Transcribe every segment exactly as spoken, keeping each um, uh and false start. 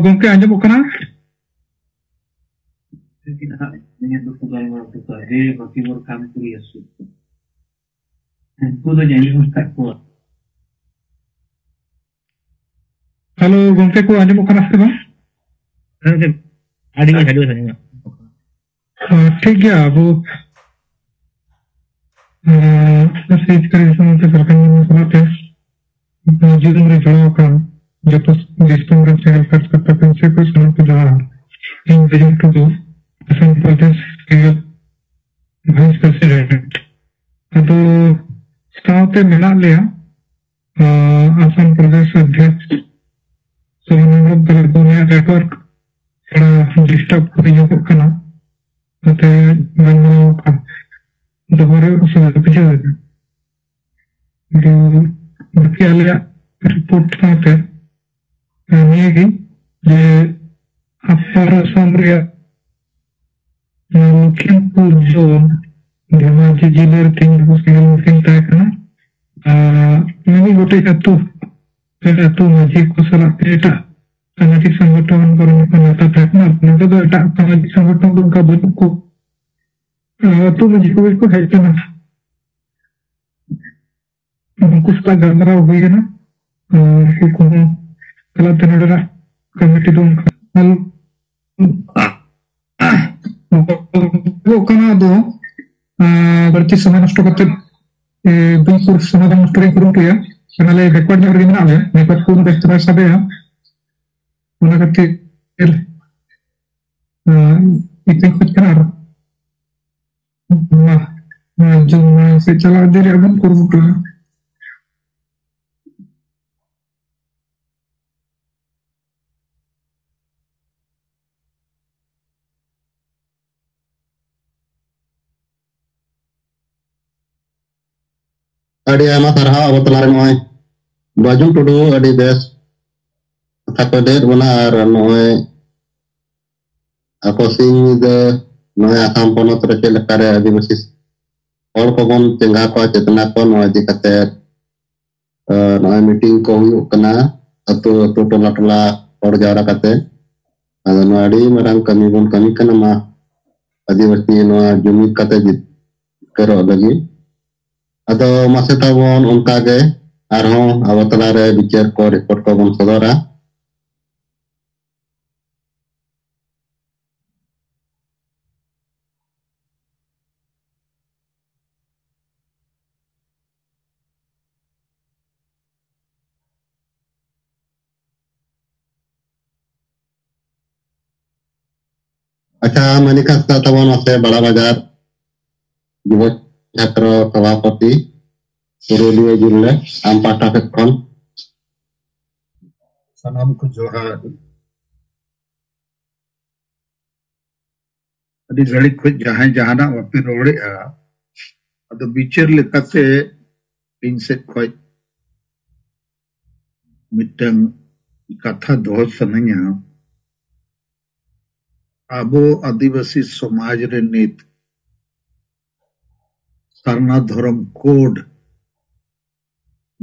ᱜᱚᱝᱠᱮ, ᱟᱸᱡᱚᱢᱚᱜ ᱠᱟᱱᱟ? ᱩᱱᱠᱩ ᱫᱚ ᱡᱟᱭᱦᱳᱠ ᱢᱮᱱᱟᱜ ᱠᱚᱣᱟ᱾ ᱦᱮᱞᱳ, ᱜᱚᱝᱠᱮ ᱠᱚ ᱟᱸᱡᱚᱢᱚᱜ ᱠᱟᱱᱟ ᱥᱮ ᱵᱟᱝ? ᱦᱮᱸ, ᱜᱚᱝᱠᱮ, ᱟᱹᱰᱤ ᱢᱚᱡᱽ, ᱟᱹᱰᱤ ᱢᱚᱡᱽ ᱟᱸᱡᱚᱢᱚᱜ ᱠᱟᱱᱟ᱾ ᱦᱮᱸ, ᱴᱷᱤᱠ ᱜᱮᱭᱟ, ᱟᱵᱚ, ᱮᱸ, ᱥᱤᱧᱚᱛ ᱫᱤᱥᱚᱢ ᱛᱮ ᱡᱷᱟᱲᱠᱷᱚᱸᱰ ᱫᱤᱥᱚᱢ ᱥᱟᱞᱟᱜ ᱛᱮ ᱡᱩᱞᱩᱢ ᱨᱮ ᱡᱚᱲᱟᱣ ᱟᱠᱟᱱ ᱡᱚᱛᱚ ᱫᱤᱥᱚᱢ ᱨᱮᱱ ᱥᱮᱸᱜᱮᱞ ᱠᱟᱨᱡᱟᱠᱚᱨᱛᱟ ᱠᱚ ᱥᱮ ᱠᱚ ᱥᱟᱱᱟᱢ ᱠᱚ ᱡᱚᱦᱟᱨ᱾ ᱤᱧ ᱵᱤᱡᱚᱭ ᱴᱩᱰᱩ, ᱟᱥᱟᱢ ᱯᱨᱚᱫᱮᱥ ᱥᱮᱸᱜᱮᱞ ᱵᱷᱟᱭᱤᱥ ᱯᱨᱮᱥᱤᱰᱮᱱᱴ᱾ ᱟᱫᱚ ᱥᱟᱶᱛᱮ ᱢᱮᱱᱟᱜ ᱞᱮᱭᱟ, ᱟᱸ, ᱟᱥᱟᱢ ᱯᱨᱚᱫᱮᱥ ᱚᱫᱷᱭᱚᱠᱥ ᱥᱳᱵᱷᱟᱱ ᱦᱮᱢᱵᱨᱚᱢ ᱛᱟᱞᱟ ᱫᱚ ᱩᱱᱤᱭᱟᱜ ᱱᱮᱴᱣᱟᱨᱠ ᱛᱷᱚᱲᱟ ᱰᱤᱥᱴᱟᱨᱵ ᱠᱚ ᱦᱩᱭᱩᱜᱚᱜ ᱠᱟᱱᱟ, ᱚᱱᱟᱛᱮ ᱜᱟᱞᱢᱟᱨᱟᱣ ᱫᱚᱦᱚ ᱨᱮ ᱚᱥᱩᱵᱤᱫᱷᱟ ᱵᱩᱡᱷᱟᱹᱣ ᱮᱫᱟ᱾ ᱟᱫᱚ ᱵᱟᱹᱠᱤ ᱟᱞᱮᱭᱟᱜ ᱨᱤᱯᱳᱨᱴ ᱥᱟᱶᱛᱮ ᱱᱤᱭᱟᱹ ᱜᱮ ᱡᱮ ᱟᱯᱟᱨ ᱟᱥᱟᱢ ᱨᱮᱭᱟᱜ ᱱᱚᱣᱟ ᱞᱚᱠᱷᱤᱢᱯᱩᱨ ᱡᱳᱱ ᱫᱷᱮᱢᱟᱡᱤ ᱡᱮᱞᱟ ᱨᱮ ᱛᱮᱦᱮᱧ ᱟᱵᱚ ᱥᱮᱸᱜᱮᱞ ᱢᱤᱴᱤᱝ ᱛᱟᱦᱮᱸ ᱠᱟᱱᱟ᱾ ᱟᱨ ᱢᱤᱢᱤᱫ ᱜᱚᱴᱮᱡ ᱟᱹᱛᱩ ᱨᱮᱱ ᱟᱹᱛᱩ ᱢᱟᱹᱡᱷᱤ ᱠᱚ ᱥᱟᱞᱟᱜ ᱛᱮ ᱮᱴᱟᱜ ᱥᱟᱢᱟᱡᱤᱠ ᱥᱚᱝᱜᱚᱴᱷᱚᱱ ᱠᱚᱨᱮᱱ ᱠᱚ ᱱᱮᱣᱛᱟ ᱛᱟᱦᱮᱸ ᱠᱟᱱᱟ᱾ ᱟᱨ ᱱᱚᱰᱮ ᱫᱚ ᱮᱴᱟᱜ ᱥᱟᱢᱟᱡᱤᱠ ᱥᱚᱝᱜᱚᱴᱷᱚᱱ ᱫᱚ ᱚᱱᱠᱟ ᱵᱟᱹᱱᱩᱜ ᱠᱚ᱾ ᱟᱹᱛᱩ ᱢᱟᱹᱡᱷᱤ ᱠᱚᱜᱮ ᱠᱚ ᱦᱮᱡ ᱠᱟᱱᱟ᱾ ᱩᱱᱠᱩ ᱥᱟᱞᱟᱜ ᱜᱟᱞᱢᱟᱨᱟᱣ ᱦᱩᱭ ᱮᱱᱟ᱾ ᱟᱨ ᱩᱱᱠᱩ ᱠᱚᱦᱚᱸ ᱪᱟᱞᱟᱜ ᱛᱮ ᱱᱚᱰᱮᱱᱟᱜ ᱠᱚᱢᱤᱴᱤ ᱫᱚ ᱚᱱᱠᱟ ᱦᱩᱭᱩᱜ ᱠᱟᱱᱟ᱾ ᱟᱫᱚ, ᱟᱸ, ᱵᱟᱹᱲᱛᱤ ᱥᱚᱢᱚᱭ ᱱᱚᱥᱴᱚ ᱠᱟᱛᱮ, ᱮ, ᱵᱟᱹᱧ ᱥᱩᱨ ᱥᱚᱢᱚᱭ ᱫᱚ ᱱᱚᱥᱴᱚ ᱨᱮᱧ ᱠᱩᱨᱩᱢᱩᱴᱩᱭᱟ᱾ ᱚᱱᱟ ᱞᱟᱹᱭ ᱵᱮᱠᱣᱟᱨᱰ ᱧᱚᱜ ᱨᱮᱜᱮ ᱢᱮᱱᱟᱜ ᱞᱮᱭᱟ, ᱱᱮᱴᱣᱟᱨᱠ ᱠᱚ ᱵᱮᱥ ᱪᱮᱦᱨᱟ ᱥᱟᱰᱮᱭᱟ᱾ ᱚᱱᱟ ᱠᱷᱟᱹᱛᱤᱨ, ᱟᱸ, ᱤᱠᱟᱹᱧ ᱠᱷᱚᱡ ᱠᱟᱱᱟ᱾ ᱟᱨ ᱢᱟ, ᱢᱟ, ᱡᱚᱢ ᱢᱟᱲᱟᱝ ᱥᱮᱫ ᱪᱟᱞᱟᱣ ᱤᱫᱤ ᱨᱮᱭᱟᱜ ᱵᱚᱱ ᱠᱩᱨᱩᱢᱩᱴᱩᱭᱟ᱾ ᱟᱹᱰᱤ ᱟᱭᱢᱟ ᱥᱟᱨᱦᱟᱣ ᱟᱵᱚ ᱛᱟᱞᱟᱨᱮ ᱱᱚᱜᱼᱚᱭ ᱵᱟᱹᱡᱩᱱ ᱴᱩᱰᱩ, ᱟᱹᱰᱤ ᱵᱮᱥ ᱠᱟᱛᱷᱟ ᱠᱚ ᱞᱟᱹᱭᱮᱫ ᱵᱚᱱᱟ᱾ ᱟᱨ ᱱᱚᱜᱼᱚᱭ ᱟᱠᱚ ᱥᱤᱧ ᱧᱤᱫᱟᱹ ᱱᱚᱜᱼᱚᱭ ᱟᱥᱟᱢ ᱯᱚᱱᱚᱛ ᱨᱮ ᱪᱮᱫ ᱞᱮᱠᱟᱨᱮ ᱟᱹᱫᱤᱵᱟᱹᱥᱤ ᱦᱚᱲ ᱠᱚᱵᱚᱱ ᱪᱮᱸᱜᱷᱟ ᱠᱚᱣᱟ, ᱪᱮᱛᱱᱟ ᱠᱚᱣᱟ, ᱱᱚᱣᱟ ᱤᱫᱤ ᱠᱟᱛᱮ, ᱟᱸ, ᱱᱚᱜᱼᱚᱭ ᱢᱤᱴᱤᱝ ᱠᱚ ᱦᱩᱭᱩᱜ ᱠᱟᱱᱟ ᱟᱹᱛᱩ ᱟᱹᱛᱩ, ᱴᱚᱞᱟ ᱴᱚᱞᱟ᱾ ᱦᱚᱲ ᱡᱟᱣᱨᱟ ᱠᱟᱛᱮ᱾ ᱟᱫᱚ ᱱᱚᱣᱟ ᱟᱹᱰᱤ ᱢᱟᱨᱟᱝ ᱠᱟᱹᱢᱤ ᱵᱚᱱ ᱠᱟᱹᱢᱤ ᱠᱟᱱᱟ, ᱢᱟ ᱟᱹᱫᱤᱵᱟᱹᱥᱤ ᱱᱚᱣᱟ ᱡᱩᱢᱤᱫ ᱠᱟᱛᱮ ᱡᱤᱛᱠᱟᱹᱨᱚᱜ ᱞᱟᱹᱜᱤᱫ᱾ ᱟᱫᱚ ᱢᱟᱥᱮ ᱛᱟᱵᱚᱱ ᱚᱱᱠᱟ ᱜᱮ ᱟᱨᱦᱚᱸ ᱟᱵᱚ ᱛᱟᱞᱟᱨᱮ ᱵᱤᱪᱟᱹᱨ ᱠᱚ, ᱨᱤᱯᱳᱨᱴ ᱠᱚᱵᱚᱱ ᱥᱚᱫᱚᱨᱟ᱾ ᱟᱪᱪᱷᱟ, ᱢᱟᱱᱤᱠᱟ ᱦᱟᱸᱥᱫᱟ ᱛᱟᱵᱚᱱ ᱢᱟᱥᱮ ᱵᱟᱲᱟ ᱵᱟᱡᱟᱨ ᱡᱩᱵᱚ ᱪᱷᱟᱛᱨᱚ ᱥᱚᱵᱷᱟᱯᱚᱛᱤ ᱯᱩᱨᱩᱞᱤᱭᱟᱹ ᱡᱤᱞᱟᱹ, ᱟᱢ ᱯᱟᱦᱴᱟ ᱥᱮᱫ ᱠᱷᱚᱱ᱾ ᱥᱟᱱᱟᱢ ᱠᱚ ᱡᱚᱦᱟᱨ᱾ ᱟᱹᱰᱤ ᱜᱷᱟᱹᱲᱤᱡ ᱠᱷᱚᱡ ᱡᱟᱦᱟᱸᱭ ᱡᱟᱦᱟᱱᱟᱜ ᱵᱟᱯᱮ ᱨᱚᱲᱮᱜᱼᱟ, ᱟᱫᱚ ᱵᱤᱪᱟᱹᱨ ᱞᱮᱠᱟᱛᱮ ᱤᱧ ᱥᱮᱫ ᱠᱷᱚᱡ ᱢᱤᱫᱴᱟᱝ ᱠᱟᱛᱷᱟ ᱫᱚᱦᱚ ᱥᱟᱱᱟᱧᱟ᱾ ᱟᱵᱚ ᱟᱹᱫᱤᱵᱟᱹᱥᱤ ᱥᱚᱢᱟᱡᱽ ᱨᱮ ᱱᱤᱛ ᱥᱟᱨᱱᱟ ᱫᱷᱚᱨᱚᱢ ᱠᱳᱰ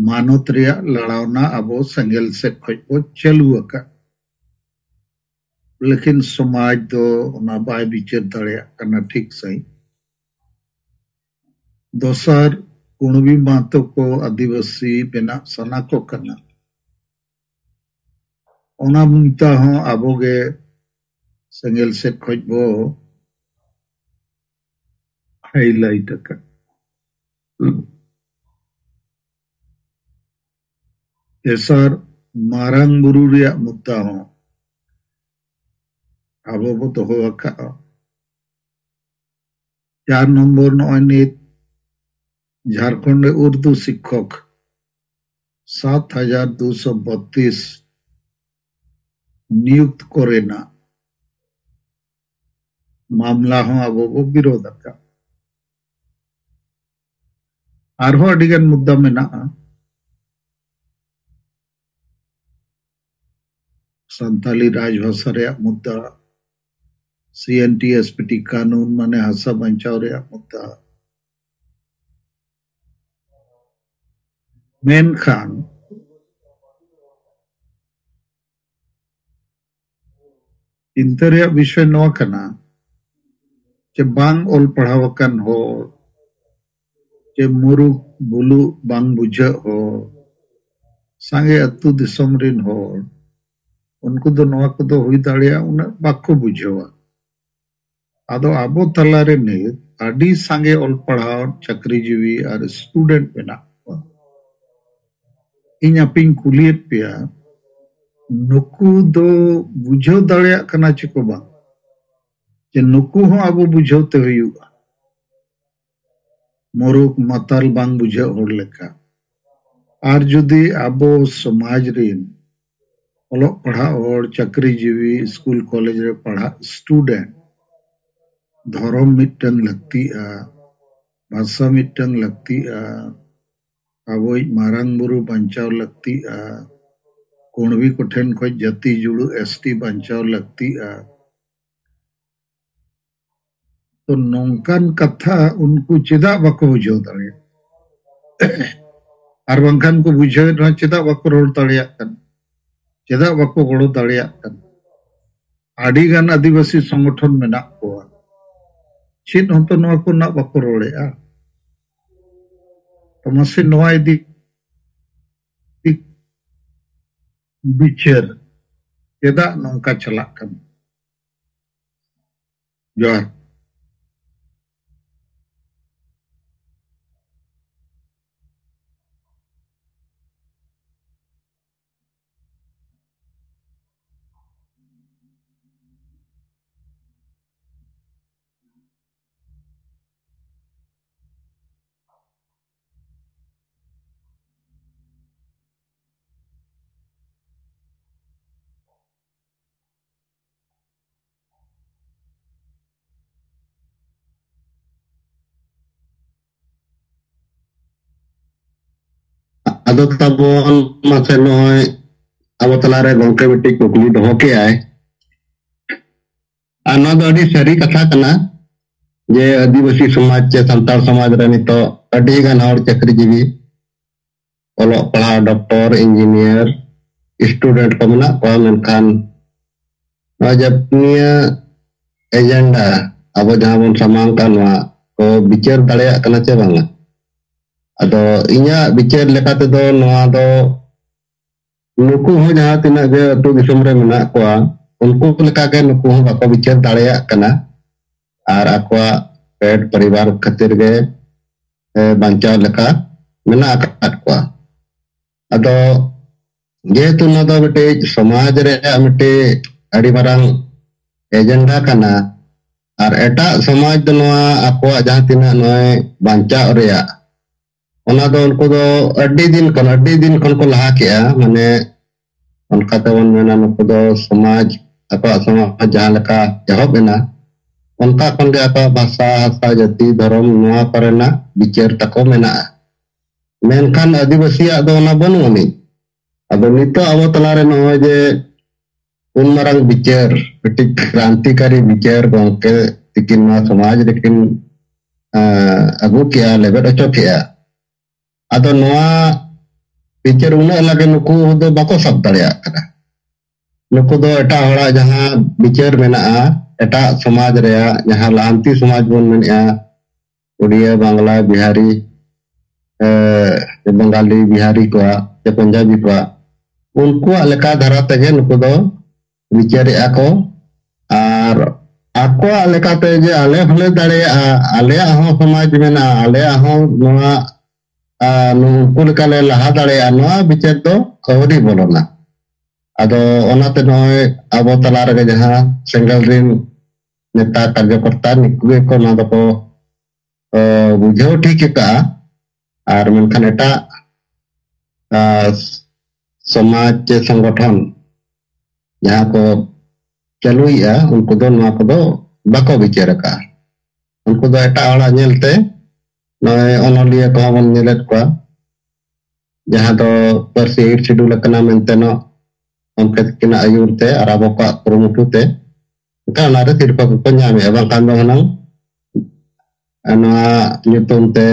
ᱢᱟᱱᱚᱛ ᱨᱮᱭᱟᱜ ᱞᱟᱲᱟᱣᱱᱟ ᱟᱵᱚ ᱥᱮᱸᱜᱮᱞ ᱥᱮᱫ ᱠᱷᱚᱡ ᱵᱚ ᱪᱟᱹᱞᱩ ᱟᱠᱟᱫ, ᱞᱮᱠᱤᱱ ᱥᱚᱢᱟᱡᱽ ᱫᱚ ᱚᱱᱟ ᱵᱟᱭ ᱵᱤᱪᱟᱹᱨ ᱫᱟᱲᱮᱭᱟᱜ ᱠᱟᱱᱟ ᱴᱷᱤᱠ ᱥᱟᱺᱦᱤᱡ᱾ ᱫᱚᱥᱟᱨ, ᱠᱩᱬᱵᱤ ᱢᱟᱦᱟᱛᱚ ᱠᱚ ᱟᱹᱫᱤᱵᱟᱹᱥᱤ ᱵᱮᱱᱟᱜ ᱥᱟᱱᱟ ᱠᱚ ᱠᱟᱱᱟ, ᱚᱱᱟ ᱢᱩᱫᱽᱫᱟ ᱦᱚᱸ ᱟᱵᱚ ᱜᱮ ᱥᱮᱸᱜᱮᱞ ᱥᱮᱫ ᱠᱷᱚᱡ ᱵᱚ ᱦᱟᱭᱞᱟᱭᱤᱴ ᱟᱠᱟᱫ᱾ ᱛᱮᱥᱟᱨ, ᱢᱟᱨᱟᱝ ᱵᱩᱨᱩ ᱨᱮᱭᱟᱜ ᱢᱩᱫᱽᱫᱟ ᱦᱚᱸ ᱟᱵᱚ ᱵᱚ ᱫᱚᱦᱚ ᱟᱠᱟᱫᱼᱟ᱾ ᱪᱟᱨ ᱱᱚᱢᱵᱚᱨ, ᱱᱚᱜᱼᱚᱭ ᱱᱤᱛ ᱡᱷᱟᱲᱠᱷᱚᱸᱰ ᱨᱮ ᱩᱨᱫᱩ ᱥᱤᱠᱠᱷᱚᱠ ᱥᱟᱛ ᱦᱟᱡᱟᱨ ᱫᱩᱥᱚ ᱵᱚᱛᱛᱨᱤᱥ ᱱᱤᱭᱩᱠᱛ ᱠᱚᱨᱮᱱᱟᱜ ᱢᱟᱢᱞᱟ ᱦᱚᱸ ᱟᱵᱚ ᱵᱚ ᱵᱤᱨᱳᱫᱷ ᱟᱠᱟᱫ᱾ ᱟᱨᱦᱚᱸ ᱟᱹᱰᱤ ᱜᱟᱱ ᱢᱩᱫᱽᱫᱟ ᱢᱮᱱᱟᱜᱼᱟ᱾ ᱥᱟᱱᱛᱟᱞᱤ ᱨᱟᱡᱽᱵᱷᱟᱥᱟ ᱨᱮᱭᱟᱜ ᱢᱩᱫᱽᱫᱟ, ᱥᱤ N T S P T ᱠᱟᱹᱱᱩᱱ, ᱢᱟᱱᱮ ᱦᱟᱥᱟ ᱵᱟᱧᱪᱟᱣ ᱨᱮᱭᱟᱜ ᱢᱩᱫᱽᱫᱟ᱾ ᱢᱮᱱᱠᱷᱟᱱ ᱪᱤᱱᱛᱟᱹ ᱨᱮᱭᱟᱜ ᱵᱤᱥᱚᱭ ᱱᱚᱣᱟ ᱠᱟᱱᱟ ᱡᱮ ᱵᱟᱝ ᱚᱞ ᱯᱟᱲᱦᱟᱣ ᱟᱠᱟᱱ ᱦᱚᱲ, ᱪᱮ ᱢᱩᱨᱩᱠ ᱵᱩᱞᱩᱜ ᱵᱟᱝ ᱵᱩᱡᱷᱟᱹᱜ ᱦᱚᱲ, ᱥᱟᱸᱜᱮ ᱟᱹᱛᱩ ᱫᱤᱥᱚᱢ ᱨᱤᱱ ᱦᱚᱲ, ᱩᱱᱠᱩ ᱫᱚ ᱱᱚᱣᱟ ᱠᱚᱫᱚ ᱦᱩᱭ ᱫᱟᱲᱮᱭᱟᱜᱼᱟ ᱩᱱᱟᱹᱜ ᱵᱟᱠᱚ ᱵᱩᱡᱷᱟᱹᱣᱟ᱾ ᱟᱫᱚ ᱟᱵᱚ ᱛᱟᱞᱟᱨᱮ ᱱᱤᱛ ᱟᱹᱰᱤ ᱥᱟᱸᱜᱮ ᱚᱞ ᱯᱟᱲᱦᱟᱣ ᱪᱟᱹᱠᱨᱤᱡᱤᱵᱤ ᱟᱨ student ᱢᱮᱱᱟᱜ ᱠᱚᱣᱟ᱾ ᱤᱧ ᱟᱯᱮᱧ ᱠᱩᱞᱤᱭᱮᱫ ᱯᱮᱭᱟ, ᱱᱩᱠᱩ ᱫᱚ ᱵᱩᱡᱷᱟᱹᱣ ᱫᱟᱲᱮᱭᱟᱜ ᱠᱟᱱᱟ ᱪᱮ ᱠᱚ ᱵᱟᱝ, ᱡᱮ ᱱᱩᱠᱩ ᱦᱚᱸ ᱟᱵᱚ ᱵᱩᱡᱷᱟᱹᱣ ᱛᱮ ᱦᱩᱭᱩᱜᱼᱟ, ᱢᱩᱨᱩᱠ ᱢᱟᱛᱟᱞ ᱵᱟᱝ ᱵᱩᱡᱷᱟᱹᱜ ᱦᱚᱲ ᱞᱮᱠᱟ᱾ ᱟᱨ ᱡᱩᱫᱤ ᱟᱵᱚ ᱥᱚᱢᱟᱡᱽ ᱨᱤᱱ ᱚᱞᱚᱜ ᱯᱟᱲᱦᱟᱜ ᱦᱚᱲ, ᱪᱟᱹᱠᱨᱤᱡᱤᱵᱤ, ᱥᱠᱩᱞ ᱠᱚᱞᱮᱡᱽ ᱨᱮ ᱯᱟᱲᱦᱟᱜ student, ᱫᱷᱚᱨᱚᱢ ᱢᱤᱫᱴᱟᱝ ᱞᱟᱹᱠᱛᱤᱜᱼᱟ, ᱵᱷᱟᱥᱟ ᱢᱤᱫᱴᱟᱝ ᱞᱟᱹᱠᱛᱤᱜᱼᱟ, ᱟᱵᱚᱭᱤᱡ ᱢᱟᱨᱟᱝ ᱵᱩᱨᱩ ᱵᱟᱧᱪᱟᱣ ᱞᱟᱹᱠᱛᱤᱜᱼᱟ, ᱠᱩᱬᱵᱤ ᱠᱚᱴᱷᱮᱱ ᱠᱷᱚᱱ ᱡᱟᱹᱛᱤ ᱡᱩᱲᱩ ST ᱵᱟᱧᱪᱟᱣ ᱞᱟᱹᱠᱛᱤᱜᱼᱟ᱾ ᱛᱚ ᱱᱚᱝᱠᱟᱱ ᱠᱟᱛᱷᱟ ᱩᱱᱠᱩ ᱪᱮᱫᱟᱜ ᱵᱟᱠᱚ ᱵᱩᱡᱷᱟᱹᱣ ᱫᱟᱲᱮᱭᱟᱜ? ᱟᱨ ᱵᱟᱝᱠᱷᱟᱱ ᱠᱚ ᱵᱩᱡᱷᱟᱹᱣᱮᱫ ᱨᱮᱦᱚᱸ ᱪᱮᱫᱟᱜ ᱵᱟᱠᱚ ᱨᱚᱲ ᱫᱟᱲᱮᱭᱟᱜ ᱠᱟᱱᱟ? ᱪᱮᱫᱟᱜ ᱵᱟᱠᱚ ᱜᱚᱲᱚ ᱫᱟᱲᱮᱭᱟᱜ ᱠᱟᱱᱟ? ᱟᱹᱰᱤ ᱜᱟᱱ ᱟᱹᱫᱤᱵᱟᱹᱥᱤ ᱥᱚᱝᱜᱚᱴᱷᱚᱱ ᱢᱮᱱᱟᱜ ᱠᱚᱣᱟ, ᱪᱮᱫ ᱦᱚᱸᱛᱚ ᱱᱚᱣᱟ ᱠᱚ ᱨᱮᱱᱟᱜ ᱵᱟᱠᱚ ᱨᱚᱲᱮᱫᱼᱟ᱾ ᱛᱚ ᱢᱟᱥᱮ ᱱᱚᱣᱟ ᱤᱫᱤ ᱵᱤᱪᱟᱹᱨ ᱪᱮᱫᱟᱜ ᱱᱚᱝᱠᱟ ᱪᱟᱞᱟᱜ ᱠᱟᱱᱟ? ᱡᱚᱦᱟᱨ᱾ ᱟᱫᱚ ᱛᱟᱵᱚᱱ ᱢᱟᱥᱮ ᱱᱚᱜᱼᱚᱭ ᱟᱵᱚ ᱛᱟᱞᱟᱨᱮ ᱜᱚᱝᱠᱮ ᱢᱤᱫᱴᱤᱡ ᱠᱩᱠᱞᱤ ᱫᱚᱦᱚ ᱠᱮᱜᱼᱟᱭ᱾ ᱟᱨ ᱱᱚᱣᱟ ᱫᱚ ᱟᱹᱰᱤ ᱥᱟᱹᱨᱤ ᱠᱟᱛᱷᱟ ᱠᱟᱱᱟ ᱡᱮ ᱟᱹᱫᱤᱵᱟᱹᱥᱤ ᱥᱚᱢᱟᱡᱽ ᱪᱮ ᱥᱟᱱᱛᱟᱲ ᱥᱚᱢᱟᱡᱽ ᱨᱮ ᱱᱤᱛᱚᱜ ᱟᱹᱰᱤ ᱜᱟᱱ ᱦᱚᱲ ᱪᱟᱹᱠᱨᱤ ᱡᱤᱵᱤ, ᱚᱞᱚᱜ ᱯᱟᱲᱦᱟᱣ, ᱰᱚᱠᱴᱚᱨ, ᱤᱧᱡᱤᱱᱤᱭᱟᱨ, student ᱠᱚ ᱢᱮᱱᱟᱜ ᱠᱚᱣᱟ, ᱢᱮᱱᱠᱷᱟᱱ ᱱᱚᱣᱟ ᱡᱟᱹᱯᱩᱱᱤᱭᱟᱹ ᱮᱡᱮᱱᱰᱟ, ᱟᱵᱚ ᱡᱟᱦᱟᱸ ᱵᱚᱱ ᱥᱟᱢᱟᱝ ᱠᱟᱜ, ᱱᱚᱣᱟ ᱠᱚ ᱵᱤᱪᱟᱹᱨ ᱫᱟᱲᱮᱭᱟᱜ ᱠᱟᱱᱟ ᱪᱮ ᱵᱟᱝᱟ? ᱟᱫᱚ ᱤᱧᱟᱹᱜ ᱵᱤᱪᱟᱹᱨ ᱞᱮᱠᱟ ᱛᱮᱫᱚ ᱱᱚᱣᱟ ᱫᱚ ᱱᱩᱠᱩ ᱦᱚᱸ ᱡᱟᱦᱟᱸ ᱛᱤᱱᱟᱹᱜ ᱜᱮ ᱟᱹᱛᱩ ᱫᱤᱥᱚᱢ ᱨᱮ ᱢᱮᱱᱟᱜ ᱠᱚᱣᱟ, ᱩᱱᱠᱩ ᱞᱮᱠᱟᱜᱮ ᱱᱩᱠᱩ ᱦᱚᱸ ᱵᱟᱠᱚ ᱵᱤᱪᱟᱹᱨ ᱫᱟᱲᱮᱭᱟᱜ ᱠᱟᱱᱟ᱾ ᱟᱨ ᱟᱠᱚᱣᱟᱜ ᱯᱮᱴ ᱯᱚᱨᱤᱵᱟᱨ ᱠᱷᱟᱹᱛᱤᱨ ᱜᱮ, ᱮ, ᱵᱟᱧᱪᱟᱣ ᱞᱮᱠᱟ ᱢᱮᱱᱟᱜ ᱟᱠᱟᱫ ᱠᱚᱣᱟ᱾ ᱟᱫᱚ ᱡᱮᱦᱮᱛᱩ ᱱᱚᱣᱟ ᱫᱚ ᱢᱤᱫᱴᱤᱡ ᱥᱚᱢᱟᱡᱽ ᱨᱮᱭᱟᱜ ᱢᱤᱫᱴᱤᱡ ᱟᱹᱰᱤ ᱢᱟᱨᱟᱝ ᱮᱡᱮᱱᱰᱟ ᱠᱟᱱᱟ, ᱟᱨ ᱮᱴᱟᱜ ᱥᱚᱢᱟᱡᱽ ᱫᱚ ᱱᱚᱣᱟ ᱟᱠᱚᱣᱟᱜ ᱡᱟᱦᱟᱸ ᱛᱤᱱᱟᱹᱜ ᱱᱚᱜᱼᱚᱭ ᱵᱟᱧᱪᱟᱣ ᱨᱮᱭᱟᱜ, ᱚᱱᱟ ᱫᱚ ᱩᱱᱠᱩ ᱫᱚ ᱟᱹᱰᱤ ᱫᱤᱱ ᱠᱷᱚᱱ, ᱟᱹᱰᱤ ᱫᱤᱱ ᱠᱷᱚᱱ ᱠᱚ ᱞᱟᱦᱟ ᱠᱮᱜᱼᱟ᱾ ᱢᱟᱱᱮ ᱚᱱᱠᱟ ᱛᱮᱵᱚᱱ ᱢᱮᱱᱟ, ᱱᱩᱠᱩ ᱫᱚ ᱥᱚᱢᱟᱡᱽ, ᱟᱠᱚᱣᱟᱜ ᱥᱚᱢᱟᱡᱽ ᱡᱟᱦᱟᱸ ᱞᱮᱠᱟ ᱮᱦᱚᱵ ᱮᱱᱟ, ᱚᱱᱠᱟ ᱠᱷᱚᱱ ᱜᱮ ᱟᱠᱚᱣᱟᱜ ᱵᱷᱟᱥᱟ, ᱦᱟᱥᱟ, ᱡᱟᱹᱛᱤ, ᱫᱷᱚᱨᱚᱢ, ᱱᱚᱣᱟ ᱠᱚᱨᱮᱱᱟᱜ ᱵᱤᱪᱟᱹᱨ ᱛᱟᱠᱚ ᱢᱮᱱᱟᱜᱼᱟ᱾ ᱢᱮᱱᱠᱷᱟᱱ ᱟᱹᱫᱤᱵᱟᱹᱥᱤᱭᱟᱜ ᱫᱚ ᱚᱱᱟ ᱵᱟᱹᱱᱩᱜ ᱟᱹᱱᱤᱡ᱾ ᱟᱫᱚ ᱱᱤᱛᱚᱜ ᱟᱵᱚ ᱛᱟᱞᱟᱨᱮ ᱱᱚᱜᱼᱚᱭ ᱡᱮ ᱩᱱ ᱢᱟᱨᱟᱝ ᱵᱤᱪᱟᱹᱨ, ᱢᱤᱫᱴᱤᱡ ᱠᱨᱟᱱᱛᱤᱠᱟᱨᱤ ᱵᱤᱪᱟᱹᱨ ᱜᱚᱢᱠᱮ ᱛᱤᱠᱤᱱ ᱱᱚᱣᱟ ᱥᱚᱢᱟᱡᱽ ᱨᱮᱠᱤᱱ, ᱟᱸ, ᱟᱹᱜᱩ ᱠᱮᱜᱼᱟ, ᱞᱮᱵᱮᱫ ᱦᱚᱪᱚ ᱠᱮᱜᱼᱟ᱾ ᱟᱫᱚ ᱱᱚᱣᱟ ᱵᱤᱪᱟᱹᱨ ᱩᱱᱟᱹᱜ ᱞᱟᱜᱮ ᱱᱩᱠᱩ ᱫᱚ ᱵᱟᱠᱚ ᱥᱟᱵ ᱫᱟᱲᱮᱭᱟᱜ ᱠᱟᱱᱟ᱾ ᱱᱩᱠᱩ ᱫᱚ ᱮᱴᱟᱜ ᱦᱚᱲᱟᱜ ᱡᱟᱦᱟᱸ ᱵᱤᱪᱟᱹᱨ ᱢᱮᱱᱟᱜᱼᱟ, ᱮᱴᱟᱜ ᱥᱚᱢᱟᱡᱽ ᱨᱮᱭᱟᱜ, ᱡᱟᱦᱟᱸ ᱞᱟᱦᱟᱱᱛᱤ ᱥᱚᱢᱟᱡᱽ ᱵᱚᱱ ᱢᱮᱱᱮᱜᱼᱟ, ᱩᱲᱤᱭᱟ, ᱵᱟᱝᱞᱟ, ᱵᱤᱦᱟᱨᱤ, ᱮ, ᱵᱟᱝᱜᱟᱞᱤ, ᱵᱤᱦᱟᱨᱤ ᱠᱚᱣᱟᱜ ᱥᱮ ᱯᱚᱧᱡᱟᱵᱤ ᱠᱚᱣᱟᱜ, ᱩᱱᱠᱩᱣᱟᱜ ᱞᱮᱠᱟ ᱫᱷᱟᱨᱟ ᱛᱮᱜᱮ ᱱᱩᱠᱩ ᱫᱚ ᱵᱤᱪᱟᱹᱨᱮᱜᱼᱟ ᱠᱚ᱾ ᱟᱨ ᱟᱠᱚᱣᱟᱜ ᱞᱮᱠᱟᱛᱮ ᱡᱮ ᱟᱞᱮ ᱦᱚᱸᱞᱮ ᱫᱟᱲᱮᱭᱟᱜᱼᱟ, ᱟᱞᱮᱭᱟᱜ ᱦᱚᱸ ᱥᱚᱢᱟᱡᱽ ᱢᱮᱱᱟᱜᱼᱟ, ᱟᱞᱮᱭᱟᱜ ᱦᱚᱸ ᱱᱚᱣᱟ, ᱟ, ᱱᱩᱠᱩ ᱞᱮᱠᱟᱞᱮ ᱞᱟᱦᱟ ᱫᱟᱲᱮᱭᱟᱜᱼᱟ, ᱱᱚᱣᱟ ᱵᱤᱪᱟᱹᱨ ᱫᱚ ᱟᱹᱣᱨᱤ ᱵᱚᱞᱚᱱᱟ᱾ ᱟᱫᱚ ᱚᱱᱟᱛᱮ ᱱᱚᱜᱼᱚᱭ ᱟᱵᱚ ᱛᱟᱞᱟ ᱨᱮᱜᱮ ᱡᱟᱦᱟᱸ ᱥᱮᱸᱜᱮᱞ ᱨᱤᱱ ᱱᱮᱛᱟ ᱠᱟᱨᱡᱚᱠᱚᱨᱛᱟ, ᱱᱩᱠᱩ ᱜᱮᱠᱚ ᱱᱚᱣᱟ ᱫᱚᱠᱚ, ᱮ, ᱵᱩᱡᱷᱟᱹᱣ ᱴᱷᱤᱠ ᱟᱠᱟᱫᱼᱟ᱾ ᱟᱨ ᱢᱮᱱᱠᱷᱟᱱ ᱮᱴᱟᱜ, ᱟ, ᱥᱚᱢᱟᱡᱽ ᱪᱮ ᱥᱚᱝᱜᱚᱴᱷᱚᱱ ᱡᱟᱦᱟᱸ ᱠᱚ ᱪᱟᱹᱞᱩᱭᱮᱫᱼᱟ, ᱩᱱᱠᱩ ᱫᱚ ᱱᱚᱣᱟ ᱠᱚᱫᱚ ᱵᱟᱠᱚ ᱵᱤᱪᱟᱹᱨ ᱟᱠᱟᱫᱼᱟ᱾ ᱩᱱᱠᱩ ᱫᱚ ᱮᱴᱟᱜ ᱦᱚᱲᱟᱜ ᱧᱮᱞᱛᱮ, ᱱᱚᱜᱼᱚᱭ ᱚᱱᱚᱞᱤᱭᱟᱹ ᱠᱚᱦᱚᱸ ᱵᱚᱱ ᱧᱮᱞᱮᱫ ᱠᱚᱣᱟ, ᱡᱟᱦᱟᱸ ᱫᱚ ᱯᱟᱹᱨᱥᱤ ᱟᱹᱭᱩᱨ ᱥᱤᱰᱩᱞ ᱟᱠᱟᱱᱟ ᱢᱮᱱᱛᱮ ᱱᱚᱜ ᱜᱚᱢᱠᱮ ᱛᱟᱹᱠᱤᱱᱟᱜ ᱟᱹᱭᱩᱨ ᱛᱮ ᱟᱨ ᱟᱵᱚ ᱠᱚᱣᱟᱜ ᱠᱩᱨᱩᱢᱩᱴᱩ ᱛᱮ, ᱮᱱᱠᱷᱟᱱ ᱚᱱᱟᱨᱮ ᱥᱤᱨᱯᱟᱹ ᱠᱚᱠᱚ ᱧᱟᱢᱮᱫᱼᱟ᱾ ᱵᱟᱝᱠᱷᱟᱱ ᱫᱚ ᱦᱩᱱᱟᱹᱝ ᱱᱚᱣᱟ ᱧᱩᱛᱩᱢ ᱛᱮ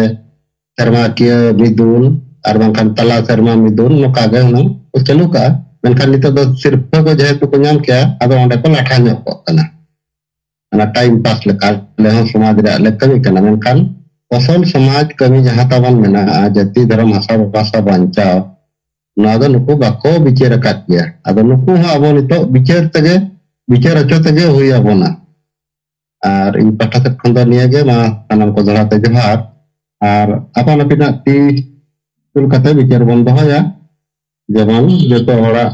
ᱥᱮᱨᱢᱟᱠᱤᱭᱟᱹ ᱢᱤᱫᱩᱱ ᱟᱨ ᱵᱟᱝᱠᱷᱟᱱ ᱛᱟᱞᱟ ᱥᱮᱨᱢᱟ ᱢᱤᱫᱩᱱ, ᱱᱚᱝᱠᱟ ᱜᱮ ᱦᱩᱱᱟᱹᱝ ᱠᱚ ᱪᱟᱹᱞᱩ ᱠᱟᱜᱼᱟ᱾ ᱢᱮᱱᱠᱷᱟᱱ ᱱᱤᱛᱚᱜ ᱫᱚ ᱥᱤᱨᱯᱟᱹ ᱠᱚ ᱡᱮᱦᱮᱛᱩ ᱠᱚ ᱧᱟᱢ ᱠᱮᱜᱼᱟ, ᱟᱫᱚ ᱚᱸᱰᱮ ᱠᱚ ᱞᱟᱴᱷᱟ ᱧᱚᱜ ᱠᱚᱜ ᱠᱟᱱᱟ᱾ ᱚᱱᱟ ᱴᱟᱭᱤᱢ ᱯᱟᱥ ᱞᱮᱠᱟ ᱟᱞᱮ ᱦᱚᱸ ᱥᱚᱢᱟᱡᱽ ᱨᱮᱭᱟᱜ ᱞᱮ ᱠᱟᱹᱢᱤ ᱠᱟᱱᱟ, ᱢᱮᱱᱠᱷᱟᱱ ᱟᱥᱚᱞ ᱥᱚᱢᱟᱡᱽ ᱠᱟᱹᱢᱤ ᱡᱟᱦᱟᱸ ᱛᱟᱵᱚᱱ ᱢᱮᱱᱟᱜᱼᱟ, ᱡᱟᱹᱛᱤ ᱫᱷᱚᱨᱚᱢ ᱦᱟᱥᱟ ᱵᱷᱟᱥᱟ ᱵᱟᱧᱪᱟᱣ, ᱱᱚᱣᱟ ᱫᱚ ᱱᱩᱠᱩ ᱵᱟᱠᱚ ᱵᱤᱪᱟᱹᱨ ᱟᱠᱟᱫ ᱜᱮᱭᱟ᱾ ᱟᱫᱚ ᱱᱩᱠᱩ ᱦᱚᱸ ᱟᱵᱚ ᱱᱤᱛᱚᱜ ᱵᱤᱪᱟᱹᱨ ᱛᱮᱜᱮ, ᱵᱤᱪᱟᱹᱨ ᱦᱚᱪᱚ ᱛᱮᱜᱮ ᱦᱩᱭ ᱟᱵᱚᱱᱟ᱾ ᱟᱨ ᱤᱧ ᱯᱟᱦᱴᱟ ᱥᱮᱫ ᱠᱷᱚᱱ ᱫᱚ ᱱᱤᱭᱟᱹ ᱜᱮ, ᱢᱟ ᱥᱟᱱᱟᱢ ᱠᱚ ᱫᱚᱦᱲᱟ ᱛᱮ ᱡᱚᱦᱟᱨ᱾ ᱟᱨ ᱟᱯᱟᱱ ᱟᱹᱯᱤᱱᱟᱜ ᱛᱤ ᱠᱩᱞ ᱠᱟᱛᱮ ᱵᱤᱪᱟᱹᱨ ᱵᱚᱱ ᱫᱚᱦᱚᱭᱟ, ᱡᱮᱢᱚᱱ ᱡᱚᱛᱚ ᱦᱚᱲᱟᱜ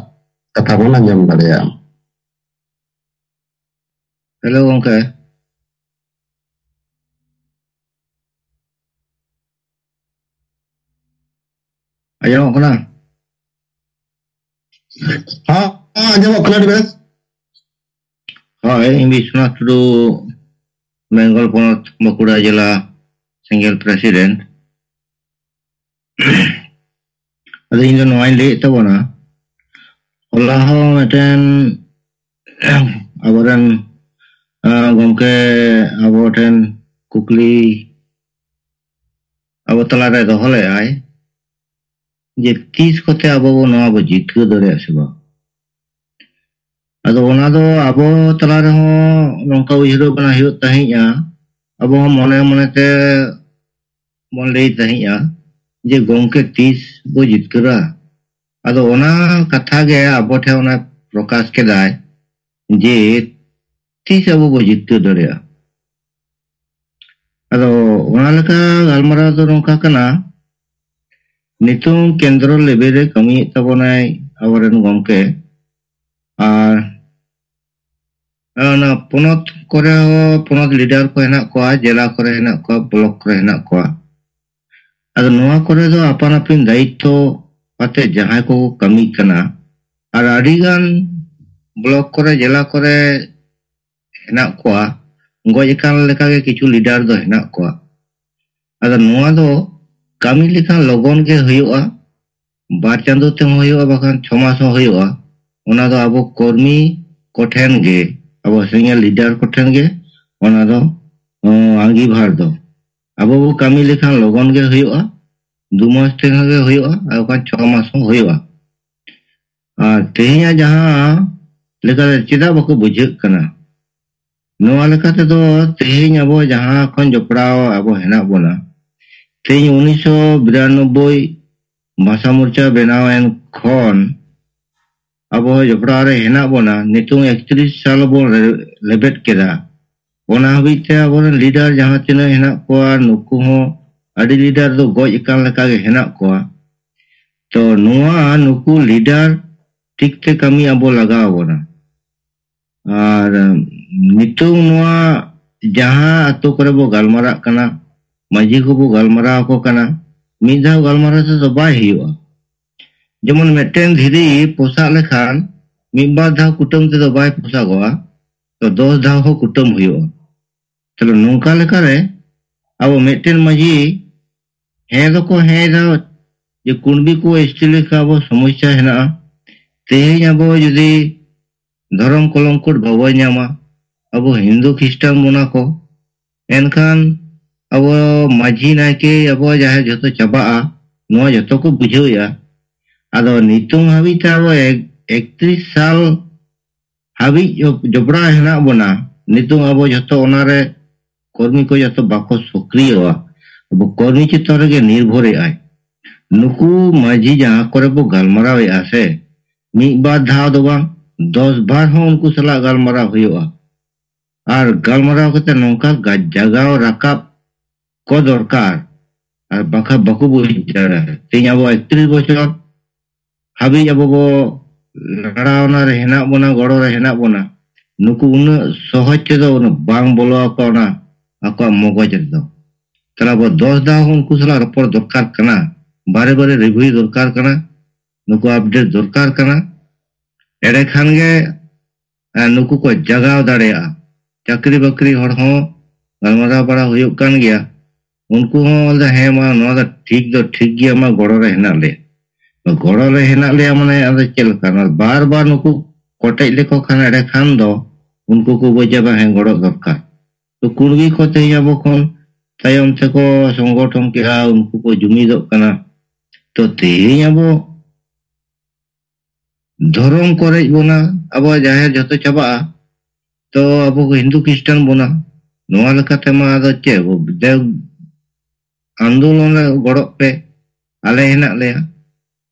ᱠᱟᱛᱷᱟ ᱵᱚᱱ ᱟᱸᱡᱚᱢ ᱫᱟᱲᱮᱭᱟᱜᱼᱟ᱾ ᱦᱮᱞᱳ ᱜᱚᱝᱠᱮ᱾ ᱟᱸᱡᱚᱢᱚᱜ ᱠᱟᱱᱟ? ᱦᱚᱸ, ᱦᱚᱸ, ᱟᱸᱡᱚᱢᱚᱜ ᱠᱟᱱᱟ ᱟᱹᱰᱤ ᱵᱮᱥ᱾ ᱦᱳᱭ, ᱤᱧ ᱵᱤᱥᱣᱚᱱᱟᱛᱷ ᱴᱩᱰᱩ, ᱵᱮᱝᱜᱚᱞ ᱯᱚᱱᱚᱛ, ᱵᱟᱸᱠᱩᱲᱟ ᱡᱮᱞᱟ, ᱥᱮᱸᱜᱮᱞ ᱯᱨᱮᱥᱤᱰᱮᱱᱴ᱾ ᱟᱫᱚ ᱤᱧ ᱫᱚ ᱱᱚᱣᱟᱧ ᱞᱟᱹᱭᱮᱫ ᱛᱟᱵᱚᱱᱟ, ᱦᱚᱞᱟ ᱦᱚᱸ ᱢᱤᱫᱴᱮᱱ ᱟᱵᱚᱨᱮᱱ, ᱟᱸ, ᱜᱚᱢᱠᱮ ᱟᱵᱚ ᱴᱷᱮᱱ ᱠᱩᱠᱞᱤ ᱟᱵᱚ ᱛᱟᱞᱟᱨᱮ ᱫᱚᱦᱚ ᱞᱮᱫᱟᱭ ᱡᱮ ᱛᱤᱥ ᱠᱚᱛᱮ ᱟᱵᱚ ᱵᱚ ᱱᱚᱣᱟ ᱵᱚ ᱡᱤᱛᱠᱟᱹᱨ ᱫᱟᱲᱮᱭᱟᱜᱼᱟ ᱥᱮ ᱵᱟᱝ᱾ ᱟᱫᱚ ᱚᱱᱟ ᱫᱚ ᱟᱵᱚ ᱛᱟᱞᱟ ᱨᱮᱦᱚᱸ ᱱᱚᱝᱠᱟ ᱩᱭᱦᱟᱹᱨ ᱵᱷᱟᱵᱽᱱᱟ ᱦᱩᱭᱩᱜ ᱛᱟᱦᱮᱸᱫᱼᱟ, ᱟᱵᱚ ᱦᱚᱸ ᱢᱚᱱᱮ ᱢᱚᱱᱮᱛᱮ ᱵᱚᱱ ᱞᱟᱹᱭ ᱛᱟᱦᱮᱸᱫᱼᱟ ᱡᱮ ᱜᱚᱢᱠᱮ ᱛᱤᱥ ᱵᱚ ᱡᱤᱛᱠᱟᱹᱨᱟ᱾ ᱟᱫᱚ ᱚᱱᱟ ᱠᱟᱛᱷᱟ ᱜᱮ ᱟᱵᱚ ᱴᱷᱮᱱ ᱚᱱᱟ ᱯᱨᱚᱠᱟᱥ ᱠᱮᱫᱟᱭ ᱡᱮ ᱛᱤᱥ ᱟᱵᱚ ᱵᱚ ᱡᱤᱛᱠᱟᱹᱨ ᱫᱟᱲᱮᱭᱟᱜᱼᱟ᱾ ᱟᱫᱚ ᱚᱱᱟ ᱞᱮᱠᱟ ᱜᱟᱞᱢᱟᱨᱟᱣ ᱫᱚ ᱱᱚᱝᱠᱟ ᱠᱟᱱᱟ, ᱱᱤᱛᱚᱝ ᱠᱮᱱᱫᱨᱚ ᱞᱮᱵᱮᱞ ᱨᱮ ᱠᱟᱹᱢᱤᱭᱮᱫ ᱛᱟᱵᱚᱱᱟᱭ ᱟᱵᱚᱨᱮᱱ ᱜᱚᱢᱠᱮ, ᱟᱨ ᱚᱱᱟ ᱯᱚᱱᱚᱛ ᱠᱚᱨᱮ ᱦᱚᱸ ᱯᱚᱱᱚᱛ ᱞᱤᱰᱟᱨ ᱠᱚ ᱦᱮᱱᱟᱜ ᱠᱚᱣᱟ, ᱡᱮᱞᱟ ᱠᱚᱨᱮ ᱦᱮᱱᱟᱜ ᱠᱚᱣᱟ, ᱵᱞᱚᱠ ᱠᱚᱨᱮ ᱦᱮᱱᱟᱜ ᱠᱚᱣᱟ᱾ ᱟᱫᱚ ᱱᱚᱣᱟ ᱠᱚᱨᱮ ᱫᱚ ᱟᱯᱟᱱ ᱟᱹᱯᱤᱱ ᱫᱟᱭᱤᱛᱛᱚ ᱟᱛᱮ ᱡᱟᱦᱟᱸᱭ ᱠᱚᱠᱚ ᱠᱟᱹᱢᱤ ᱠᱟᱱᱟ, ᱟᱨ ᱟᱹᱰᱤᱜᱟᱱ ᱵᱞᱚᱠ ᱠᱚᱨᱮ, ᱡᱮᱞᱟ ᱠᱚᱨᱮ ᱦᱮᱱᱟᱜ ᱠᱚᱣᱟ, ᱜᱚᱡ ᱟᱠᱟᱱ ᱞᱮᱠᱟᱜᱮ ᱠᱤᱪᱷᱩ ᱞᱤᱰᱟᱨ ᱫᱚ ᱦᱮᱱᱟᱜ ᱠᱚᱣᱟ᱾ ᱟᱫᱚ ᱱᱚᱣᱟ ᱫᱚ ᱠᱟᱹᱢᱤ ᱞᱮᱠᱷᱟᱱ ᱞᱚᱜᱚᱱ ᱜᱮ ᱦᱩᱭᱩᱜᱼᱟ, ᱵᱟᱨ ᱪᱟᱸᱫᱚ ᱛᱮᱦᱚᱸ ᱦᱩᱭᱩᱜᱼᱟ, ᱵᱟᱠᱷᱟᱱ ᱪᱷᱚ ᱢᱟᱥ ᱦᱚᱸ ᱦᱩᱭᱩᱜᱼᱟ᱾ ᱚᱱᱟ ᱫᱚ ᱟᱵᱚ ᱠᱚᱨᱢᱤ ᱠᱚᱴᱷᱮᱱ ᱜᱮ, ᱟᱵᱚ ᱥᱤᱱᱤᱭᱟᱨ ᱞᱤᱰᱟᱨ ᱠᱚᱴᱷᱮᱱ ᱜᱮ ᱚᱱᱟ ᱫᱚ, ᱚ, ᱟᱸᱜᱤᱵᱷᱟᱨ ᱫᱚ᱾ ᱟᱵᱚ ᱵᱚ ᱠᱟᱹᱢᱤ ᱞᱮᱠᱷᱟᱱ ᱞᱚᱜᱚᱱ ᱜᱮ ᱦᱩᱭᱩᱜᱼᱟ, ᱫᱩ ᱢᱟᱥ ᱛᱮᱦᱚᱸ ᱜᱮ ᱦᱩᱭᱩᱜᱼᱟ, ᱟᱨ ᱵᱟᱠᱷᱟᱱ ᱪᱷᱚ ᱢᱟᱥ ᱦᱚᱸ ᱦᱩᱭᱩᱜᱼᱟ᱾ ᱟᱨ ᱛᱮᱦᱮᱧᱟᱜ ᱡᱟᱦᱟᱸ ᱞᱮᱠᱟᱛᱮ ᱪᱮᱫᱟᱜ ᱵᱟᱠᱚ ᱵᱩᱡᱷᱟᱹᱜ ᱠᱟᱱᱟ? ᱱᱚᱣᱟ ᱞᱮᱠᱟ ᱛᱮᱫᱚ ᱛᱮᱦᱮᱧ ᱟᱵᱚ ᱡᱟᱦᱟᱸ ᱠᱷᱚᱱ ᱡᱚᱯᱲᱟᱣ ᱟᱵᱚ ᱦᱮᱱᱟᱜ ᱵᱚᱱᱟ, ᱛᱮᱦᱮᱧ ᱩᱱᱤᱥᱥᱚ ᱵᱤᱨᱟᱱᱚᱵᱵᱳᱭ ᱵᱷᱟᱥᱟ ᱢᱳᱨᱪᱟ ᱵᱮᱱᱟᱣᱮᱱ ᱠᱷᱚᱱ ᱟᱵᱚ ᱡᱚᱯᱲᱟᱣ ᱨᱮ ᱦᱮᱱᱟᱜ ᱵᱚᱱᱟ᱾ ᱱᱤᱛᱚᱝ ᱮᱠᱛᱨᱤᱥ ᱥᱟᱞ ᱵᱚᱱ ᱨᱮ-, ᱞᱮᱵᱮᱫ ᱠᱮᱫᱟ᱾ ᱚᱱᱟ ᱦᱟᱹᱵᱤᱡ ᱛᱮ ᱟᱵᱚᱨᱮᱱ ᱞᱤᱰᱟᱨ ᱡᱟᱦᱟᱸ ᱛᱤᱱᱟᱹᱜ ᱦᱮᱱᱟᱜ ᱠᱚᱣᱟ, ᱱᱩᱠᱩ ᱦᱚᱸ ᱟᱹᱰᱤ ᱞᱤᱰᱟᱨ ᱫᱚ ᱜᱚᱡ ᱟᱠᱟᱱ ᱞᱮᱠᱟ ᱜᱮ ᱦᱮᱱᱟᱜ ᱠᱚᱣᱟ᱾ ᱛᱚ ᱱᱚᱣᱟ ᱱᱩᱠᱩ ᱞᱤᱰᱟᱨ ᱴᱷᱤᱠ ᱛᱮ ᱠᱟᱹᱢᱤ ᱟᱵᱚ ᱞᱟᱜᱟᱣ ᱵᱚᱱᱟ᱾ ᱟᱨ ᱱᱤᱛᱚᱝ ᱱᱚᱣᱟ ᱡᱟᱦᱟᱸ ᱟᱛᱳ ᱠᱚᱨᱮ ᱵᱚ ᱜᱟᱞᱢᱟᱨᱟᱜ ᱠᱟᱱᱟ, ᱢᱟᱹᱡᱷᱤ ᱠᱚᱵᱚ ᱜᱟᱞᱢᱟᱨᱟᱣ ᱟᱠᱚ ᱠᱟᱱᱟ, ᱢᱤᱫ ᱫᱷᱟᱣ ᱜᱟᱞᱢᱟᱨᱟᱣ ᱛᱮᱫᱚ ᱵᱟᱭ ᱦᱩᱭᱩᱜᱼᱟ᱾ ᱡᱮᱢᱚᱱ ᱢᱤᱫᱴᱮᱱ ᱫᱷᱤᱨᱤ ᱯᱚᱥᱟᱜ ᱞᱮᱠᱷᱟᱱ ᱢᱤᱫ ᱵᱟᱨ ᱫᱷᱟᱣ ᱠᱩᱴᱟᱹᱢ ᱛᱮᱫᱚ ᱵᱟᱭ ᱯᱚᱥᱟᱜᱚᱜᱼᱟ, ᱛᱚ ᱫᱚᱥ ᱫᱷᱟᱣ ᱦᱚᱸ ᱠᱩᱴᱟᱹᱢ ᱦᱩᱭᱩᱜᱼᱟ᱾ ᱛᱟᱦᱞᱮ ᱱᱚᱝᱠᱟ ᱞᱮᱠᱟᱨᱮ ᱟᱵᱚ ᱢᱤᱫᱴᱮᱱ ᱢᱟᱹᱡᱷᱤ ᱦᱮᱸ ᱫᱚᱠᱚ ᱦᱮᱸ ᱫᱟ ᱡᱮ ᱠᱩᱬᱵᱤ ᱠᱚ ᱮᱥᱴᱤ ᱞᱮᱠᱟ ᱟᱵᱚ ᱥᱚᱢᱚᱥᱥᱟ ᱦᱮᱱᱟᱜᱼᱟ᱾ ᱛᱮᱦᱮᱧ ᱟᱵᱚ ᱡᱩᱫᱤ ᱫᱷᱚᱨᱚᱢ ᱠᱚᱞᱚᱝᱠᱚᱴ ᱵᱟᱵᱚ ᱧᱟᱢᱟ, ᱟᱵᱚ ᱦᱤᱱᱫᱩ ᱠᱷᱨᱤᱥᱴᱟᱱ ᱵᱚᱱᱟ ᱠᱚ, ᱮᱱᱠᱷᱟᱱ ᱟᱵᱚ ᱢᱟᱹᱡᱷᱤ ᱱᱟᱭᱠᱮ ᱟᱵᱚ ᱡᱟᱦᱮᱨ ᱡᱷᱚᱛᱚ ᱪᱟᱵᱟᱜᱼᱟ, ᱱᱚᱣᱟ ᱡᱷᱚᱛᱚ ᱠᱚ ᱵᱩᱡᱷᱟᱹᱣᱮᱫᱼᱟ᱾ ᱟᱫᱚ ᱱᱤᱛᱚᱝ ᱦᱟᱹᱵᱤᱡ ᱛᱮ ᱟᱵᱚ ᱮᱠ-, ᱮᱠᱛᱨᱤᱥ ᱥᱟᱞ ᱦᱟᱹᱵᱤᱡ ᱡᱚ-, ᱡᱚᱯᱲᱟᱣ ᱦᱮᱱᱟᱜ ᱵᱚᱱᱟ᱾ ᱱᱤᱛᱚᱝ ᱟᱵᱚ ᱡᱷᱚᱛᱚ ᱚᱱᱟᱨᱮ ᱠᱚᱨᱢᱤ ᱠᱚ ᱡᱷᱚᱛᱚ ᱵᱟᱠᱚ ᱥᱚᱠᱨᱤᱭᱚᱜᱼᱟ᱾ ᱟᱵᱚ ᱠᱚᱨᱢᱤ ᱪᱮᱛᱟᱱ ᱨᱮᱜᱮ ᱱᱤᱨᱵᱷᱚᱨᱮᱜᱼᱟᱭ᱾ ᱱᱩᱠᱩ ᱢᱟᱹᱡᱷᱤ ᱡᱟᱦᱟᱸ ᱠᱚᱨᱮ ᱵᱚ ᱜᱟᱞᱢᱟᱨᱟᱣᱮᱫᱼᱟ ᱥᱮ, ᱢᱤᱫ ᱵᱟᱨ ᱫᱷᱟᱣ ᱫᱚ ᱵᱟᱝ, ᱫᱚᱥ ᱵᱟᱨ ᱦᱚᱸ ᱩᱱᱠᱩ ᱥᱟᱞᱟᱜ ᱜᱟᱞᱢᱟᱨᱟᱣ ᱦᱩᱭᱩᱜᱼᱟ᱾ ᱟᱨ ᱜᱟᱞᱢᱟᱨᱟᱣ ᱠᱟᱛᱮ ᱱᱚᱝᱠᱟ ᱜᱟ-, ᱡᱟᱜᱟᱣ ᱨᱟᱠᱟᱵ ᱠᱚ ᱫᱚᱨᱠᱟᱨ᱾ ᱟᱨ ᱵᱟᱠᱷᱟᱱ ᱵᱟᱠᱚ ᱵᱩᱡᱽ ᱫᱟᱲᱮᱭᱟᱜᱼᱟ᱾ ᱛᱮᱦᱮᱧ ᱟᱵᱚ ᱮᱠᱛᱨᱤᱥ ᱵᱚᱪᱷᱚᱨ ᱦᱟᱹᱵᱤᱡ ᱟᱵᱚ ᱵᱚ ᱞᱟᱲᱟᱣᱱᱟ ᱨᱮ ᱦᱮᱱᱟᱜ ᱵᱚᱱᱟ, ᱜᱚᱲᱚ ᱨᱮ ᱦᱮᱱᱟᱜ ᱵᱚᱱᱟ, ᱱᱩᱠᱩ ᱩᱱᱟᱹᱜ ᱥᱚᱦᱚᱡ ᱛᱮᱫᱚ ᱩᱱᱟᱹᱜ ᱵᱟᱝ ᱵᱚᱞᱚ ᱟᱠᱚ ᱚᱱᱟ ᱟᱠᱚᱣᱟᱜ ᱢᱚᱜᱚᱡ ᱨᱮᱫᱚ᱾ ᱛᱟᱦᱞᱮ ᱟᱵᱚ ᱫᱚᱥ ᱫᱷᱟᱣ ᱦᱚᱸ ᱩᱱᱠᱩ ᱥᱟᱞᱟᱜ ᱨᱚᱯᱚᱲ ᱫᱚᱨᱠᱟᱨ ᱠᱟᱱᱟ, ᱵᱟᱨᱮ ᱵᱟᱨᱮ ᱨᱤᱵᱷᱤᱭᱩ ᱫᱚᱨᱠᱟᱨ ᱠᱟᱱᱟ, ᱱᱩᱠᱩ ᱟᱯᱰᱮᱴ ᱫᱚᱨᱠᱟᱨ ᱠᱟᱱᱟ᱾ ᱮᱸᱰᱮ ᱠᱷᱟᱱ ᱜᱮ, ᱮᱸ, ᱱᱩᱠᱩ ᱠᱚ ᱡᱟᱜᱟᱣ ᱫᱟᱲᱮᱭᱟᱜᱼᱟ᱾ ᱪᱟᱹᱠᱨᱤ ᱵᱟᱹᱠᱨᱤ ᱦᱚᱲ ᱦᱚᱸ ᱜᱟᱞᱢᱟᱨᱟᱣ ᱵᱟᱲᱟ ᱦᱩᱭᱩᱜ ᱠᱟᱱ ᱜᱮᱭᱟ, ᱩᱱᱠᱩ ᱦᱚᱸ ᱞᱟᱹᱭᱫᱟ, "ᱦᱮᱸ ᱢᱟ, ᱱᱚᱣᱟ ᱫᱚ ᱴᱷᱤᱠ ᱫᱚ ᱴᱷᱤᱠ ᱜᱮᱭᱟ, ᱢᱟ ᱜᱚᱲᱚ ᱨᱮ ᱦᱮᱱᱟᱜ ᱞᱮᱭᱟ᱾" ᱜᱚᱲᱚ ᱨᱮ ᱦᱮᱱᱟᱜ ᱞᱮᱭᱟ ᱢᱟᱱᱮ ᱟᱫᱚ ᱪᱮᱫ ᱞᱮᱠᱟ? ᱱᱚᱣᱟ ᱵᱟᱨ ᱵᱟᱨ ᱱᱩᱠᱩ ᱠᱚᱴᱮᱡ ᱞᱮᱠᱚ ᱠᱷᱟᱱ ᱮᱸᱰᱮ ᱠᱷᱟᱱ ᱫᱚ ᱩᱱᱠᱩ ᱠᱚ ᱵᱩᱡᱟ, "ᱵᱟᱝ, ᱦᱮᱸ, ᱜᱚᱲᱚ ᱫᱚᱨᱠᱟᱨ᱾" ᱛᱚ ᱠᱩᱲᱵᱤ ᱠᱚ ᱛᱮᱦᱮᱧ ᱟᱵᱚ ᱠᱷᱚᱱ ᱛᱟᱭᱚᱢ ᱛᱮᱠᱚ ᱥᱚᱝᱜᱚᱴᱷᱚᱱ ᱠᱮᱜᱼᱟ, ᱩᱱᱠᱩ ᱠᱚ ᱡᱩᱢᱤᱫᱚᱜ ᱠᱟᱱᱟ᱾ ᱛᱚ ᱛᱮᱦᱮᱧ ᱟᱵᱚ ᱫᱷᱚᱨᱚᱢ ᱠᱚ ᱨᱮᱡ ᱵᱚᱱᱟ, ᱟᱵᱚᱣᱟᱜ ᱡᱟᱦᱮᱨ ᱡᱷᱚᱛᱚ ᱪᱟᱵᱟᱜᱼᱟ, ᱛᱚ ᱟᱵᱚ ᱠᱚ ᱦᱤᱱᱫᱩ ᱠᱷᱨᱤᱥᱴᱟᱱ ᱵᱚᱱᱟ᱾ ᱱᱚᱣᱟ ᱞᱮᱠᱟᱛᱮ ᱢᱟ ᱟᱫᱚ ᱪᱮᱫ ᱵᱚ-, ᱫᱮᱣ-, ᱟᱱᱫᱳᱞᱚᱱ ᱨᱮ ᱜᱚᱲᱚᱜ ᱯᱮ, ᱟᱞᱮ ᱦᱮᱱᱟᱜ ᱞᱮᱭᱟ,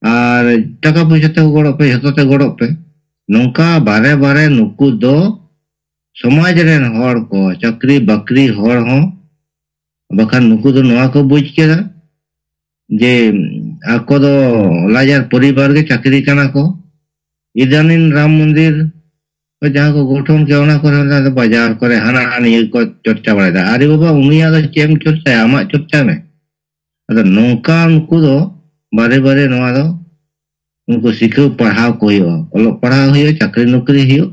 ᱟᱨ ᱴᱟᱠᱟ ᱯᱚᱭᱥᱟ ᱛᱮ ᱜᱚᱲᱚᱜ ᱯᱮ, ᱡᱷᱚᱛᱚ ᱛᱮ ᱜᱚᱲᱚᱜ ᱯᱮ᱾ ᱱᱚᱝᱠᱟ ᱵᱟᱨᱮ ᱵᱟᱨᱮ ᱱᱩᱠᱩ ᱫᱚ ᱥᱚᱢᱟᱡᱽ ᱨᱮᱱ ᱦᱚᱲ ᱠᱚ, ᱪᱟᱹᱠᱨᱤ ᱵᱟᱹᱠᱨᱤ ᱦᱚᱲ ᱦᱚᱸ, ᱵᱟᱠᱷᱟᱱ ᱱᱩᱠᱩ ᱫᱚ ᱱᱚᱣᱟ ᱠᱚ ᱵᱩᱡᱽ ᱠᱮᱫᱟ ᱡᱮ ᱟᱠᱚ ᱫᱚ ᱞᱟᱡᱟᱨ ᱯᱚᱨᱤᱵᱟᱨ ᱜᱮ ᱪᱟᱹᱠᱨᱤ ᱠᱟᱱᱟ ᱠᱚ᱾ ᱤᱫᱟᱱᱤᱱ ᱨᱟᱢ ᱢᱚᱱᱫᱤᱨ ᱠᱚ ᱡᱟᱦᱟᱸ ᱠᱚ ᱜᱚᱴᱷᱚᱱ ᱠᱮᱫᱟ, ᱚᱱᱟ ᱠᱚᱨᱮ ᱫᱚ ᱵᱟᱡᱟᱨ ᱠᱚᱨᱮ ᱦᱟᱱᱟ ᱱᱤᱭᱟᱹ ᱠᱚ ᱪᱚᱨᱪᱟ ᱵᱟᱲᱟᱭᱮᱫᱟ᱾ ᱟᱨᱮ ᱵᱟᱵᱟ, ᱩᱱᱤᱭᱟᱜ ᱫᱚ ᱪᱮᱫ ᱮᱢ ᱪᱚᱨᱪᱟᱭᱟ? ᱟᱢᱟᱜ ᱪᱚᱨᱪᱟ ᱢᱮ᱾ ᱟᱫᱚ ᱱᱚᱝᱠᱟ ᱩᱱᱠᱩ ᱫᱚ ᱵᱟᱨᱮ ᱵᱟᱨᱮ ᱱᱚᱣᱟ ᱫᱚ ᱩᱱᱠᱩ ᱥᱤᱠᱷᱟᱹᱣ ᱯᱟᱲᱦᱟᱣ ᱠᱚ ᱦᱩᱭᱩᱜᱼᱟ, ᱚᱞᱚᱜ ᱯᱟᱲᱦᱟᱣ ᱦᱩᱭᱩᱜᱼᱟ, ᱪᱟᱹᱠᱨᱤ ᱱᱚᱠᱨᱤ ᱦᱩᱭᱩᱜ᱾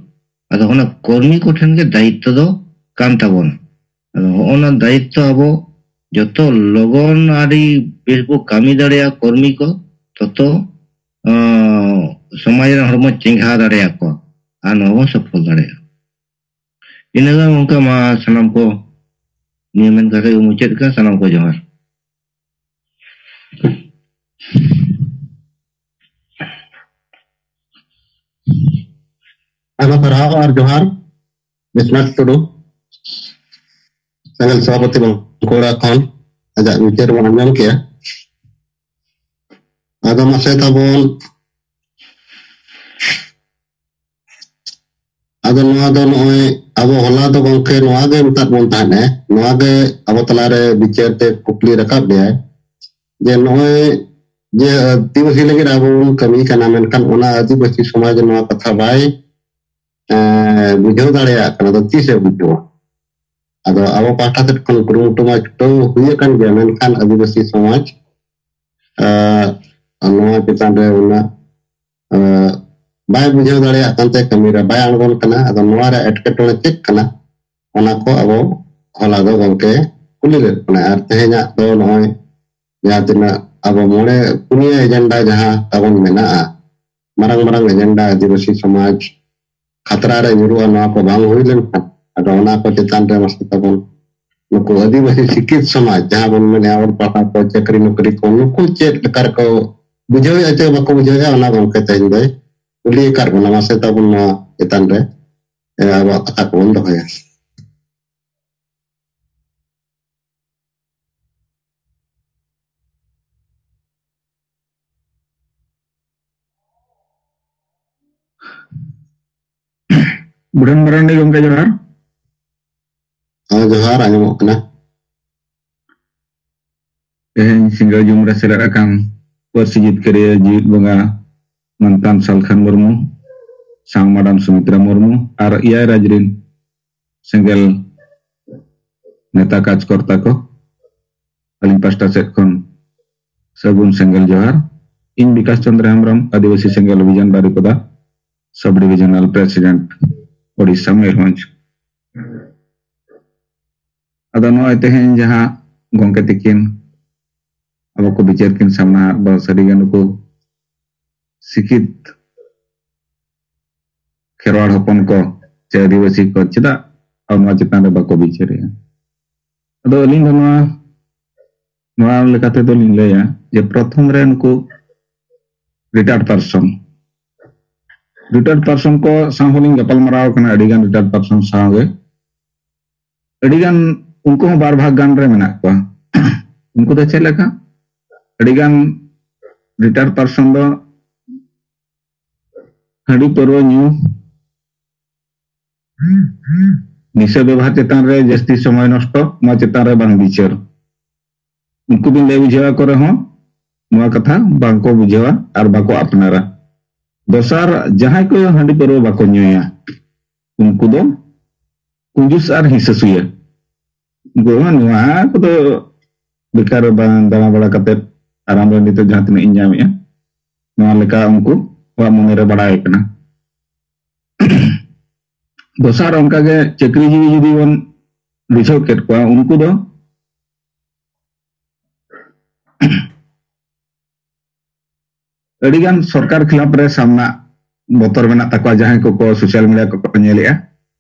ᱟᱫᱚ ᱚᱱᱟ ᱠᱚᱨᱢᱤ ᱠᱚᱴᱷᱮᱱ ᱜᱮ ᱫᱟᱭᱤᱛᱛᱚ ᱫᱚ ᱠᱟᱱ ᱛᱟᱵᱚᱱᱟ᱾ ᱟᱫᱚ ᱦᱚᱸᱜᱼᱚ ᱱᱟ ᱫᱟᱭᱤᱛᱛᱚ ᱟᱵᱚ ᱡᱚᱛᱚ ᱞᱚᱜᱚᱱ ᱟᱹᱰᱤ ᱵᱮᱥ ᱵᱚ ᱠᱟᱹᱢᱤ ᱫᱟᱲᱮᱭᱟᱜᱼᱟ ᱠᱚᱨᱢᱤ ᱠᱚ, ᱛᱚᱛᱚ, ᱟᱸ, ᱥᱚᱢᱟᱡᱽ ᱨᱮᱱ ᱦᱚᱲᱢᱚ ᱪᱮᱸᱜᱷᱟᱣ ᱫᱟᱲᱮᱭᱟᱠᱚᱣᱟ ᱟᱨ ᱱᱚᱣᱟ ᱵᱚᱱ ᱥᱚᱯᱷᱚᱞ ᱫᱟᱲᱮᱭᱟᱜᱼᱟ᱾ ᱤᱱᱟᱹ ᱫᱚ ᱜᱚᱢᱠᱮ ᱢᱟ ᱥᱟᱱᱟᱢ ᱠᱚ ᱱᱤᱭᱟᱹ ᱢᱮᱱ ᱠᱟᱛᱮ ᱜᱮ ᱢᱩᱪᱟᱹᱫ ᱠᱟᱱᱟ᱾ ᱥᱟᱱᱟᱢ ᱠᱚ ᱡᱚᱦᱟᱨ᱾ ᱟᱭᱢᱟ ᱥᱟᱨᱦᱟᱣ ᱟᱨ ᱡᱚᱦᱟᱨ, ᱵᱤᱥᱱᱟᱛᱷ ᱴᱩᱰᱩ, ᱥᱮᱸᱜᱮᱞ ᱥᱚᱵᱷᱟᱯᱚᱛᱤ ᱵᱟᱸᱠᱩᱲᱟ ᱠᱷᱚᱱ ᱟᱡᱟᱜ ᱵᱤᱪᱟᱹᱨ ᱵᱚᱱ ᱟᱸᱡᱚᱢ ᱠᱮᱜᱼᱟ᱾ ᱟᱫᱚ ᱢᱟᱥᱮ ᱛᱟᱵᱚᱱ, ᱟᱫᱚ ᱱᱚᱣᱟ ᱫᱚ ᱱᱚᱜᱼᱚᱭ ᱟᱵᱚ ᱦᱚᱞᱟ ᱫᱚ ᱜᱚᱢᱠᱮ ᱱᱚᱣᱟ ᱜᱮ ᱢᱮᱛᱟᱫ ᱵᱚᱱ ᱛᱟᱦᱮᱸᱫ ᱮ, ᱱᱚᱣᱟ ᱜᱮ ᱟᱵᱚ ᱛᱟᱞᱟᱨᱮ ᱵᱤᱪᱟᱹᱨ ᱛᱮ ᱠᱩᱠᱞᱤ ᱨᱟᱠᱟᱵ ᱞᱮᱭᱟᱭ ᱡᱮ ᱱᱚᱜᱼᱚᱭ ᱡᱮ ᱟᱹᱫᱤᱵᱟᱹᱥᱤ ᱞᱟᱹᱜᱤᱫ ᱟᱵᱚ ᱵᱚᱱ ᱠᱟᱹᱢᱤ ᱠᱟᱱᱟ, ᱢᱮᱱᱠᱷᱟᱱ ᱚᱱᱟ ᱟᱹᱫᱤᱵᱟᱹᱥᱤ ᱥᱚᱢᱟᱡᱽ ᱱᱚᱣᱟ ᱠᱟᱛᱷᱟ ᱵᱟᱭ, ᱮᱸ, ᱵᱩᱡᱷᱟᱹᱣ ᱫᱟᱲᱮᱭᱟᱜ ᱠᱟᱱᱟ, ᱫᱚ ᱛᱤᱥᱮ ᱵᱩᱡᱷᱟᱹᱣᱟ? ᱟᱫᱚ ᱟᱵᱚ ᱯᱟᱦᱴᱟ ᱥᱮᱫ ᱠᱷᱚᱱ ᱠᱩᱨᱩᱢᱩᱴᱩ ᱢᱟ ᱪᱷᱩᱴᱟᱹᱣ ᱦᱩᱭ ᱟᱠᱟᱱ ᱜᱮᱭᱟ, ᱢᱮᱱᱠᱷᱟᱱ ᱟᱹᱫᱤᱵᱟᱹᱥᱤ ᱥᱚᱢᱟᱡᱽ, ᱮᱸ, ᱱᱚᱣᱟ ᱪᱮᱛᱟᱱ ᱨᱮ ᱩᱱᱟᱹᱜ, ᱮᱸ, ᱵᱟᱭ ᱵᱩᱡᱷᱟᱹᱣ ᱫᱟᱲᱮᱭᱟᱜ ᱠᱟᱱᱛᱮ ᱠᱟᱹᱢᱤ ᱨᱮ ᱵᱟᱭ ᱟᱬᱜᱚᱱ ᱠᱟᱱᱟ᱾ ᱟᱫᱚ ᱱᱚᱣᱟ ᱨᱮ ᱮᱴᱠᱮᱴᱚᱬᱮ ᱪᱮᱫ ᱠᱟᱱᱟ, ᱚᱱᱟ ᱠᱚ ᱟᱵᱚ ᱦᱚᱞᱟ ᱫᱚ ᱜᱚᱢᱠᱮ ᱠᱩᱞᱤ ᱞᱮᱫ ᱵᱚᱱᱟᱭ᱾ ᱟᱨ ᱛᱮᱦᱮᱧᱟᱜ ᱫᱚ ᱱᱚᱜᱼᱚᱭ ᱡᱟᱦᱟᱸ ᱛᱤᱱᱟᱹᱜ ᱟᱵᱚ ᱢᱚᱬᱮ ᱯᱩᱱᱭᱟᱹ ᱮᱡᱮᱱᱰᱟ ᱡᱟᱦᱟᱸ ᱛᱟᱵᱚᱱ ᱢᱮᱱᱟᱜᱼᱟ, ᱢᱟᱨᱟᱝ ᱢᱟᱨᱟᱝ ᱮᱡᱮᱱᱰᱟ ᱟᱹᱫᱤᱵᱟᱹᱥᱤ ᱥᱚᱢᱟᱡᱽ ᱠᱷᱟᱛᱨᱟ ᱨᱮ ᱧᱩᱨᱩᱜᱼᱟ, ᱱᱚᱣᱟ ᱠᱚ ᱵᱟᱝ ᱦᱩᱭ ᱞᱮᱱᱠᱷᱟᱱ, ᱟᱫᱚ ᱚᱱᱟ ᱠᱚ ᱪᱮᱛᱟᱱ ᱨᱮ ᱢᱟᱥᱮ ᱛᱟᱵᱚᱱ ᱱᱩᱠᱩ ᱟᱹᱫᱤᱵᱟᱹᱥᱤ ᱥᱤᱠᱷᱤᱛ ᱥᱚᱢᱟᱡᱽ ᱡᱟᱦᱟᱸ ᱵᱚᱱ ᱢᱮᱱᱮᱫᱼᱟ, ᱚᱞ ᱯᱟᱲᱦᱟᱣ ᱠᱚ, ᱪᱟᱹᱠᱨᱤ ᱱᱚᱠᱨᱤ ᱠᱚ, ᱱᱩᱠᱩ ᱪᱮᱫ ᱞᱮᱠᱟ ᱨᱮᱠᱚ ᱵᱩᱡᱷᱟᱹᱣᱮᱫᱼᱟ ᱪᱮ ᱵᱟᱠᱚ ᱵᱩᱡᱷᱟᱹᱣᱮᱫᱼᱟ, ᱚᱱᱟ ᱜᱚᱢᱠᱮ ᱛᱮᱦᱮᱧ ᱫᱚᱭ ᱠᱩᱞᱤ ᱟᱠᱟᱫ ᱵᱚᱱᱟ, ᱢᱟᱥᱮ ᱛᱟᱵᱚᱱ ᱱᱚᱣᱟ ᱪᱮᱛᱟᱱ ᱨᱮ, ᱮ, ᱟᱵᱚᱣᱟᱜ ᱠᱟᱛᱷᱟ ᱠᱚᱵᱚᱱ ᱫᱚᱦᱚᱭᱟ᱾ ᱵᱩᱰᱷᱟᱹᱱ ᱢᱟᱨᱟᱱᱰᱤ ᱜᱚᱢᱠᱮ, ᱡᱚᱦᱟᱨ᱾ ᱦᱮᱸ, ᱡᱚᱦᱟᱨ, ᱟᱸᱡᱚᱢᱚᱜ ᱠᱟᱱᱟ᱾ ᱛᱮᱦᱮᱧ ᱥᱤᱸᱜᱟᱹᱲ ᱡᱩᱢ ᱨᱮ ᱥᱮᱞᱮᱫ ᱟᱠᱟᱱ ᱯᱟᱹᱨᱥᱤ ᱡᱤᱛᱠᱟᱹᱨᱤᱭᱟᱹ ᱡᱤᱣᱤᱫ ᱵᱚᱸᱜᱟ ᱢᱟᱱᱛᱟᱱ ᱥᱟᱞᱠᱷᱟᱱ ᱢᱩᱨᱢᱩ, ᱥᱟᱶ ᱢᱟᱰᱟᱢ ᱥᱩᱢᱤᱛᱨᱟ ᱢᱩᱨᱢᱩ ᱟᱨ ᱮᱭᱟᱭ ᱨᱟᱡᱽ ᱨᱤᱱ ᱥᱮᱸᱜᱮᱞ ᱱᱮᱛᱟ ᱠᱟᱡᱽᱠᱚᱨᱛᱟ ᱠᱚ, ᱟᱹᱞᱤᱧ ᱯᱟᱥᱴᱟ ᱥᱮᱫ ᱠᱷᱚᱱ ᱥᱟᱹᱜᱩᱱ ᱥᱮᱸᱜᱮᱞ ᱡᱚᱦᱟᱨ᱾ ᱤᱧ ᱵᱤᱠᱟᱥ ᱪᱚᱸᱫᱽᱨᱚ ᱦᱮᱢᱵᱨᱚᱢ, ᱟᱹᱫᱤᱵᱟᱹᱥᱤ ᱥᱮᱸᱜᱮᱞ ᱚᱵᱷᱤᱡᱟᱱ ᱵᱟᱨᱤᱯᱚᱫᱟ, sub divisional president, Odisha, Mayurbhanj. ᱟᱫᱚ ᱱᱚᱜᱼᱚᱭ ᱛᱮᱦᱮᱧ ᱡᱟᱦᱟᱸ ᱜᱚᱢᱠᱮ ᱛᱤᱠᱤᱱ ᱟᱵᱚ ᱠᱚ ᱵᱤᱪᱟᱹᱨ ᱠᱤᱱ ᱥᱟᱢᱱᱟ, ᱵᱟ ᱥᱟᱹᱨᱤᱜᱮ ᱱᱩᱠᱩ ᱥᱤᱠᱷᱤᱛ ᱠᱷᱮᱨᱣᱟᱲ ᱦᱚᱯᱚᱱ ᱠᱚ ᱪᱮ ᱟᱹᱫᱤᱵᱟᱹᱥᱤ ᱠᱚ ᱪᱮᱫᱟᱜ ᱟᱵᱚ ᱱᱚᱣᱟ ᱪᱮᱛᱟᱱ ᱨᱮ ᱵᱟᱠᱚ ᱵᱤᱪᱟᱹᱨᱮᱜᱼᱟ? ᱟᱫᱚ ᱟᱹᱞᱤᱧ ᱫᱚ ᱱᱚᱣᱟ, ᱱᱚᱣᱟ ᱞᱮᱠᱟ ᱛᱮᱫᱚ ᱞᱤᱧ ᱞᱟᱹᱭᱟ ᱡᱮ ᱯᱨᱚᱛᱷᱚᱢ ᱨᱮ ᱱᱩᱠᱩ retired person, retired person ᱠᱚ ᱥᱟᱶ ᱦᱚᱸᱞᱤᱧ ᱜᱟᱯᱟᱞ ᱢᱟᱨᱟᱣ ᱠᱟᱱᱟ, ᱟᱹᱰᱤ ᱜᱟᱱ retired person ᱥᱟᱶ ᱜᱮ᱾ ᱟᱹᱰᱤ ᱜᱟᱱ ᱩᱱᱠᱩ ᱦᱚᱸ ᱵᱟᱨ ᱵᱷᱟᱜᱽ ᱜᱟᱱ ᱨᱮ ᱢᱮᱱᱟᱜ ᱠᱚᱣᱟ᱾ ᱩᱱᱠᱩ ᱫᱚ ᱪᱮᱫ ᱞᱮᱠᱟ? ᱟᱹᱰᱤ ᱜᱟᱱ retired person ᱫᱚ ᱦᱟᱺᱰᱤ ᱯᱟᱹᱨᱣᱟᱹ ᱧᱩ, ᱱᱤᱥᱟᱹ ᱵᱮᱵᱚᱦᱟᱨ ᱪᱮᱛᱟᱱ ᱨᱮ ᱡᱟᱹᱥᱛᱤ ᱥᱚᱢᱚᱭ ᱱᱚᱥᱴᱚ, ᱱᱚᱣᱟ ᱪᱮᱛᱟᱱ ᱨᱮ ᱵᱟᱝ ᱵᱤᱪᱟᱹᱨ᱾ ᱩᱱᱠᱩ ᱵᱤᱱ ᱞᱟᱹᱭ ᱵᱩᱡᱷᱟᱹᱣ ᱟᱠᱚ ᱨᱮᱦᱚᱸ, ᱱᱚᱣᱟ ᱠᱟᱛᱷᱟ ᱵᱟᱝ ᱠᱚ ᱵᱩᱡᱷᱟᱹᱣᱟ ᱟᱨ ᱵᱟᱠᱚ ᱟᱯᱱᱟᱨᱟ᱾ ᱫᱚᱥᱟᱨ, ᱡᱟᱦᱟᱸᱭ ᱠᱚ ᱦᱟᱺᱰᱤ ᱯᱟᱹᱨᱣᱟᱹ ᱵᱟᱠᱚ ᱧᱩᱭᱟ, ᱩᱱᱠᱩ ᱫᱚ ᱠᱩᱸᱡᱩᱥ ᱟᱨ ᱦᱤᱸᱥᱟᱹ ᱥᱩᱭᱟᱹ᱾ ᱩᱱᱠᱩ ᱫᱚ ᱱᱚᱣᱟ ᱠᱚᱫᱚ ᱵᱮᱠᱟᱨ ᱵᱟᱝ ᱫᱟᱬᱟ ᱵᱟᱲᱟ ᱠᱟᱛᱮ ᱟᱨᱟᱢ ᱨᱮ ᱱᱤᱛᱚᱜ ᱡᱟᱦᱟᱸ ᱛᱤᱱᱟᱹᱜ ᱤᱧ ᱧᱟᱢᱮᱜᱼᱟ, ᱱᱚᱣᱟ ᱞᱮᱠᱟ ᱩᱱᱠᱩ ᱠᱚᱣᱟᱜ ᱢᱚᱱᱮᱨᱮ ᱵᱟᱲᱟᱭ ᱠᱟᱱᱟ᱾ ᱫᱚᱥᱟᱨ, ᱚᱱᱠᱟᱜᱮ ᱪᱟᱹᱠᱨᱤ ᱡᱤᱣᱤ ᱡᱩᱫᱤ ᱵᱚᱱ ᱵᱩᱡᱷᱟᱹᱣ ᱠᱮᱫ ᱠᱚᱣᱟ, ᱩᱱᱠᱩ ᱫᱚ ᱟᱹᱰᱤᱜᱟᱱ ᱥᱚᱨᱠᱟᱨ ᱠᱷᱤᱞᱟᱯ ᱨᱮ ᱥᱟᱢᱱᱟ ᱵᱚᱛᱚᱨ ᱢᱮᱱᱟᱜ ᱛᱟᱠᱚᱣᱟ, ᱡᱟᱦᱟᱸᱭ ᱠᱚᱠᱚ social media ᱠᱚᱠᱚ ᱧᱮᱞᱮᱜᱼᱟ᱾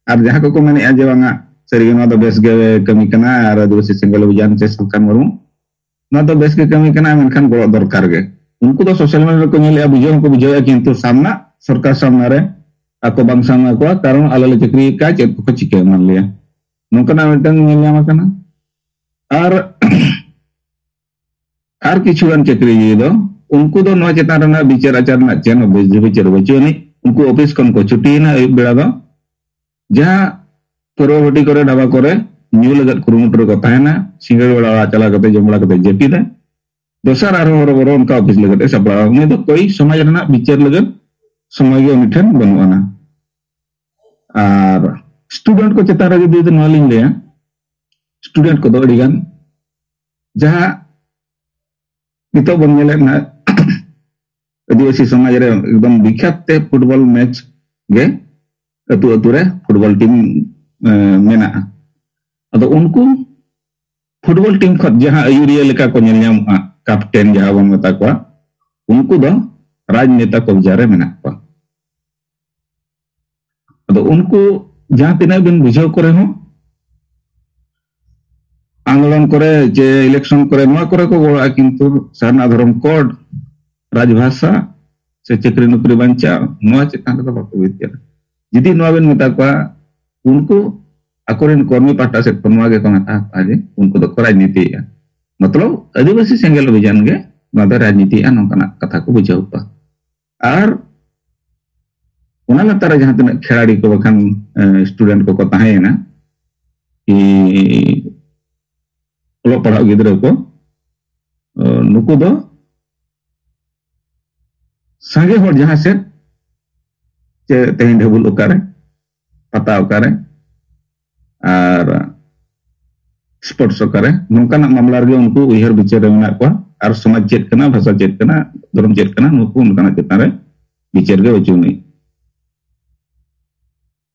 ᱟᱨ ᱡᱟᱦᱟᱸ ᱠᱚᱠᱚ ᱢᱮᱱᱮᱜᱼᱟ ᱡᱮ ᱵᱟᱝᱟ, ᱥᱟᱹᱨᱤᱜᱮ ᱱᱚᱣᱟ ᱫᱚ ᱵᱮᱥ ᱜᱮ ᱠᱟᱹᱢᱤ ᱠᱟᱱᱟ, ᱟᱨ ᱟᱹᱫᱤᱵᱟᱹᱥᱤ ᱥᱮᱸᱜᱮᱞ ᱚᱵᱷᱤᱡᱟᱱ ᱪᱮ ᱥᱟᱞᱠᱷᱟᱱ ᱢᱩᱨᱢᱩ, ᱱᱚᱣᱟ ᱫᱚ ᱵᱮᱥ ᱜᱮ ᱠᱟᱹᱢᱤ ᱠᱟᱱᱟ, ᱢᱮᱱᱠᱷᱟᱱ ᱜᱚᱲᱚ ᱫᱚᱨᱠᱟᱨ ᱜᱮ᱾ ᱩᱱᱠᱩ ᱫᱚ social media ᱨᱮᱠᱚ ᱧᱮᱞᱮᱜᱼᱟ, ᱵᱩᱡᱷᱟᱹᱣ ᱦᱚᱸᱠᱚ ᱵᱩᱡᱷᱟᱹᱣᱮᱜᱼᱟ, ᱠᱤᱱᱛᱩ ᱥᱟᱢᱱᱟ ᱥᱚᱨᱠᱟᱨ ᱥᱟᱢᱱᱟ ᱨᱮ ᱟᱠᱚ ᱵᱟᱝ ᱥᱟᱢᱱᱟ ᱠᱚᱣᱟ, ᱠᱟᱨᱚᱱ ᱟᱞᱮ ᱞᱮ ᱪᱟᱹᱠᱨᱤ ᱟᱠᱟᱫ, ᱪᱮᱫ ᱠᱚᱠᱚ ᱪᱤᱠᱟᱹ ᱮᱢᱟᱱ ᱞᱮᱭᱟ, ᱱᱚᱝᱠᱟᱱᱟᱜ ᱢᱤᱫᱴᱟᱝ ᱧᱮᱞ ᱧᱟᱢ ᱟᱠᱟᱱᱟ᱾ ᱟᱨ ᱟᱨ ᱠᱤᱪᱷᱩ ᱜᱟᱱ ᱪᱟᱹᱠᱨᱤᱡᱤᱵᱤ ᱫᱚ, ᱩᱱᱠᱩ ᱫᱚ ᱱᱚᱣᱟ ᱪᱮᱛᱟᱱ ᱨᱮᱱᱟᱜ ᱵᱤᱪᱟᱹᱨ ᱟᱪᱟᱨ ᱨᱮᱱᱟᱜ ᱪᱮᱫ ᱦᱚᱸ ᱵᱤᱪᱟᱹᱨ ᱵᱟᱹᱪᱩᱜ ᱟᱹᱱᱤᱡ᱾ ᱩᱱᱠᱩ ᱚᱯᱷᱤᱥ ᱠᱷᱚᱱ ᱠᱚ ᱪᱷᱩᱴᱤᱭᱮᱱᱟ ᱟᱹᱭᱩᱵ ᱵᱮᱲᱟ ᱫᱚ, ᱡᱟᱦᱟᱸ ᱯᱟᱹᱨᱣᱟᱹ ᱵᱷᱟᱹᱴᱤ ᱠᱚᱨᱮ, ᱰᱷᱟᱵᱟ ᱠᱚᱨᱮ ᱧᱩ ᱞᱟᱹᱜᱤᱫ ᱠᱩᱨᱩᱢᱩᱴᱩ ᱨᱮᱠᱚ ᱛᱟᱦᱮᱱᱟ᱾ ᱥᱤᱸᱜᱟᱹᱲ ᱵᱮᱲᱟ ᱚᱲᱟᱜ ᱪᱟᱞᱟᱣ ᱠᱟᱛᱮ, ᱡᱚᱢ ᱵᱟᱲᱟ ᱠᱟᱛᱮ ᱡᱟᱹᱯᱤᱫᱟ᱾ ᱫᱚᱥᱟᱨ ᱟᱨᱦᱚᱸ ᱦᱚᱨᱚᱵᱚᱨᱚ ᱚᱱᱠᱟ ᱚᱯᱷᱤᱥ ᱞᱟᱹᱜᱤᱫ ᱮ ᱥᱟᱯᱲᱟᱣᱟ᱾ ᱩᱱᱤ ᱫᱚ ᱠᱳᱭ ᱥᱚᱢᱟᱡᱽ ᱨᱮᱱᱟᱜ ᱵᱤᱪᱟᱹᱨ ᱞᱟᱹᱜᱤᱫ ᱥᱚᱢᱚᱭ ᱜᱮ ᱩᱱᱤ ᱴᱷᱮᱱ ᱵᱟᱹᱱᱩᱜ ᱟᱱᱟ᱾ ᱟᱨ ᱥᱴᱩᱰᱮᱱᱴ ᱠᱚ ᱪᱮᱛᱟᱱ ᱨᱮ ᱡᱩᱫᱤ ᱱᱚᱣᱟ ᱞᱤᱧ ᱞᱟᱹᱭᱟ, ᱥᱴᱩᱰᱮᱱᱴ ᱠᱚᱫᱚ ᱟᱹᱰᱤ ᱜᱟᱱ, ᱡᱟᱦᱟᱸ ᱱᱤᱛᱚᱜ ᱵᱚᱱ ᱧᱮᱞᱮᱫ ᱱᱟᱦᱟᱜ, ᱟᱹᱫᱤᱵᱟᱹᱥᱤ ᱥᱚᱢᱟᱡᱽ ᱨᱮ ᱮᱠᱫᱚᱢ ᱵᱤᱠᱷᱟᱛ ᱛᱮ ᱯᱷᱩᱴᱵᱚᱞ ᱢᱮᱪ ᱜᱮ ᱟᱹᱛᱩ ᱟᱹᱛᱩ ᱨᱮ ᱯᱷᱩᱴᱵᱚᱞ ᱴᱤᱢ, ᱮ, ᱢᱮᱱᱟᱜᱼᱟ᱾ ᱟᱫᱚ ᱩᱱᱠᱩ ᱯᱷᱩᱴᱵᱚᱞ ᱴᱤᱢ ᱠᱷᱚᱱ ᱡᱟᱦᱟᱸ ᱟᱹᱭᱩᱨᱤᱭᱟᱹ ᱞᱮᱠᱟ ᱠᱚ ᱧᱮᱞ ᱧᱟᱢᱚᱜᱼᱟ, ᱠᱟᱯᱴᱮᱱ ᱡᱟᱦᱟᱸ ᱵᱚᱱ ᱢᱮᱛᱟ ᱠᱚᱣᱟ, ᱩᱱᱠᱩ ᱫᱚ ᱨᱟᱡᱽᱱᱮᱛᱟ ᱠᱚᱵᱡᱟ ᱨᱮ ᱢᱮᱱᱟᱜ ᱠᱚᱣᱟ᱾ ᱟᱫᱚ ᱩᱱᱠᱩ ᱡᱟᱦᱟᱸ ᱛᱤᱱᱟᱹᱜ ᱵᱤᱱ ᱵᱩᱡᱷᱟᱹᱣ ᱠᱚᱨᱮ ᱦᱚᱸ, ᱟᱱᱫᱳᱞᱚᱱ ᱠᱚᱨᱮ ᱡᱮ ᱤᱞᱮᱠᱥᱚᱱ ᱠᱚᱨᱮ ᱱᱚᱣᱟ ᱠᱚᱨᱮ ᱠᱚ ᱜᱚᱲᱚᱜᱼᱟ, ᱠᱤᱱᱛᱩ ᱥᱟᱨᱱᱟ ᱫᱷᱚᱨᱚᱢ ᱠᱳᱰ, ᱨᱟᱡᱽᱵᱷᱟᱥᱟ ᱥᱮ ᱪᱟᱹᱠᱨᱤ ᱱᱚᱠᱨᱤ ᱵᱟᱧᱪᱟᱣ, ᱱᱚᱣᱟ ᱪᱮᱛᱟᱱ ᱨᱮᱫᱚ ᱵᱟᱠᱚ ᱵᱤᱪᱟᱹᱨᱟ᱾ ᱡᱩᱫᱤ ᱱᱚᱣᱟ ᱵᱤᱱ ᱢᱮᱛᱟ ᱠᱚᱣᱟ, ᱩᱱᱠᱩ ᱟᱠᱚᱨᱮᱱ ᱠᱚᱨᱢᱤ ᱯᱟᱦᱴᱟ ᱥᱮᱫ ᱠᱷᱚᱱ ᱱᱚᱣᱟ ᱜᱮᱠᱚ ᱢᱮᱛᱟ ᱠᱚᱣᱟ ᱡᱮ ᱩᱱᱠᱩ ᱫᱚᱠᱚ ᱨᱟᱡᱽᱱᱤᱛᱤᱭᱮᱫᱼᱟ, ᱢᱚᱛᱞᱚᱵ ᱟᱹᱫᱤᱵᱟᱹᱥᱤ ᱥᱮᱸᱜᱮᱞ ᱚᱵᱷᱤᱡᱟᱱ ᱜᱮ ᱱᱚᱣᱟ ᱫᱚ ᱨᱟᱡᱽᱱᱤᱛᱤᱭᱮᱫᱼᱟ, ᱱᱚᱝᱠᱟᱱᱟᱜ ᱠᱟᱛᱷᱟ ᱠᱚ ᱵᱩᱡᱷᱟᱹᱣ ᱠᱚᱣᱟ᱾ ᱟᱨ ᱚᱱᱟ ᱞᱟᱛᱟᱨ ᱨᱮ ᱡᱟᱦᱟᱸ ᱛᱤᱱᱟᱹᱜ ᱠᱷᱮᱞᱟᱲᱤ ᱠᱚ ᱵᱟᱠᱷᱟᱱ ᱥᱴᱩᱰᱮᱱᱴ ᱠᱚᱠᱚ ᱛᱟᱦᱮᱸᱭᱮᱱᱟ, ᱠᱤ ᱚᱞᱚᱜ ᱯᱟᱲᱦᱟᱜ ᱜᱤᱫᱽᱨᱟᱹ ᱠᱚ, ᱱᱩᱠᱩ ᱫᱚ ᱥᱟᱸᱜᱮ ᱦᱚᱲ ᱡᱟᱦᱟᱸ ᱥᱮᱫ, ᱪᱮ ᱛᱮᱦᱮᱧ ᱰᱷᱟᱹᱵᱩᱞ ᱚᱠᱟᱨᱮ, ᱯᱟᱛᱟ ᱚᱠᱟᱨᱮ, ᱟᱨ ᱥᱯᱳᱨᱴᱥ ᱚᱠᱟᱨᱮ, ᱱᱚᱝᱠᱟᱱᱟᱜ ᱢᱟᱢᱞᱟ ᱨᱮᱜᱮ ᱩᱱᱠᱩ ᱩᱭᱦᱟᱹᱨ ᱵᱤᱪᱟᱹᱨ ᱨᱮ ᱢᱮᱱᱟᱜ ᱠᱚᱣᱟ᱾ ᱟᱨ ᱥᱚᱢᱟᱡᱽ ᱪᱮᱫ ᱠᱟᱱᱟ, ᱵᱷᱟᱥᱟ ᱪᱮᱫ ᱠᱟᱱᱟ, ᱫᱷᱚᱨᱚᱢ ᱪᱮᱫ ᱠᱟᱱᱟ, ᱱᱩᱠᱩ ᱚᱱᱠᱟᱱᱟᱜ ᱪᱮᱛᱟᱱ ᱨᱮ ᱵᱤᱪᱟᱹᱨ ᱜᱮ ᱵᱟᱹᱪᱩᱜ ᱟᱹᱱᱤᱡ᱾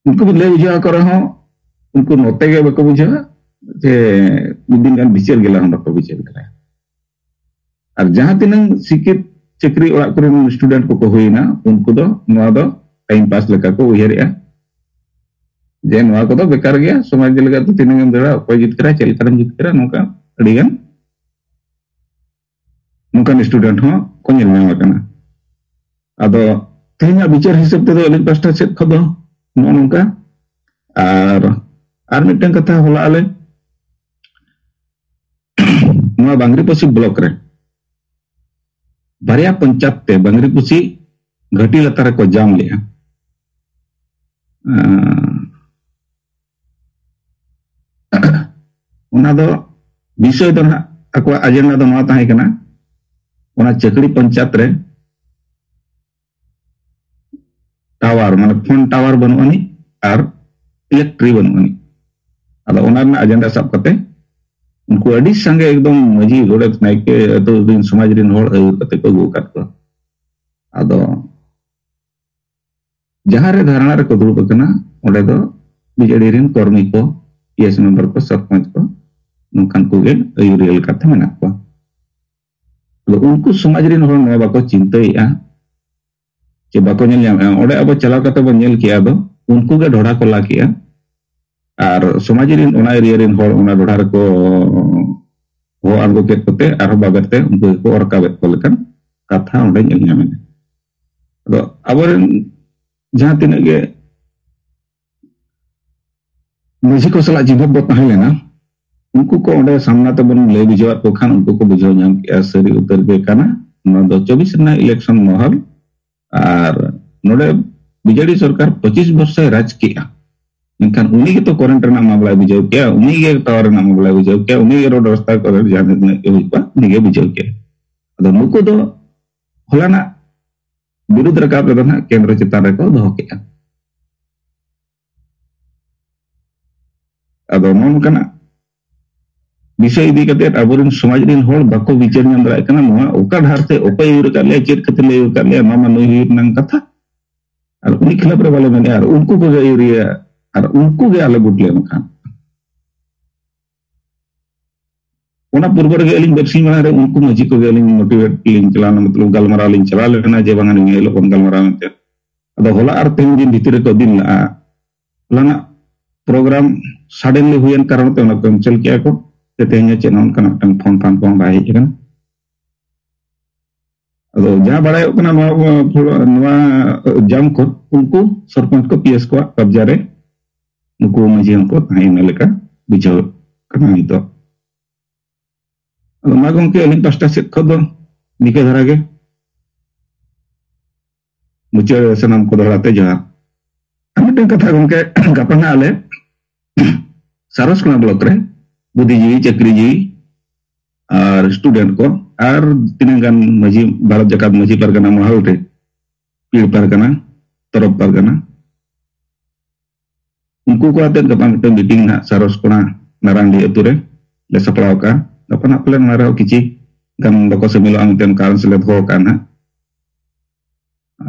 ᱩᱱᱠᱩ ᱵᱤᱱ ᱞᱟᱹᱭ ᱵᱩᱡᱷᱟᱹᱣ ᱟᱠᱚ ᱨᱮᱦᱚᱸ, ᱩᱱᱠᱩ ᱱᱚᱛᱮ ᱜᱮ ᱵᱟᱠᱚ ᱵᱩᱡᱷᱟᱹᱣᱟ, ᱡᱮ ᱢᱤᱫ ᱫᱤᱱ ᱜᱟᱱ ᱵᱤᱪᱟᱹᱨ ᱜᱮ ᱞᱟᱦᱟ ᱵᱟᱠᱚ ᱵᱤᱪᱟᱹᱨ ᱫᱟᱲᱮᱭᱟᱜᱼᱟ᱾ ᱟᱨ ᱡᱟᱦᱟᱸ ᱛᱤᱱᱟᱹᱝ ᱥᱤᱠᱠᱷᱤᱛ ᱪᱟᱹᱠᱨᱤ ᱚᱲᱟᱜ ᱠᱚᱨᱮᱱ ᱥᱴᱩᱰᱮᱱᱴ ᱠᱚᱠᱚ ᱦᱩᱭᱱᱟ, ᱩᱱᱠᱩ ᱫᱚ ᱱᱚᱣᱟ ᱫᱚ ᱴᱟᱭᱤᱢ ᱯᱟᱥ ᱞᱮᱠᱟ ᱠᱚ ᱩᱭᱦᱟᱹᱨᱮᱜᱼᱟ, ᱡᱮ ᱱᱚᱣᱟ ᱠᱚᱫᱚ ᱵᱮᱠᱟᱨ ᱜᱮᱭᱟ, ᱥᱚᱢᱟᱡᱽ ᱞᱟᱹᱜᱤᱫ ᱫᱚ ᱛᱤᱱᱟᱹᱜ ᱮᱢ ᱫᱟᱹᱲᱟ, ᱚᱠᱚᱭ ᱡᱤᱛᱠᱟᱹᱨᱟ, ᱪᱮᱫ ᱞᱮᱠᱟᱨᱮᱢ ᱡᱤᱛᱠᱟᱹᱨᱟ, ᱱᱚᱝᱠᱟ ᱟᱹᱰᱤᱜᱟᱱ ᱱᱚᱝᱠᱟᱱ ᱥᱴᱩᱰᱮᱱᱴ ᱦᱚᱸ ᱠᱚ ᱧᱮᱞ ᱧᱟᱢ ᱟᱠᱟᱱᱟ᱾ ᱟᱫᱚ ᱛᱮᱦᱮᱧᱟᱜ ᱵᱤᱪᱟᱹᱨ ᱦᱤᱥᱟᱹᱵ ᱛᱮᱫᱚ ᱟᱹᱞᱤᱧ ᱯᱟᱥᱴᱟ ᱥᱮᱫ ᱠᱷᱚᱱ ᱫᱚ ᱱᱚᱜᱼᱚ ᱱᱚᱝᱠᱟ᱾ ᱟᱨ ᱟᱨ ᱢᱤᱫᱴᱟᱝ ᱠᱟᱛᱷᱟ, ᱦᱚᱞᱟ ᱟᱞᱮ ᱱᱚᱣᱟ ᱵᱟᱝᱨᱤᱯᱚᱥᱤ ᱵᱞᱚᱠ ᱨᱮ ᱵᱟᱨᱭᱟ ᱯᱚᱧᱪᱟᱭᱮᱛ ᱛᱮ ᱵᱟᱝᱨᱤᱯᱚᱥᱤ ᱜᱷᱟᱹᱴᱤ ᱞᱟᱛᱟᱨ ᱨᱮᱠᱚ ᱡᱟᱢ ᱞᱮᱜᱼᱟ᱾ ᱟᱸ, ᱚᱱᱟ ᱫᱚ ᱵᱤᱥᱚᱭ ᱫᱚ ᱱᱟᱦᱟᱜ ᱟᱠᱚᱣᱟᱜ ᱮᱡᱮᱱᱰᱟ ᱫᱚ ᱱᱚᱣᱟ ᱛᱟᱦᱮᱸ ᱠᱟᱱᱟ, ᱚᱱᱟ ᱪᱟᱹᱠᱲᱤ ᱯᱚᱧᱪᱟᱭᱮᱛ ᱨᱮ ᱴᱟᱣᱟᱨ, ᱢᱟᱱᱮ ᱯᱷᱳᱱ ᱴᱟᱣᱟᱨ ᱵᱟᱹᱱᱩᱜ ᱟᱹᱱᱤᱡ ᱟᱨ ᱤᱞᱮᱠᱴᱨᱤ ᱵᱟᱹᱱᱩᱜ ᱟᱹᱱᱤᱡ᱾ ᱟᱫᱚ ᱚᱱᱟ ᱨᱮᱱᱟᱜ ᱮᱡᱮᱱᱰᱟ ᱥᱟᱵ ᱠᱟᱛᱮ ᱩᱱᱠᱩ ᱟᱹᱰᱤ ᱥᱟᱸᱜᱮ ᱮᱠᱫᱚᱢ ᱢᱟᱹᱡᱷᱤ, ᱜᱚᱰᱮᱛ, ᱱᱟᱭᱠᱮ, ᱟᱹᱛᱩ ᱨᱤᱱ ᱥᱚᱢᱟᱡᱽ ᱨᱤᱱ ᱦᱚᱲ ᱟᱹᱭᱩᱨ ᱠᱟᱛᱮ ᱠᱚ ᱟᱹᱜᱩ ᱟᱠᱟᱫ ᱠᱚᱣᱟ᱾ ᱟᱫᱚ ᱡᱟᱦᱟᱸ ᱨᱮ ᱫᱷᱟᱨᱱᱟ ᱨᱮᱠᱚ ᱫᱩᱲᱩᱵ ᱟᱠᱟᱱᱟ, ᱚᱸᱰᱮ ᱫᱚ ᱵᱤᱡᱮᱰᱤ ᱨᱮᱱ ᱠᱚᱨᱢᱤ ᱠᱚ, ᱯᱤ ᱮᱥ ᱢᱮᱢᱵᱟᱨ ᱠᱚ, ᱥᱚᱨᱯᱚᱧᱪ ᱠᱚ, ᱱᱚᱝᱠᱟᱱ ᱠᱚᱜᱮ ᱟᱹᱭᱩᱨᱤᱭᱟᱹ ᱞᱮᱠᱟᱛᱮ ᱢᱮᱱᱟᱜ ᱠᱚᱣᱟ᱾ ᱟᱫᱚ ᱩᱱᱠᱩ ᱥᱚᱢᱟᱡᱽ ᱨᱮᱱ ᱦᱚᱲ ᱱᱚᱣᱟ ᱵᱟᱠᱚ ᱪᱤᱱᱛᱟᱹᱭᱮᱫᱼᱟ, ᱪᱮ ᱵᱟᱠᱚ ᱧᱮᱞ ᱧᱟᱢᱮᱫᱼᱟ᱾ ᱚᱸᱰᱮ ᱟᱵᱚ ᱪᱟᱞᱟᱣ ᱠᱟᱛᱮ ᱵᱚᱱ ᱧᱮᱞ ᱠᱮᱜᱼᱟ, ᱫᱚ ᱩᱱᱠᱩ ᱜᱮ ᱰᱷᱚᱲᱟ ᱠᱚ ᱞᱟ ᱠᱮᱜᱼᱟ᱾ ᱟᱨ ᱥᱚᱢᱟᱡᱽ ᱨᱮᱱ, ᱚᱱᱟ ᱮᱨᱤᱭᱟ ᱨᱮᱱ ᱦᱚᱲ ᱚᱱᱟ ᱰᱷᱚᱲᱟ ᱨᱮᱠᱚ ᱦᱚᱦᱚ ᱟᱬᱜᱚ ᱠᱮᱫ ᱠᱚᱛᱮ ᱟᱨᱦᱚᱸ ᱵᱟᱵᱮᱨ ᱛᱮ ᱩᱱᱠᱩ ᱜᱮᱠᱚ ᱚᱨ ᱨᱟᱠᱟᱵᱮᱫ ᱠᱚ ᱞᱮᱠᱟᱱ ᱠᱟᱛᱷᱟ ᱚᱸᱰᱮ ᱧᱮᱞ ᱧᱟᱢᱮᱱᱟ᱾ ᱟᱫᱚ ᱟᱵᱚᱨᱮᱱ ᱡᱟᱦᱟᱸ ᱛᱤᱱᱟᱹᱜ ᱜᱮ ᱢᱟᱹᱡᱷᱤ ᱠᱚ ᱥᱟᱞᱟᱜ ᱪᱤᱱᱦᱟᱹᱯ ᱵᱚ ᱛᱟᱦᱮᱸ ᱞᱮᱱᱟ, ᱩᱱᱠᱩ ᱠᱚ ᱚᱸᱰᱮ ᱥᱟᱢᱱᱟ ᱛᱮᱵᱚᱱ ᱞᱟᱹᱭ ᱵᱩᱡᱷᱟᱹᱣᱟᱫ ᱠᱚ ᱠᱷᱟᱱ ᱩᱱᱠᱩ ᱠᱚ ᱵᱩᱡᱷᱟᱹᱣ ᱧᱟᱢ ᱠᱮᱜᱼᱟ, ᱥᱟᱹᱨᱤ ᱩᱛᱟᱹᱨ ᱜᱮ ᱠᱟᱱᱟ᱾ ᱱᱚᱣᱟ ᱫᱚ ᱪᱚᱵᱵᱤᱥ ᱨᱮᱱᱟᱜ ᱤᱞᱮᱠᱥᱚᱱ ᱢᱚᱦᱚᱞ᱾ ᱟᱨ ᱱᱚᱰᱮ ᱵᱤᱡᱮᱰᱤ ᱥᱚᱨᱠᱟᱨ ᱯᱚᱸᱪᱤᱥ ᱵᱚᱨᱥᱚᱭ ᱨᱟᱡᱽ ᱠᱮᱜᱼᱟ, ᱢᱮᱱᱠᱷᱟᱱ ᱩᱱᱤ ᱜᱮᱛᱚ ᱠᱚᱨᱮᱱᱴ ᱨᱮᱱᱟᱜ ᱢᱟᱢᱞᱟᱭ ᱵᱩᱡᱷᱟᱹᱣ ᱠᱮᱜᱼᱟ, ᱩᱱᱤ ᱜᱮ ᱴᱟᱣᱟᱨ ᱨᱮᱱᱟᱜ ᱢᱟᱢᱞᱟᱭ ᱵᱩᱡᱷᱟᱹᱣ ᱠᱮᱜᱼᱟ, ᱩᱱᱤ ᱜᱮ ᱨᱳᱰ ᱨᱟᱥᱛᱟ ᱠᱚᱨᱮ ᱡᱟᱦᱟᱸ ᱛᱤᱱᱟᱹᱜ ᱜᱮ ᱦᱩᱭᱩᱜᱼᱟ, ᱩᱱᱤ ᱜᱮ ᱵᱩᱡᱷᱟᱹᱣ ᱠᱮᱜᱼᱟ᱾ ᱟᱫᱚ ᱱᱩᱠᱩ ᱫᱚ ᱦᱚᱞᱟᱱᱟᱜ ᱵᱤᱨᱩᱫᱽ ᱨᱟᱠᱟᱵ ᱨᱮᱫᱚ ᱱᱟᱜ ᱠᱮᱱᱫᱨᱚ ᱪᱮᱛᱟᱱ ᱨᱮᱠᱚ ᱫᱚᱦᱚ ᱠᱮᱜᱼᱟ᱾ ᱟᱫᱚ ᱱᱚᱜᱼᱚ ᱱᱚᱝᱠᱟᱱᱟᱜ ᱵᱤᱥᱚᱭ ᱤᱫᱤ ᱠᱟᱛᱮ ᱟᱵᱚᱨᱮᱱ ᱥᱚᱢᱟᱡᱽ ᱨᱮᱱ ᱦᱚᱲ ᱵᱟᱠᱚ ᱵᱤᱪᱟᱹᱨ ᱧᱟᱢ ᱫᱟᱲᱮᱭᱟᱜ ᱠᱟᱱᱟ, ᱱᱚᱣᱟ ᱚᱠᱟ ᱰᱟᱦᱟᱨ ᱛᱮ ᱚᱠᱚᱭ ᱟᱹᱭᱩᱨ ᱟᱠᱟᱫ ᱞᱮᱭᱟ, ᱪᱮᱫ ᱠᱷᱟᱹᱛᱤᱨ ᱞᱮ ᱟᱹᱭᱩᱨ ᱟᱠᱟᱫ ᱞᱮᱭᱟ, ᱱᱚᱣᱟ ᱢᱟ ᱱᱩᱭ ᱦᱩᱭᱩᱜ ᱨᱮᱱᱟᱝ ᱠᱟᱛᱷᱟ᱾ ᱟᱨ ᱩᱱᱤ ᱠᱷᱤᱞᱟᱯ ᱨᱮ ᱵᱟᱞᱮ ᱢᱮᱱᱮᱫᱼᱟ, ᱟᱨ ᱩᱱᱠᱩ ᱠᱚᱜᱮ ᱟᱹᱭᱩᱨᱤᱭᱟᱹ, ᱟᱨ ᱩᱱᱠᱩ ᱜᱮ ᱟᱞᱮ ᱵᱩᱴ ᱞᱮ ᱮᱢ ᱠᱷᱟᱱ᱾ ᱚᱱᱟ ᱯᱩᱨᱵᱚ ᱨᱮᱜᱮ ᱟᱹᱞᱤᱧ ᱵᱟᱨᱥᱤᱧ ᱢᱟᱲᱟᱝ ᱨᱮ ᱩᱱᱠᱩ ᱢᱟᱹᱡᱷᱤ ᱠᱚᱜᱮ ᱟᱹᱞᱤᱧ ᱢᱳᱴᱤᱵᱷᱮᱴ ᱞᱤᱧ ᱪᱟᱞᱟᱣ ᱞᱮᱱᱟ, ᱢᱚᱛᱞᱚᱵ ᱜᱟᱞᱢᱟᱨᱟᱣ ᱞᱤᱧ ᱪᱟᱞᱟᱣ ᱞᱮᱱᱟ ᱡᱮ ᱵᱟᱝᱟ ᱱᱤᱭᱟᱹ ᱦᱤᱞᱳᱜ ᱵᱚᱱ ᱜᱟᱞᱢᱟᱨᱟᱣ ᱢᱮᱱᱛᱮ᱾ ᱟᱫᱚ ᱦᱚᱞᱟ ᱟᱨ ᱛᱮᱦᱮᱧ ᱫᱤᱱ ᱵᱷᱤᱛᱤᱨ ᱨᱮᱠᱚ ᱫᱤᱱ ᱞᱟᱜᱼᱟ᱾ ᱦᱚᱞᱟᱱᱟᱜ ᱯᱨᱳᱜᱨᱟᱢ ᱥᱟᱰᱮᱱᱞᱤ ᱦᱩᱭᱮᱱ ᱠᱟᱨᱚᱱ ᱛᱮ ᱚᱱᱟ ᱠᱮᱱᱥᱮᱞ ᱠᱮᱜᱼᱟ ᱠᱚ᱾ ᱥᱮ ᱛᱮᱦᱮᱧ ᱦᱚᱸ ᱪᱮᱫ ᱦᱚᱸ ᱚᱱᱠᱟᱱᱟᱜ ᱢᱤᱫᱴᱟᱝ ᱯᱷᱳᱱ ᱯᱷᱟᱱ ᱠᱚᱦᱚᱸ ᱵᱟᱭ ᱦᱮᱡ ᱟᱠᱟᱱᱟ᱾ ᱟᱫᱚ ᱡᱟᱦᱟᱸ ᱵᱟᱲᱟᱭᱚᱜ ᱠᱟᱱᱟ, ᱱᱚᱣᱟ, ᱱᱚᱣᱟ ᱡᱟᱢ ᱠᱷᱚᱱ ᱩᱱᱠᱩ ᱥᱚᱨᱯᱚᱧᱪ ᱠᱚ, ᱯᱤ ᱮᱥ ᱠᱚᱣᱟᱜ ᱠᱟᱵᱽᱡᱟ ᱨᱮ ᱱᱩᱠᱩ ᱢᱟᱹᱡᱷᱤ ᱦᱚᱸᱠᱚ ᱛᱟᱦᱮᱸᱭᱮᱱᱟ ᱞᱮᱠᱟ ᱵᱩᱡᱷᱟᱹᱣ ᱠᱟᱱᱟ ᱱᱤᱛᱚᱜ᱾ ᱟᱫᱚ ᱢᱟ ᱜᱚᱢᱠᱮ, ᱟᱹᱞᱤᱧ ᱯᱟᱥᱴᱟ ᱥᱮᱫ ᱠᱷᱚᱱ ᱫᱚ ᱱᱤᱝᱠᱟᱹ ᱫᱷᱟᱨᱟ ᱜᱮ᱾ ᱢᱩᱪᱟᱹᱫ ᱨᱮ ᱥᱟᱱᱟᱢ ᱠᱚ ᱫᱚᱦᱲᱟ ᱛᱮ ᱡᱚᱦᱟᱨ᱾ ᱟᱨ ᱢᱤᱫᱴᱮᱱ ᱠᱟᱛᱷᱟ ᱜᱚᱢᱠᱮ, ᱜᱟᱯᱟ ᱱᱟᱜ ᱟᱞᱮ ᱥᱟᱨᱚᱥᱠᱳᱱᱟ ᱵᱞᱚᱠ ᱨᱮ ᱵᱩᱫᱷᱤᱡᱤᱵᱤ, ᱪᱟᱹᱠᱨᱤᱡᱤᱵᱤ ᱟᱨ ᱥᱴᱩᱰᱮᱱᱴ ᱠᱚ ᱟᱨ ᱛᱤᱱᱟᱹᱜ ᱜᱟᱱ ᱢᱟᱹᱡᱷᱤ, ᱵᱷᱟᱨᱚᱛ ᱡᱟᱠᱟᱛ ᱢᱟᱹᱡᱷᱤ ᱯᱟᱨᱜᱟᱱᱟ ᱢᱚᱦᱚᱞ ᱨᱮ, ᱯᱤᱲ ᱯᱟᱨᱜᱟᱱᱟ, ᱛᱚᱨᱚᱯ ᱯᱟᱨᱜᱟᱱᱟ, ᱩᱱᱠᱩ ᱠᱚ ᱟᱛᱮᱫ ᱜᱟᱯᱟ ᱢᱤᱫᱴᱮᱱ ᱢᱤᱴᱤᱝ ᱱᱟᱦᱟᱜ ᱥᱟᱨᱚᱥᱠᱳᱱᱟ ᱱᱟᱨᱟᱱᱰᱤ ᱟᱹᱛᱩ ᱨᱮ ᱞᱮ ᱥᱟᱯᱲᱟᱣ ᱠᱟᱜᱼᱟ᱾ ᱜᱟᱯᱟ ᱱᱟᱦᱟᱜ ᱯᱟᱞᱮᱱ ᱚᱱᱟ ᱨᱮᱦᱚᱸ ᱠᱤᱪᱷᱤ ᱜᱟᱱ ᱵᱟᱠᱚ ᱥᱟᱹᱢᱤᱞᱚᱜᱼᱟ, ᱢᱤᱫᱴᱮᱱ ᱠᱟᱨᱚᱱ ᱥᱮᱞᱮ ᱫᱚᱦᱚ ᱠᱟᱜᱼᱟ ᱱᱟᱦᱟᱜ᱾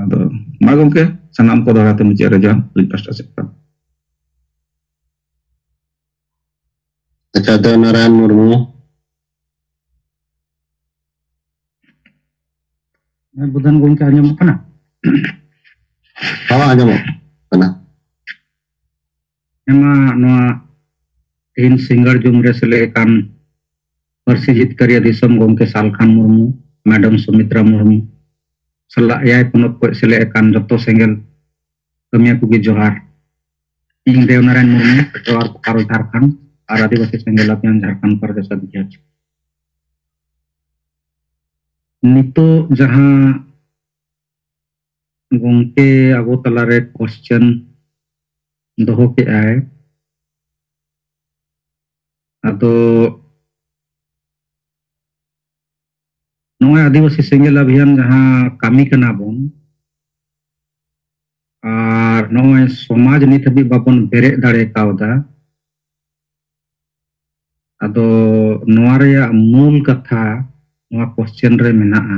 ᱟᱫᱚ ᱢᱟ ᱜᱚᱢᱠᱮ, ᱥᱟᱱᱟᱢ ᱠᱚ ᱫᱚᱦᱲᱟ ᱛᱮ ᱢᱩᱪᱟᱹᱫ ᱨᱮ ᱡᱚᱦᱟᱨ ᱟᱹᱞᱤᱧ ᱯᱟᱥᱴᱟ ᱥᱮᱫ ᱠᱷᱚᱱ᱾ ᱟᱪᱪᱷᱟ, ᱫᱮᱣ ᱱᱟᱨᱟᱭᱚᱱ ᱢᱩᱨᱢᱩ᱾ ᱦᱮᱸ, ᱵᱩᱫᱷᱟᱱ ᱜᱚᱢᱠᱮ, ᱟᱸᱡᱚᱢᱚᱜ ᱠᱟᱱᱟ? ᱦᱚᱸ, ᱟᱸᱡᱚᱢᱚᱜ ᱠᱟᱱᱟ᱾ ᱦᱮᱸ ᱢᱟ, ᱱᱚᱣᱟ ᱛᱮᱦᱮᱧ ᱥᱤᱸᱜᱟᱲ ᱡᱩᱢ ᱨᱮ ᱥᱮᱞᱮᱫ ᱟᱠᱟᱱ ᱯᱟᱹᱨᱥᱤ ᱡᱤᱛᱠᱟᱹᱨᱤᱭᱟᱹ ᱫᱤᱥᱚᱢ ᱜᱚᱢᱠᱮ ᱥᱟᱞᱠᱷᱟᱱ ᱢᱩᱨᱢᱩ, ᱢᱮᱰᱟᱢ ᱥᱩᱢᱤᱛᱨᱟ ᱢᱩᱨᱢᱩ ᱥᱟᱞᱟᱜ ᱮᱭᱟᱭ ᱯᱚᱱᱚᱛ ᱠᱷᱚᱱ ᱥᱮᱞᱮᱫ ᱟᱠᱟᱱ ᱡᱚᱛᱚ ᱥᱮᱸᱜᱮᱞ ᱠᱟᱹᱢᱤᱭᱟᱹ ᱠᱚᱜᱮ ᱡᱚᱦᱟᱨ᱾ ᱤᱧ ᱫᱮᱣᱱᱟᱨᱟᱭᱚᱱ ᱢᱩᱨᱢᱩ, ᱡᱚᱦᱟᱨ ᱵᱳᱠᱟᱨᱳ ᱡᱷᱟᱲᱠᱷᱚᱸᱰ ᱟᱨ ᱟᱹᱫᱤᱵᱟᱹᱥᱤ ᱥᱮᱸᱜᱮᱞ ᱟᱵᱷᱤᱭᱟᱱ ᱡᱷᱟᱲᱠᱷᱚᱸᱰ ᱯᱨᱚᱫᱮᱥ ᱚᱫᱷᱭᱚᱠᱷ᱾ ᱱᱤᱛᱚᱜ ᱡᱟᱦᱟᱸ ᱜᱚᱢᱠᱮ ᱟᱵᱚ ᱛᱟᱞᱟᱨᱮ ᱠᱚᱥᱪᱮᱱ ᱫᱚᱦᱚ ᱠᱮᱜᱼᱟᱭ, ᱟᱫᱚ ᱱᱚᱜᱼᱚᱭ ᱟᱹᱫᱤᱵᱟᱹᱥᱤ ᱥᱮᱸᱜᱮᱞ ᱟᱵᱷᱤᱭᱟᱱ ᱡᱟᱦᱟᱸ ᱠᱟᱹᱢᱤ ᱠᱟᱱᱟ ᱵᱚᱱ, ᱟᱨ ᱱᱚᱜᱼᱚᱭ ᱥᱚᱢᱟᱡᱽ ᱱᱤᱛ ᱦᱟᱹᱵᱤᱡ ᱵᱟᱵᱚᱱ ᱵᱮᱨᱮᱫ ᱫᱟᱲᱮ ᱠᱟᱣᱫᱟ᱾ ᱟᱫᱚ ᱱᱚᱣᱟ ᱨᱮᱭᱟᱜ ᱢᱩᱞ ᱠᱟᱛᱷᱟ ᱱᱚᱣᱟ ᱠᱚᱥᱪᱮᱱ ᱨᱮ ᱢᱮᱱᱟᱜᱼᱟ᱾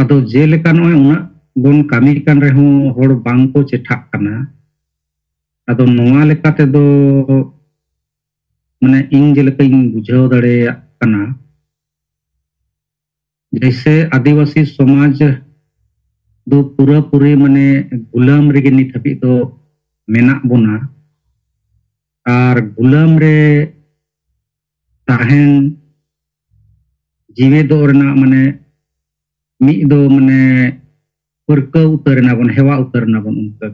ᱟᱫᱚ ᱡᱮᱞᱮᱠᱟ ᱱᱚᱜᱼᱚᱭ ᱩᱱᱟᱹᱜ ᱵᱚᱱ ᱠᱟᱹᱢᱤ ᱠᱟᱱ ᱨᱮᱦᱚᱸ ᱦᱚᱲ ᱵᱟᱝ ᱠᱚ ᱪᱮᱴᱷᱟᱜ ᱠᱟᱱᱟ᱾ ᱟᱫᱚ ᱱᱚᱣᱟ ᱞᱮᱠᱟ ᱛᱮᱫᱚ, ᱢᱟᱱᱮ, ᱤᱧ ᱡᱮᱞᱮᱠᱟᱧ ᱵᱩᱡᱷᱟᱹᱣ ᱫᱟᱲᱮᱭᱟᱜ ᱠᱟᱱᱟ, ᱡᱮᱭᱥᱮ ᱟᱹᱫᱤᱵᱟᱹᱥᱤ ᱥᱚᱢᱟᱡᱽ ᱫᱚ ᱯᱩᱨᱟᱹᱯᱩᱨᱤ, ᱢᱟᱱᱮ, ᱜᱩᱞᱟᱹᱢ ᱨᱮᱜᱮ ᱱᱤᱛ ᱦᱟᱹᱵᱤᱡ ᱫᱚ ᱢᱮᱱᱟᱜ ᱵᱚᱱᱟ᱾ ᱟᱨ ᱜᱩᱞᱟᱹᱢ ᱨᱮ ᱛᱟᱦᱮᱱ ᱡᱤᱣᱮᱫᱚᱜ ᱨᱮᱱᱟᱜ ᱢᱟᱱᱮ ᱢᱤᱫ ᱫᱚ ᱢᱟᱱᱮ ᱯᱟᱹᱨᱠᱟᱹᱣ ᱩᱛᱟᱹᱨ ᱮᱱᱟ ᱵᱚᱱ, ᱦᱮᱣᱟ ᱩᱛᱟᱹᱨ ᱮᱱᱟ ᱵᱚᱱ ᱚᱱᱠᱟ᱾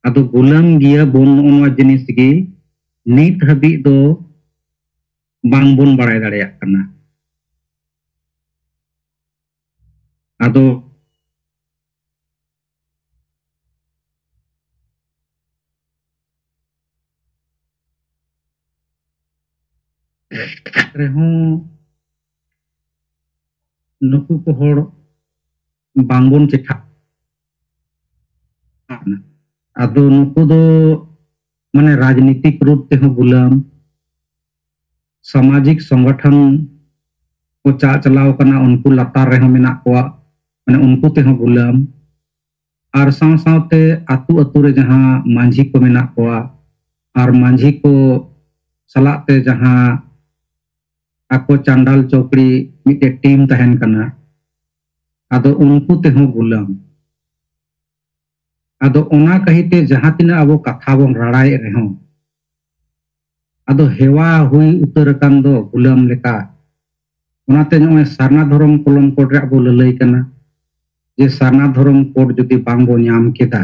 ᱟᱫᱚ ᱜᱩᱞᱟᱹᱢ ᱜᱮᱭᱟ ᱵᱚᱱ ᱱᱚᱜᱼᱚ ᱱᱚᱣᱟ ᱡᱤᱱᱤᱥ ᱜᱮ ᱱᱤᱛ ᱦᱟᱹᱵᱤᱡ ᱫᱚ ᱵᱟᱝ ᱵᱚᱱ ᱵᱟᱲᱟᱭ ᱫᱟᱲᱮᱭᱟᱜ ᱠᱟᱱᱟ᱾ ᱟᱫᱚ ᱨᱮᱦᱚᱸ ᱱᱩᱠᱩ ᱠᱚ ᱦᱚᱲ ᱵᱟᱝᱵᱚᱱ ᱪᱮᱴᱷᱟ᱾ ᱟᱫᱚ ᱱᱩᱠᱩ ᱫᱚ ᱢᱟᱱᱮ ᱨᱟᱡᱽᱱᱤᱛᱤᱠ ᱨᱩᱯ ᱛᱮᱦᱚᱸ ᱜᱩᱞᱟᱹᱢ, ᱥᱟᱢᱟᱡᱤᱠ ᱥᱚᱝᱜᱚᱴᱷᱚᱱ ᱠᱚ ᱪᱟ ᱪᱟᱞᱟᱣ ᱠᱟᱱᱟ, ᱩᱱᱠᱩ ᱞᱟᱛᱟᱨ ᱨᱮᱦᱚᱸ ᱢᱮᱱᱟᱜ ᱠᱚᱣᱟ, ᱢᱟᱱᱮ ᱩᱱᱠᱩ ᱛᱮᱦᱚᱸ ᱜᱩᱞᱟᱹᱢ, ᱟᱨ ᱥᱟᱶ ᱥᱟᱶᱛᱮ ᱟᱹᱛᱩ ᱟᱹᱛᱩ ᱨᱮ ᱡᱟᱦᱟᱸ ᱢᱟᱹᱡᱷᱤ ᱠᱚ ᱢᱮᱱᱟᱜ ᱠᱚᱣᱟ, ᱟᱨ ᱢᱟᱹᱡᱷᱤ ᱠᱚ ᱥᱟᱞᱟᱜ ᱛᱮ ᱡᱟᱦᱟᱸ ᱟᱠᱚ ᱪᱟᱱᱰᱟᱞ ᱪᱚᱠᱲᱤ ᱢᱤᱫᱴᱮᱡ ᱴᱤᱢ ᱛᱟᱦᱮᱱ ᱠᱟᱱᱟ, ᱟᱫᱚ ᱩᱱᱠᱩ ᱛᱮᱦᱚᱸ ᱜᱩᱞᱟᱹᱢ᱾ ᱟᱫᱚ ᱚᱱᱟ ᱠᱟᱹᱦᱤᱛᱮ ᱡᱟᱦᱟᱸ ᱛᱤᱱᱟᱹᱜ ᱟᱵᱚ ᱠᱟᱛᱷᱟ ᱵᱚᱱ ᱨᱟᱲᱟᱭᱮᱫ ᱨᱮᱦᱚᱸ, ᱟᱫᱚ ᱦᱮᱣᱟ ᱦᱩᱭ ᱩᱛᱟᱹᱨ ᱟᱠᱟᱱ ᱫᱚ ᱜᱩᱞᱟᱹᱢ ᱞᱮᱠᱟ᱾ ᱚᱱᱟᱛᱮ ᱱᱚᱜᱼᱚᱭ ᱥᱟᱨᱱᱟ ᱫᱷᱚᱨᱚᱢ ᱠᱚᱞᱚᱢ ᱠᱳᱰ ᱨᱮᱭᱟᱜ ᱵᱚ ᱞᱟᱹᱞᱟᱹᱭ ᱠᱟᱱᱟ ᱡᱮ ᱥᱟᱨᱱᱟ ᱫᱷᱚᱨᱚᱢ ᱠᱳᱰ ᱡᱩᱫᱤ ᱵᱟᱝ ᱵᱚ ᱧᱟᱢ ᱠᱮᱫᱟ,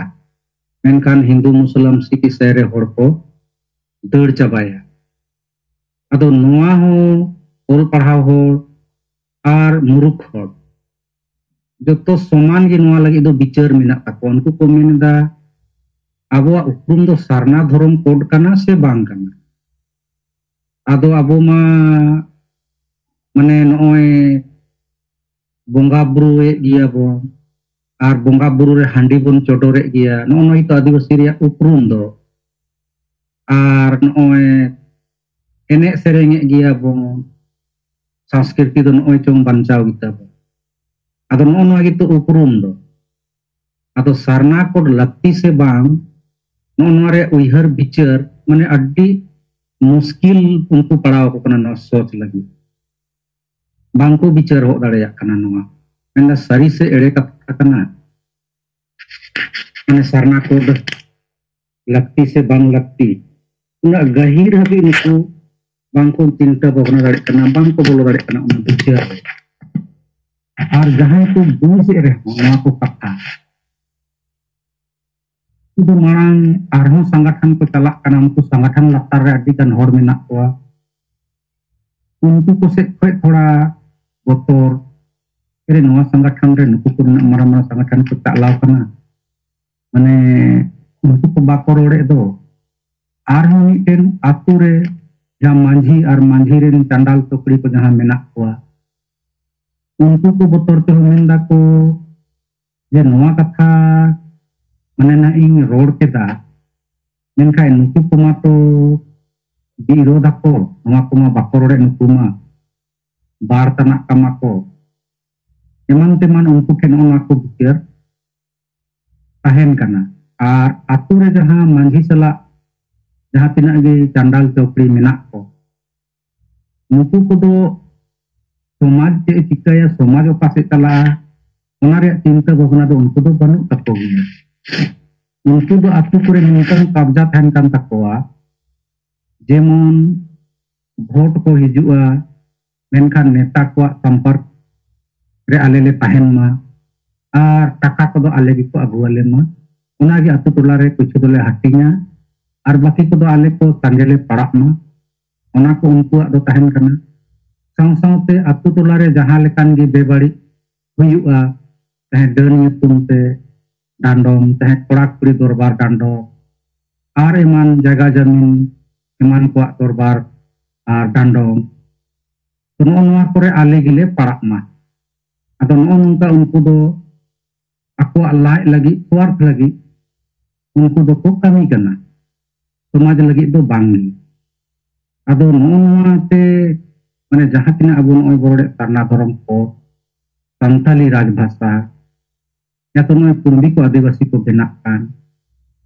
ᱢᱮᱱᱠᱷᱟᱱ ᱦᱤᱱᱫᱩ ᱢᱩᱥᱞᱟᱢ ᱥᱤᱠᱷ ᱤᱥᱟᱭ ᱨᱮ ᱦᱚᱲ ᱠᱚ ᱫᱟᱹᱲ ᱪᱟᱵᱟᱭᱟ᱾ ᱟᱫᱚ ᱱᱚᱣᱟ ᱦᱚᱸ ᱚᱞ ᱯᱟᱲᱦᱟᱣ ᱦᱚᱲ ᱟᱨ ᱢᱩᱨᱩᱠᱷ ᱦᱚᱲ ᱡᱚᱛᱚ ᱥᱚᱢᱟᱱ ᱜᱮ ᱱᱚᱣᱟ ᱞᱟᱹᱜᱤᱫ ᱫᱚ ᱵᱤᱪᱟᱹᱨ ᱢᱮᱱᱟᱜ ᱛᱟᱠᱚᱣᱟ᱾ ᱩᱱᱠᱩ ᱠᱚ ᱢᱮᱱ ᱮᱫᱟ, ᱟᱵᱚᱣᱟᱜ ᱩᱯᱨᱩᱢ ᱫᱚ ᱥᱟᱨᱱᱟ ᱫᱷᱚᱨᱚᱢ ᱠᱳᱰ ᱠᱟᱱᱟ ᱥᱮ ᱵᱟᱝ ᱠᱟᱱᱟ? ᱟᱫᱚ ᱟᱵᱚ ᱢᱟ ᱢᱟᱱᱮ ᱱᱚᱜᱼᱚᱭ ᱵᱚᱸᱜᱟ ᱵᱩᱨᱩᱭᱮᱫ ᱜᱮᱭᱟ ᱵᱚᱱ, ᱟᱨ ᱵᱚᱸᱜᱟ ᱵᱩᱨᱩ ᱨᱮ ᱦᱟᱺᱰᱤ ᱵᱚᱱ ᱪᱚᱰᱚᱨᱮᱫ ᱜᱮᱭᱟ᱾ ᱱᱚᱜᱼᱚ ᱱᱚᱣᱟ ᱜᱮᱛᱚ ᱟᱹᱫᱤᱵᱟᱹᱥᱤ ᱨᱮᱭᱟᱜ ᱩᱯᱨᱩᱢ ᱫᱚ᱾ ᱟᱨ ᱱᱚᱜᱼᱚᱭ ᱮᱱᱮᱡ ᱥᱮᱨᱮᱧᱮᱫ ᱜᱮᱭᱟ ᱵᱚᱱ, ᱥᱚᱝᱥᱠᱨᱤᱛᱤ ᱫᱚ ᱱᱚᱜᱼᱚᱭ ᱪᱚᱝ ᱵᱟᱧᱪᱟᱣ ᱜᱮᱛᱟ ᱵᱚᱱ᱾ ᱟᱫᱚ ᱱᱚᱜᱼᱚ ᱱᱚᱣᱟ ᱜᱮᱛᱚ ᱩᱯᱨᱩᱢ ᱫᱚ᱾ ᱟᱫᱚ ᱥᱟᱨᱱᱟ ᱠᱳᱰ ᱞᱟᱹᱠᱛᱤ ᱥᱮ ᱵᱟᱝ, ᱱᱚᱜᱼᱚ ᱱᱚᱣᱟ ᱨᱮᱭᱟᱜ ᱩᱭᱦᱟᱹᱨ ᱵᱤᱪᱟᱹᱨ ᱢᱟᱱᱮ ᱟᱹᱰᱤ ᱢᱩᱥᱠᱤᱞ ᱩᱱᱠᱩ ᱯᱟᱲᱟᱣ ᱟᱠᱚ ᱠᱟᱱᱟ ᱱᱚᱣᱟ ᱥᱚᱪ ᱞᱟᱹᱜᱤᱫ᱾ ᱵᱟᱝᱠᱚ ᱵᱤᱪᱟᱹᱨ ᱦᱚ ᱫᱟᱲᱮᱭᱟᱜ ᱠᱟᱱᱟ ᱱᱚᱣᱟ᱾ ᱢᱮᱱᱫᱟ ᱥᱟᱹᱨᱤ ᱥᱮ ᱮᱲᱮ ᱠᱟᱛᱷᱟ ᱠᱟᱱᱟ? ᱢᱟᱱᱮ ᱥᱟᱨᱱᱟ ᱠᱳᱰ ᱞᱟᱹᱠᱛᱤ ᱥᱮ ᱵᱟᱝ ᱞᱟᱹᱠᱛᱤ, ᱩᱱᱟᱹᱜ ᱜᱟᱹᱦᱤᱨ ᱦᱟᱹᱵᱤᱡ ᱱᱩᱠᱩ ᱵᱟᱝᱠᱚ ᱪᱤᱱᱛᱟᱹ ᱵᱷᱟᱵᱽᱱᱟ ᱫᱟᱲᱮᱭᱟᱜ ᱠᱟᱱᱟ, ᱵᱟᱝᱠᱚ ᱵᱚᱞᱚ ᱫᱟᱲᱮᱭᱟᱜ ᱠᱟᱱᱟ ᱚᱱᱟ ᱵᱤᱪᱟᱹᱨ ᱨᱮ᱾ ᱟᱨ ᱡᱟᱦᱟᱸᱭ ᱠᱚ ᱵᱩᱡᱽ ᱮᱫ ᱨᱮᱦᱚᱸ ᱱᱚᱣᱟ ᱠᱚ ᱠᱟᱛᱷᱟ, ᱩᱱᱠᱩ ᱫᱚ ᱢᱟᱲᱟᱝ ᱟᱨᱦᱚᱸ ᱥᱚᱝᱜᱚᱴᱷᱚᱱ ᱠᱚ ᱪᱟᱞᱟᱜ ᱠᱟᱱᱟ᱾ ᱩᱱᱠᱩ ᱥᱚᱝᱜᱚᱴᱷᱚᱱ ᱞᱟᱛᱟᱨ ᱨᱮ ᱟᱹᱰᱤ ᱜᱟᱱ ᱦᱚᱲ ᱢᱮᱱᱟᱜ ᱠᱚᱣᱟ᱾ ᱩᱱᱠᱩ ᱠᱚ ᱥᱮᱫ ᱠᱷᱚᱱ ᱛᱷᱚᱲᱟ ᱵᱚᱛᱚᱨ, ᱮᱨᱮ ᱱᱚᱣᱟ ᱥᱚᱝᱜᱚᱴᱷᱚᱱ ᱨᱮ ᱱᱩᱠᱩ ᱠᱚ ᱨᱮᱱᱟᱜ ᱢᱟᱨᱟᱝ ᱢᱟᱨᱟᱝ ᱥᱚᱝᱜᱚᱴᱷᱚᱱ ᱠᱚ ᱪᱟᱞᱟᱣ ᱠᱟᱱᱟ, ᱢᱟᱱᱮ ᱩᱱᱠᱩ ᱠᱚ ᱵᱟᱠᱚ ᱨᱚᱲᱮᱫ ᱫᱚ᱾ ᱟᱨᱦᱚᱸ ᱢᱤᱫᱴᱮᱱ ᱟᱛᱳ ᱨᱮ ᱡᱟᱦᱟᱸ ᱢᱟᱹᱡᱷᱤ ᱟᱨ ᱢᱟᱹᱡᱷᱤ ᱨᱮᱱ ᱪᱟᱸᱰᱟᱞ ᱪᱚᱠᱲᱤ ᱠᱚ ᱡᱟᱦᱟᱸ ᱢᱮᱱᱟᱜ ᱠᱚᱣᱟ, ᱩᱱᱠᱩ ᱠᱚ ᱵᱚᱛᱚᱨ ᱛᱮᱦᱚᱸ ᱢᱮᱱ ᱫᱟᱠᱚ ᱡᱮ ᱱᱚᱣᱟ ᱠᱟᱛᱷᱟ ᱢᱟᱱᱮ ᱱᱟᱜ ᱤᱧ ᱨᱚᱲ ᱠᱮᱫᱟ, ᱢᱮᱱᱠᱷᱟᱱ ᱱᱩᱠᱩ ᱠᱚᱢᱟ ᱛᱚ ᱵᱤᱨᱳᱫᱷ ᱟᱠᱚ, ᱱᱚᱣᱟ ᱠᱚᱢᱟ ᱵᱟᱠᱚ ᱨᱚᱲᱮᱫ ᱱᱩᱠᱩ ᱢᱟ, ᱵᱟᱲ ᱛᱟᱱᱟᱜ ᱠᱟᱢᱟ ᱠᱚ, ᱮᱢᱟᱱ ᱛᱮᱢᱟᱱ ᱩᱱᱠᱩ ᱴᱷᱮᱱ ᱚᱱᱟ ᱠᱚ ᱵᱤᱪᱟᱹᱨ ᱛᱟᱦᱮᱱ ᱠᱟᱱᱟ᱾ ᱟᱨ ᱟᱛᱳ ᱨᱮ ᱡᱟᱦᱟᱸ ᱢᱟᱹᱡᱷᱤ ᱥᱟᱞᱟᱜ ᱡᱟᱦᱟᱸ ᱛᱤᱱᱟᱹᱜ ᱜᱮ ᱪᱟᱸᱰᱟᱞ ᱪᱚᱠᱲᱤ ᱢᱮᱱᱟᱜ ᱠᱚ, ᱱᱩᱠᱩ ᱠᱚᱫᱚ ᱥᱚᱢᱟᱡᱽ ᱪᱮᱫ ᱮ ᱪᱤᱠᱟᱹᱭᱟ, ᱥᱚᱢᱟᱡᱽ ᱚᱠᱟ ᱥᱮᱫ ᱪᱟᱞᱟᱜᱼᱟ, ᱚᱱᱟ ᱨᱮᱭᱟᱜ ᱪᱤᱱᱛᱟᱹ ᱵᱷᱟᱵᱽᱱᱟ ᱫᱚ ᱩᱱᱠᱩ ᱫᱚ ᱵᱟᱹᱱᱩᱜ ᱛᱟᱠᱚ ᱜᱮᱭᱟ᱾ ᱩᱱᱠᱩ ᱫᱚ ᱟᱛᱳ ᱠᱚᱨᱮ ᱱᱤᱝᱠᱟᱹᱱ ᱠᱟᱵᱽᱡᱟ ᱛᱟᱦᱮᱱ ᱠᱟᱱ ᱛᱟᱠᱚᱣᱟ, ᱡᱮᱢᱚᱱ ᱵᱷᱳᱴ ᱠᱚ ᱦᱤᱡᱩᱜᱼᱟ, ᱢᱮᱱᱠᱷᱟᱱ ᱱᱮᱛᱟ ᱠᱚᱣᱟᱜ ᱥᱚᱢᱯᱚᱨᱠ ᱨᱮ ᱟᱞᱮ ᱞᱮ ᱛᱟᱦᱮᱱ ᱢᱟ ᱟᱨ ᱴᱟᱠᱟ ᱠᱚᱫᱚ ᱟᱞᱮ ᱜᱮᱠᱚ ᱟᱹᱜᱩ ᱟᱞᱮ ᱢᱟ᱾ ᱚᱱᱟᱜᱮ ᱟᱛᱳ ᱴᱚᱞᱟ ᱨᱮ ᱠᱤᱪᱷᱩ ᱫᱚᱞᱮ ᱦᱟᱹᱴᱤᱧᱟ ᱟᱨ ᱵᱟᱹᱠᱤ ᱠᱚᱫᱚ ᱟᱞᱮ ᱠᱚ ᱥᱟᱸᱜᱮ ᱞᱮ ᱯᱟᱲᱟᱜ ᱢᱟ, ᱚᱱᱟ ᱠᱚ ᱩᱱᱠᱩᱣᱟᱜ ᱫᱚ ᱛᱟᱦᱮᱱ ᱠᱟᱱᱟ᱾ ᱥᱟᱶ ᱥᱟᱶᱛᱮ ᱟᱛᱳ ᱴᱚᱞᱟ ᱨᱮ ᱡᱟᱦᱟᱸ ᱞᱮᱠᱟᱱ ᱜᱮ ᱵᱮᱵᱟᱹᱲᱤᱡ ᱦᱩᱭᱩᱜᱼᱟ, ᱪᱟᱦᱮ ᱰᱟᱹᱱ ᱧᱩᱛᱩᱢ ᱛᱮ ᱰᱟᱸᱰᱚᱢ, ᱪᱟᱦᱮ ᱠᱚᱲᱟ ᱠᱩᱲᱤ ᱫᱚᱨᱵᱟᱨ ᱰᱟᱸᱰᱚᱢ, ᱟᱨ ᱮᱢᱟᱱ ᱡᱟᱭᱜᱟ ᱡᱟᱢᱤᱱ ᱮᱢᱟᱱ ᱠᱚᱣᱟᱜ ᱫᱚᱨᱵᱟᱨ ᱟᱨ ᱰᱟᱸᱰᱚᱢ, ᱛᱚ ᱱᱚᱜᱼᱚ ᱱᱚᱣᱟ ᱠᱚᱨᱮ ᱟᱞᱮ ᱜᱮᱞᱮ ᱯᱟᱲᱟᱜ ᱢᱟ᱾ ᱟᱫᱚ ᱱᱚᱜᱼᱚ ᱱᱚᱝᱠᱟ ᱩᱱᱠᱩ ᱫᱚ ᱟᱠᱚᱣᱟᱜ ᱞᱟᱡ ᱞᱟᱹᱜᱤᱫ, ᱥᱣᱟᱨᱛᱷ ᱞᱟᱹᱜᱤᱫ ᱩᱱᱠᱩ ᱫᱚᱠᱚ ᱠᱟᱹᱢᱤ ᱠᱟᱱᱟ, ᱥᱚᱢᱟᱡᱽ ᱞᱟᱹᱜᱤᱫ ᱫᱚ ᱵᱟᱝ ᱜᱮ᱾ ᱟᱫᱚ ᱱᱚᱜᱼᱚ ᱱᱚᱣᱟ ᱛᱮ ᱢᱟᱱᱮ ᱡᱟᱦᱟᱸ ᱛᱤᱱᱟᱹᱜ ᱟᱵᱚ ᱱᱚᱜᱼᱚᱭ ᱵᱚ ᱨᱚᱲᱮᱫ ᱥᱟᱨᱱᱟ ᱫᱷᱚᱨᱚᱢ ᱠᱚ, ᱥᱟᱱᱛᱟᱞᱤ ᱨᱟᱡᱽ ᱵᱷᱟᱥᱟ, ᱭᱟ ᱛᱚ ᱱᱚᱜᱼᱚᱭ ᱠᱩᱲᱵᱤ ᱠᱚ ᱟᱹᱫᱤᱵᱟᱹᱥᱤ ᱠᱚ ᱵᱮᱱᱟᱜ ᱠᱟᱱ,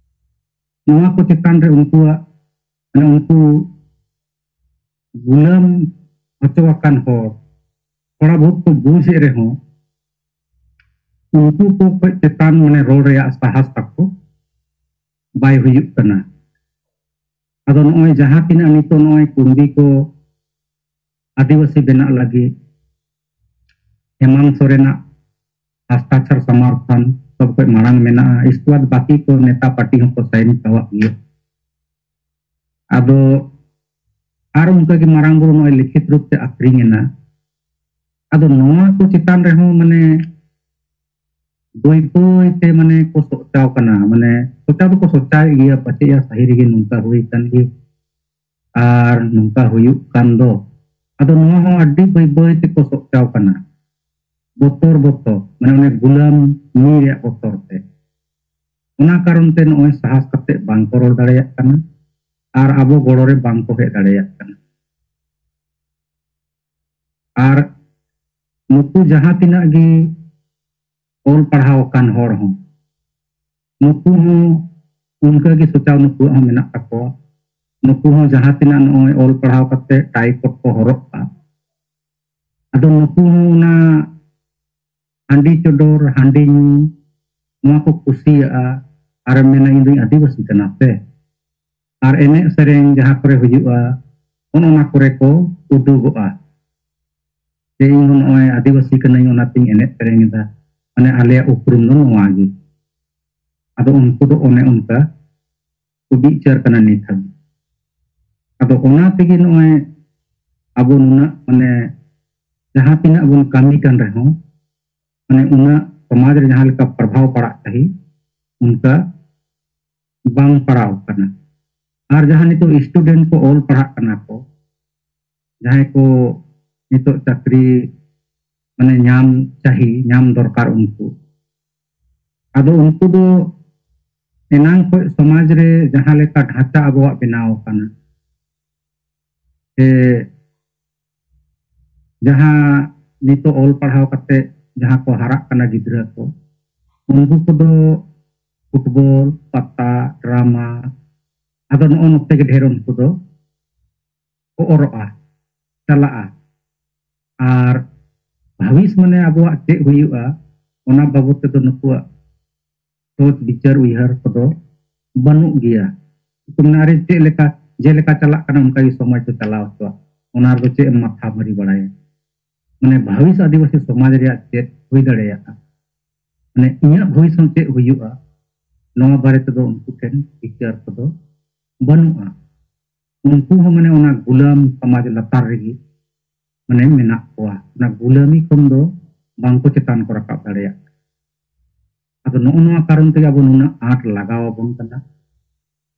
ᱱᱚᱣᱟ ᱠᱚ ᱪᱮᱛᱟᱱ ᱨᱮ ᱩᱱᱠᱩᱣᱟᱜ ᱢᱟᱱᱮ ᱩᱱᱠᱩ ᱜᱩᱞᱟᱹᱢ ᱦᱚᱪᱚ ᱟᱠᱟᱱ ᱦᱚᱲ ᱛᱷᱚᱲᱟ ᱵᱚᱦᱩᱛ ᱠᱚ ᱵᱩᱡᱽ ᱮᱫ ᱨᱮᱦᱚᱸ, ᱩᱱᱠᱩ ᱠᱚ ᱠᱷᱚᱡ ᱪᱮᱛᱟᱱ ᱢᱟᱱᱮ ᱨᱚᱲ ᱨᱮᱭᱟᱜ ᱥᱟᱦᱟᱥ ᱛᱟᱠᱚ ᱵᱟᱭ ᱦᱩᱭᱩᱜ ᱠᱟᱱᱟ᱾ ᱟᱫᱚ ᱱᱚᱜᱼᱚᱭ ᱡᱟᱦᱟᱸ ᱛᱤᱱᱟᱹᱜ ᱱᱤᱛᱚᱜ ᱱᱚᱜᱼᱚᱭ ᱠᱩᱲᱵᱤ ᱠᱚ ᱟᱹᱫᱤᱵᱟᱹᱥᱤ ᱵᱮᱱᱟᱜ ᱞᱟᱹᱜᱤᱫ ᱦᱮᱢᱟᱱᱛ ᱥᱚᱨᱮᱱᱟᱜ ᱦᱟᱥᱛᱟᱠᱷᱟᱨ ᱥᱟᱢᱟᱨᱛᱷᱚᱱ ᱥᱚᱵ ᱠᱷᱚᱱ ᱢᱟᱲᱟᱝ ᱢᱮᱱᱟᱜᱼᱟ᱾ ᱤᱥᱠᱮ ᱵᱟᱫ ᱵᱟᱹᱠᱤ ᱠᱚ ᱱᱮᱛᱟ ᱯᱟᱨᱴᱤ ᱦᱚᱸᱠᱚ ᱥᱟᱭᱤᱱ ᱠᱟᱣᱟᱜ ᱜᱮᱭᱟ᱾ ᱟᱫᱚ ᱟᱨ ᱚᱱᱠᱟᱜᱮ ᱢᱟᱨᱟᱝ ᱵᱩᱨᱩ ᱱᱚᱜᱼᱚᱭ ᱞᱤᱠᱷᱤᱛ ᱨᱩᱯ ᱛᱮ ᱟᱠᱷᱨᱤᱧ ᱮᱱᱟ᱾ ᱟᱫᱚ ᱱᱚᱣᱟ ᱠᱚ ᱪᱮᱛᱟᱱ ᱨᱮᱦᱚᱸ ᱢᱟᱱᱮ ᱵᱟᱹᱭ ᱵᱟᱹᱭ ᱛᱮ ᱢᱟᱱᱮ ᱠᱚ ᱥᱚᱪᱟᱣ ᱠᱟᱱᱟ, ᱢᱟᱱᱮ ᱥᱚᱪᱟᱣ ᱫᱚᱠᱚ ᱥᱚᱪᱟᱣᱮᱫ ᱜᱮᱭᱟ, ᱯᱟᱪᱮᱫ ᱭᱟ ᱥᱟᱹᱦᱤ ᱨᱮᱜᱮ ᱱᱚᱝᱠᱟ ᱦᱩᱭ ᱠᱟᱱ ᱜᱮ ᱟᱨ ᱱᱚᱝᱠᱟ ᱦᱩᱭᱩᱜ ᱠᱟᱱ ᱫᱚ᱾ ᱟᱫᱚ ᱱᱚᱣᱟ ᱦᱚᱸ ᱟᱹᱰᱤ ᱵᱟᱹᱭ ᱵᱟᱹᱭ ᱛᱮᱠᱚ ᱥᱚᱪᱟᱣ ᱠᱟᱱᱟ, ᱵᱚᱛᱚᱨ ᱵᱚᱛᱚᱨ, ᱢᱟᱱᱮ ᱚᱱᱮ ᱜᱩᱞᱟᱢᱤ ᱨᱮᱭᱟᱜ ᱵᱚᱛᱚᱨ ᱛᱮ᱾ ᱚᱱᱟ ᱠᱟᱨᱚᱱ ᱛᱮ ᱱᱚᱜᱼᱚᱭ ᱥᱟᱦᱟᱥ ᱠᱟᱛᱮ ᱵᱟᱝ ᱠᱚ ᱨᱚᱲ ᱫᱟᱲᱮᱭᱟᱜ ᱠᱟᱱᱟ ᱟᱨ ᱟᱵᱚ ᱜᱚᱲᱚ ᱨᱮ ᱵᱟᱝ ᱠᱚ ᱦᱮᱡ ᱫᱟᱲᱮᱭᱟᱜ ᱠᱟᱱᱟ᱾ ᱟᱨ ᱱᱩᱠᱩ ᱡᱟᱦᱟᱸ ᱛᱤᱱᱟᱹᱜ ᱜᱮ ᱚᱞ ᱯᱟᱲᱦᱟᱣ ᱟᱠᱟᱱ ᱦᱚᱲ ᱦᱚᱸ, ᱱᱩᱠᱩ ᱦᱚᱸ ᱚᱱᱠᱟᱜᱮ ᱥᱚᱪᱟᱣ ᱱᱩᱠᱩᱣᱟᱜ ᱦᱚᱸ ᱢᱮᱱᱟᱜ ᱛᱟᱠᱚᱣᱟ᱾ ᱱᱩᱠᱩ ᱦᱚᱸ ᱡᱟᱦᱟᱸ ᱛᱤᱱᱟᱹᱜ ᱱᱚᱜᱼᱚᱭ ᱚᱞ ᱯᱟᱲᱦᱟᱣ ᱠᱟᱛᱮ ᱴᱟᱭ ᱠᱳᱴ ᱠᱚ ᱦᱚᱨᱚᱜ ᱠᱟᱜ, ᱟᱫᱚ ᱱᱩᱠᱩ ᱦᱚᱸ ᱚᱱᱟ ᱦᱟᱺᱰᱤ ᱪᱚᱰᱚᱨ, ᱦᱟᱺᱰᱤ ᱧᱩ, ᱱᱚᱣᱟ ᱠᱚ ᱠᱩᱥᱤᱭᱟᱜᱼᱟ᱾ ᱟᱨᱮᱢ ᱢᱮᱱᱟ, "ᱤᱧ ᱫᱩᱧ ᱟᱹᱫᱤᱵᱟᱹᱥᱤ ᱠᱟᱱᱟ ᱥᱮ?" ᱟᱨ ᱮᱱᱮᱡ ᱥᱮᱨᱮᱧ ᱡᱟᱦᱟᱸ ᱠᱚᱨᱮ ᱦᱩᱭᱩᱜᱼᱟ, ᱚᱱ ᱚᱱᱟ ᱠᱚᱨᱮ ᱠᱚ ᱩᱫᱩᱜᱚᱜᱼᱟ ᱡᱮ, "ᱤᱧ ᱦᱚᱸ ᱱᱚᱜᱼᱚᱭ ᱟᱹᱫᱤᱵᱟᱹᱥᱤ ᱠᱟᱹᱱᱟᱹᱧ, ᱚᱱᱟᱛᱤᱧ ᱮᱱᱮᱡ ᱥᱮᱨᱮᱧ ᱮᱫᱟ, ᱢᱟᱱᱮ ᱟᱞᱮᱭᱟᱜ ᱩᱯᱨᱩᱢ ᱫᱚ ᱱᱚᱣᱟ ᱜᱮ᱾" ᱟᱫᱚ ᱩᱱᱠᱩ ᱫᱚ ᱚᱱᱮ ᱚᱱᱠᱟ ᱠᱚ ᱵᱤᱪᱟᱹᱨ ᱠᱟᱱᱟ ᱱᱤᱛ ᱦᱟᱹᱵᱤᱡ᱾ ᱟᱫᱚ ᱚᱱᱟ ᱛᱮᱜᱮ ᱱᱚᱜᱼᱚᱭ ᱟᱵᱚ ᱱᱩᱱᱟᱹᱜ ᱢᱟᱱᱮ ᱡᱟᱦᱟᱸ ᱛᱤᱱᱟᱹᱜ ᱵᱚᱱ ᱠᱟᱹᱢᱤ ᱠᱟᱱ ᱨᱮᱦᱚᱸ, ᱢᱟᱱᱮ ᱩᱱᱟᱹᱜ ᱥᱚᱢᱟᱡᱽ ᱨᱮ ᱡᱟᱦᱟᱸ ᱞᱮᱠᱟ ᱯᱨᱚᱵᱷᱟᱣ ᱯᱟᱲᱟᱜ ᱪᱟᱹᱦᱤ, ᱚᱱᱠᱟ ᱵᱟᱝ ᱯᱟᱲᱟᱣ ᱠᱟᱱᱟ᱾ ᱟᱨ ᱡᱟᱦᱟᱸ ᱱᱤᱛᱚᱜ ᱥᱴᱩᱰᱮᱱᱴ ᱠᱚ ᱚᱞ ᱯᱟᱲᱦᱟᱜ ᱠᱟᱱᱟ ᱠᱚ, ᱡᱟᱦᱟᱸᱭ ᱠᱚ ᱱᱤᱛᱚᱜ ᱪᱟᱹᱠᱨᱤ ᱢᱟᱱᱮ ᱧᱟᱢ ᱪᱟᱹᱦᱤ, ᱧᱟᱢ ᱫᱚᱨᱠᱟᱨ ᱩᱱᱠᱩ, ᱟᱫᱚ ᱩᱱᱠᱩ ᱫᱚ ᱮᱱᱟᱝ ᱠᱷᱚᱱ ᱥᱚᱢᱟᱡᱽ ᱨᱮ ᱡᱟᱦᱟᱸ ᱞᱮᱠᱟ ᱰᱷᱟᱸᱪᱟ ᱟᱵᱚᱣᱟᱜ ᱵᱮᱱᱟᱣ ᱟᱠᱟᱱᱟ, ᱥᱮ ᱡᱟᱦᱟᱸ ᱱᱤᱛᱚᱜ ᱚᱞ ᱯᱟᱲᱦᱟᱣ ᱠᱟᱛᱮ ᱡᱟᱦᱟᱸ ᱠᱚ ᱦᱟᱨᱟᱜ ᱠᱟᱱᱟ ᱜᱤᱫᱽᱨᱟᱹ ᱠᱚ, ᱩᱱᱠᱩ ᱠᱚᱫᱚ ᱯᱷᱩᱴᱵᱚᱞ, ᱯᱟᱛᱟ, ᱰᱨᱟᱢᱟ, ᱟᱫᱚ ᱱᱚᱜᱼᱚ ᱱᱚᱛᱮ ᱜᱮ ᱰᱷᱮᱨ ᱩᱱᱠᱩ ᱫᱚ ᱠᱚ ᱚᱨᱚᱜᱼᱟ, ᱪᱟᱞᱟᱜᱼᱟ᱾ ᱟᱨ ᱵᱷᱟᱵᱤᱥ ᱢᱟᱱᱮ ᱟᱵᱚᱣᱟᱜ ᱪᱮᱫ ᱦᱩᱭᱩᱜᱼᱟ, ᱚᱱᱟ ᱵᱟᱵᱚᱛ ᱛᱮᱫᱚ ᱱᱩᱠᱩᱣᱟᱜ ᱥᱳᱪ ᱵᱤᱪᱟᱹᱨ ᱩᱭᱦᱟᱹᱨ ᱠᱚᱫᱚ ᱵᱟᱹᱱᱩᱜ ᱜᱮᱭᱟ᱾ ᱠᱚ ᱢᱮᱱᱟ, "ᱟᱨᱮ ᱪᱮᱫ ᱞᱮᱠᱟ ᱡᱮᱞᱮᱠᱟ ᱪᱟᱞᱟᱜ ᱠᱟᱱᱟ ᱚᱱᱠᱟ ᱜᱮ ᱥᱚᱢᱟᱡᱽ ᱫᱚ ᱪᱟᱞᱟᱣ ᱦᱚᱪᱚᱣᱟᱜ, ᱚᱱᱟ ᱨᱮᱫᱚ ᱪᱮᱫ ᱮᱢ ᱢᱟᱛᱷᱟ ᱢᱟᱹᱨᱤ ᱵᱟᱲᱟᱭᱟ? ᱢᱟᱱᱮ ᱵᱷᱟᱵᱤᱥ ᱟᱹᱫᱤᱵᱟᱹᱥᱤ ᱥᱚᱢᱟᱡᱽ ᱨᱮᱭᱟᱜ ᱪᱮᱫ ᱦᱩᱭ ᱫᱟᱲᱮᱭᱟᱜᱼᱟ? ᱢᱟᱱᱮ ᱤᱧᱟᱹᱜ ᱵᱷᱚᱵᱤᱥᱥᱚᱛ ᱪᱮᱫ ᱦᱩᱭᱩᱜᱼᱟ, ᱱᱚᱣᱟ ᱵᱟᱨᱮ ᱛᱮᱫᱚ ᱩᱱᱠᱩ ᱴᱷᱮᱱ ᱵᱤᱪᱟᱹᱨ ᱠᱚᱫᱚ ᱵᱟᱹᱱᱩᱜᱼᱟ᱾ ᱩᱱᱠᱩ ᱦᱚᱸ ᱢᱟᱱᱮ ᱚᱱᱟ ᱜᱩᱞᱟᱢ ᱥᱚᱢᱟᱡᱽ ᱞᱟᱛᱟᱨ ᱨᱮᱜᱮ ᱢᱟᱱᱮ ᱢᱮᱱᱟᱜ ᱠᱚᱣᱟ᱾ ᱚᱱᱟ ᱜᱩᱞᱟᱢᱤ ᱠᱷᱚᱱ ᱫᱚ ᱵᱟᱝᱠᱚ ᱪᱮᱛᱟᱱ ᱠᱚ ᱨᱟᱠᱟᱵ ᱫᱟᱲᱮᱭᱟᱜ ᱠᱟᱱᱟ᱾ ᱟᱫᱚ ᱱᱚᱜᱼᱚ ᱱᱚᱣᱟ ᱠᱟᱨᱚᱱ ᱛᱮᱜᱮ ᱟᱵᱚ ᱱᱩᱱᱟᱹᱜ ᱟᱸᱴ ᱞᱟᱜᱟᱣ ᱟᱵᱚᱱ ᱠᱟᱱᱟ᱾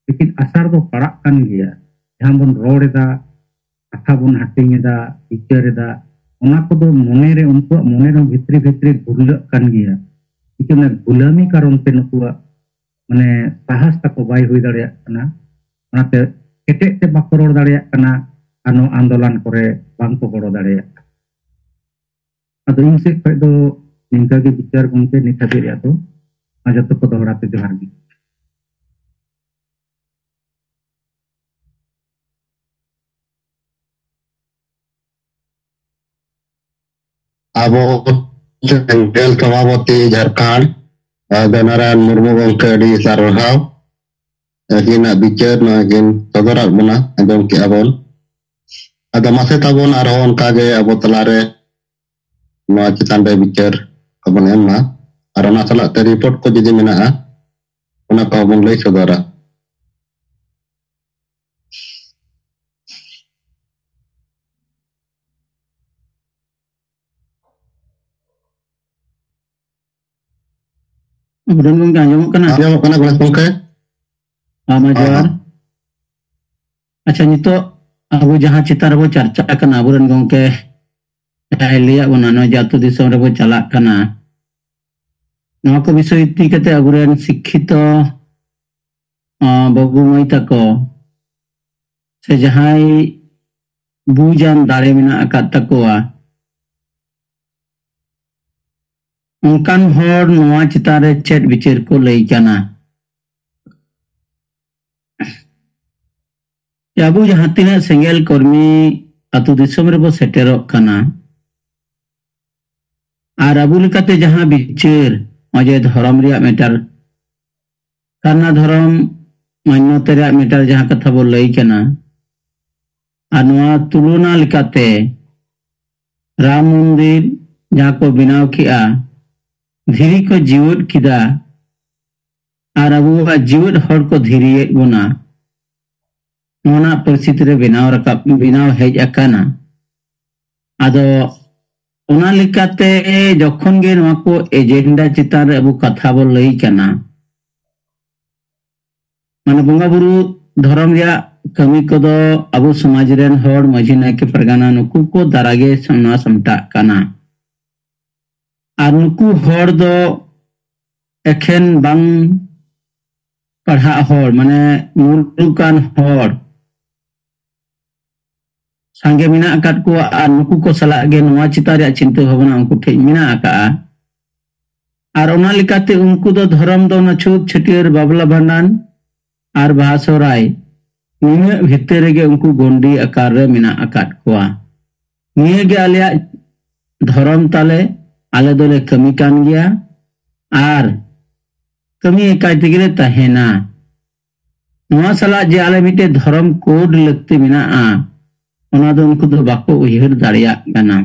ᱞᱮᱠᱤᱱ ᱟᱥᱟᱨ ᱫᱚ ᱯᱟᱲᱟᱜ ᱠᱟᱱ ᱜᱮᱭᱟ᱾ ᱡᱟᱦᱟᱸ ᱵᱚᱱ ᱨᱚᱲ ᱮᱫᱟ, ᱠᱟᱛᱷᱟ ᱵᱚᱱ ᱦᱟᱹᱴᱤᱧ ᱮᱫᱟ, ᱵᱤᱪᱟᱹᱨ ᱮᱫᱟ, ᱚᱱᱟ ᱠᱚᱫᱚ ᱢᱚᱱᱮᱨᱮ, ᱩᱱᱠᱩᱣᱟᱜ ᱢᱚᱱᱮ ᱨᱮᱦᱚᱸ ᱵᱷᱤᱛᱨᱤ ᱵᱷᱤᱛᱨᱤ ᱜᱩᱨᱞᱟᱹᱜ ᱠᱟᱱ ᱜᱮᱭᱟ᱾ ᱞᱮᱠᱤᱱ ᱚᱱᱟ ᱜᱩᱞᱟᱢᱤ ᱠᱟᱨᱚᱱ ᱛᱮ ᱱᱩᱠᱩᱣᱟᱜ ᱢᱟᱱᱮ ᱥᱟᱦᱟᱥ ᱛᱟᱠᱚ ᱵᱟᱭ ᱦᱩᱭ ᱫᱟᱲᱮᱭᱟᱜ ᱠᱟᱱᱟ᱾ ᱚᱱᱟᱛᱮ ᱠᱮᱴᱮᱡ ᱛᱮ ᱵᱟᱠᱚ ᱨᱚᱲ ᱫᱟᱲᱮᱭᱟᱜ ᱠᱟᱱᱟ ᱟᱨ ᱱᱚᱣᱟ ᱟᱱᱫᱳᱞᱚᱱ ᱠᱚᱨᱮ ᱵᱟᱝᱠᱚ ᱜᱚᱲᱚ ᱫᱟᱲᱮᱭᱟᱜ ᱠᱟᱱᱟ᱾ ᱟᱫᱚ ᱤᱧ ᱥᱮᱫ ᱠᱷᱚᱱ ᱫᱚ ᱱᱤᱝᱠᱟᱹ ᱜᱮ ᱵᱤᱪᱟᱹᱨ ᱜᱚᱢᱠᱮ, ᱱᱤᱛ ᱦᱟᱹᱵᱤᱡ ᱨᱮᱭᱟᱜ ᱫᱚ᱾ ᱟᱨ ᱡᱚᱛᱚ ᱠᱚ ᱫᱚᱦᱲᱟ ᱛᱮ ᱡᱚᱦᱟᱨ ᱜᱮ᱾ ᱟᱵᱚ ᱥᱮᱸᱜᱮᱞ ᱥᱚᱵᱷᱟᱯᱚᱛᱤ ᱡᱷᱟᱲᱠᱷᱚᱸᱰ, ᱟᱨ ᱫᱷᱚᱱᱟᱨᱟᱭᱚᱱ ᱢᱩᱨᱢᱩ ᱜᱚᱢᱠᱮ ᱟᱹᱰᱤ ᱥᱟᱨᱦᱟᱣ᱾ ᱟᱹᱠᱤᱱᱟᱜ ᱵᱤᱪᱟᱹᱨ ᱱᱚᱣᱟ ᱠᱤᱱ ᱥᱚᱫᱚᱨᱟᱜ ᱵᱚᱱᱟ, ᱟᱸᱡᱚᱢ ᱠᱮᱜᱼᱟ ᱵᱚᱱ᱾ ᱟᱫᱚ ᱢᱟᱥᱮ ᱛᱟᱵᱚᱱ ᱟᱨᱦᱚᱸ ᱚᱱᱠᱟ ᱜᱮ ᱟᱵᱚ ᱛᱟᱞᱟᱨᱮ ᱱᱚᱣᱟ ᱪᱮᱛᱟᱱ ᱨᱮ ᱵᱤᱪᱟᱹᱨ ᱠᱚᱵᱚᱱ ᱮᱢ ᱢᱟ᱾ ᱟᱨ ᱚᱱᱟ ᱥᱟᱞᱟᱜ ᱛᱮ ᱨᱤᱯᱳᱨᱴ ᱠᱚ ᱡᱩᱫᱤ ᱢᱮᱱᱟᱜᱼᱟ, ᱚᱱᱟ ᱠᱚᱦᱚᱸ ᱵᱚᱱ ᱞᱟᱹᱭ ᱥᱚᱫᱚᱨᱟ᱾ ᱟᱵᱚᱨᱮᱱ ᱜᱚᱢᱠᱮ ᱟᱸᱡᱚᱢᱚᱜ ᱠᱟᱱᱟ? ᱟᱸᱡᱚᱢᱚᱜ ᱠᱟᱱᱟ ᱜᱚᱢᱠᱮ? ᱦᱮᱸ, ᱢᱟ ᱦᱮᱸ, ᱡᱚᱦᱟᱨ᱾ ᱦᱮᱸ᱾ ᱟᱪᱪᱷᱟ, ᱱᱤᱛᱚᱜ ᱟᱵᱚ ᱡᱟᱦᱟᱸ ᱪᱮᱛᱟᱱ ᱨᱮᱵᱚ ᱪᱟᱨᱪᱟ ᱠᱟᱱᱟ, ᱟᱵᱚᱨᱮᱱ ᱜᱚᱢᱠᱮ ᱡᱟᱦᱟᱸᱭ ᱞᱟᱹᱭᱟᱫ ᱵᱚᱱᱟ, ᱱᱚᱜᱼᱚᱭ ᱡᱮ ᱟᱹᱛᱩ ᱫᱤᱥᱚᱢ ᱨᱮᱵᱚ ᱪᱟᱞᱟᱜ ᱠᱟᱱᱟ, ᱱᱚᱣᱟ ᱠᱚ ᱵᱤᱥᱚᱭ ᱤᱫᱤ ᱠᱟᱛᱮ ᱟᱵᱚᱨᱮᱱ ᱥᱤᱠᱠᱷᱤᱛᱚ, ᱟᱸ, ᱵᱟᱹᱵᱩ ᱢᱟᱹᱭ ᱛᱟᱠᱚ ᱥᱮ ᱡᱟᱦᱟᱸᱭ ᱵᱩᱡᱟᱱ ᱫᱟᱲᱮ ᱢᱮᱱᱟᱜ ᱟᱠᱟᱫ ᱛᱟᱠᱚᱣᱟ, ᱚᱱᱠᱟᱱ ᱦᱚᱲ ᱱᱚᱣᱟ ᱪᱮᱛᱟᱱ ᱨᱮ ᱪᱮᱫ ᱵᱤᱪᱟᱹᱨ ᱠᱚ ᱞᱟᱹᱭ ᱠᱟᱱᱟ? ᱡᱮ ᱟᱵᱚ ᱡᱟᱦᱟᱸ ᱛᱤᱱᱟᱹᱜ ᱥᱮᱸᱜᱮᱞ ᱠᱚᱨᱢᱤ ᱟᱹᱛᱩ ᱫᱤᱥᱚᱢ ᱨᱮᱵᱚ ᱥᱮᱴᱮᱨᱚᱜ ᱠᱟᱱᱟ, ᱟᱨ ᱟᱵᱚ ᱞᱮᱠᱟᱛᱮ ᱡᱟᱦᱟᱸ ᱵᱤᱪᱟᱹᱨ, ᱱᱚᱜᱼᱚᱭ ᱡᱮ ᱫᱷᱚᱨᱚᱢ ᱨᱮᱭᱟᱜ ᱢᱤᱫᱴᱟᱝ ᱥᱟᱨᱱᱟ ᱫᱷᱚᱨᱚᱢ ᱢᱟᱱᱱᱚᱛᱟ ᱨᱮᱭᱟᱜ ᱢᱤᱫᱴᱟᱝ ᱡᱟᱦᱟᱸ ᱠᱟᱛᱷᱟ ᱵᱚ ᱞᱟᱹᱭ ᱠᱟᱱᱟ, ᱟᱨ ᱱᱚᱣᱟ ᱛᱩᱞᱚᱱᱟ ᱞᱮᱠᱟᱛᱮ ᱨᱟᱢ ᱢᱚᱱᱫᱤᱨ ᱡᱟᱦᱟᱸ ᱠᱚ ᱵᱮᱱᱟᱣ ᱠᱮᱜᱼᱟ, ᱫᱷᱤᱨᱤ ᱠᱚ ᱡᱤᱣᱮᱫ ᱠᱮᱫᱟ, ᱟᱨ ᱟᱵᱚᱣᱟᱜ ᱡᱤᱣᱮᱫ ᱦᱚᱲ ᱠᱚ ᱫᱷᱤᱨᱤᱭᱮᱫ ᱵᱚᱱᱟ᱾ ᱱᱚᱣᱟ ᱨᱮᱱᱟᱜ ᱯᱚᱨᱤᱥᱛᱷᱤᱛᱤ ᱨᱮ ᱵᱮᱱᱟᱣ ᱨᱟᱠᱟᱵ, ᱵᱮᱱᱟᱣ ᱦᱮᱡ ᱟᱠᱟᱱᱟ᱾ ᱟᱫᱚ ᱚᱱᱟ ᱞᱮᱠᱟᱛᱮ ᱡᱚᱠᱷᱚᱱ ᱜᱮ ᱱᱚᱣᱟ ᱠᱚ ᱮᱡᱮᱱᱰᱟ ᱪᱮᱛᱟᱱ ᱨᱮ ᱟᱵᱚ ᱠᱟᱛᱷᱟ ᱵᱚ ᱞᱟᱹᱭ ᱠᱟᱱᱟ, ᱢᱟᱱᱮ ᱵᱚᱸᱜᱟ ᱵᱩᱨᱩ ᱫᱷᱚᱨᱚᱢ ᱨᱮᱭᱟᱜ ᱠᱟᱹᱢᱤ ᱠᱚᱫᱚ ᱟᱵᱚ ᱥᱚᱢᱟᱡᱽ ᱨᱮᱱ ᱦᱚᱲ, ᱢᱟᱹᱡᱷᱤ, ᱱᱟᱭᱠᱮ, ᱯᱟᱨᱜᱟᱱᱟ, ᱱᱩᱠᱩ ᱠᱚ ᱫᱟᱨᱟ ᱜᱮ ᱥᱟᱢᱱᱟ ᱥᱟᱢᱴᱟᱜ ᱠᱟᱱᱟ᱾ ᱟᱨ ᱱᱩᱠᱩ ᱦᱚᱲ ᱫᱚ ᱮᱠᱷᱮᱱ ᱵᱟᱝ ᱯᱟᱲᱦᱟᱜ ᱦᱚᱲ, ᱢᱟᱱᱮ ᱢᱩᱞᱩᱠᱟᱱ ᱦᱚᱲ ᱥᱟᱸᱜᱮ ᱢᱮᱱᱟᱜ ᱟᱠᱟᱫ ᱠᱚᱣᱟ, ᱟᱨ ᱱᱩᱠᱩ ᱠᱚ ᱥᱟᱞᱟᱜ ᱜᱮ ᱱᱚᱣᱟ ᱪᱮᱛᱟᱱ ᱨᱮᱭᱟᱜ ᱪᱤᱱᱛᱟᱹ ᱵᱷᱟᱵᱽᱱᱟ ᱩᱱᱠᱩ ᱴᱷᱮᱱ ᱢᱮᱱᱟᱜ ᱟᱠᱟᱫᱼᱟ᱾ ᱟᱨ ᱚᱱᱟ ᱞᱮᱠᱟᱛᱮ ᱩᱱᱠᱩ ᱫᱚ ᱫᱷᱚᱨᱚᱢ ᱫᱚ ᱚᱱᱟ ᱪᱷᱩᱛ, ᱪᱷᱟᱹᱴᱭᱟᱹᱨ, ᱵᱟᱯᱞᱟ ᱵᱷᱟᱸᱰᱟᱱ ᱟᱨ ᱵᱟᱦᱟ ᱥᱚᱦᱨᱟᱭ, ᱱᱤᱱᱟᱹᱜ ᱵᱷᱤᱛᱟᱹᱨ ᱨᱮᱜᱮ ᱩᱱᱠᱩ ᱜᱚᱱᱰᱤ ᱟᱠᱟᱨ ᱨᱮ ᱢᱮᱱᱟᱜ ᱟᱠᱟᱫ ᱠᱚᱣᱟ᱾ ᱱᱤᱭᱟᱹ ᱜᱮ ᱟᱞᱮᱭᱟᱜ ᱫᱷᱚᱨᱚᱢ ᱛᱟᱞᱮ, ᱟᱞᱮ ᱫᱚᱞᱮ ᱠᱟᱹᱢᱤ ᱠᱟᱱ ᱜᱮᱭᱟ ᱟᱨ ᱠᱟᱹᱢᱤ ᱮᱠᱟᱭ ᱛᱮᱜᱮ ᱞᱮ ᱛᱟᱦᱮᱱᱟ᱾ ᱱᱚᱣᱟ ᱥᱟᱞᱟᱜ ᱡᱮ ᱟᱞᱮ ᱢᱤᱫᱴᱮᱡ ᱫᱷᱚᱨᱚᱢ ᱠᱳᱰ ᱞᱟᱹᱠᱛᱤ ᱢᱮᱱᱟᱜᱼᱟ, ᱚᱱᱟ ᱫᱚ ᱩᱱᱠᱩ ᱫᱚ ᱵᱟᱠᱚ ᱩᱭᱦᱟᱹᱨ ᱫᱟᱲᱮᱭᱟᱜ ᱠᱟᱱᱟ᱾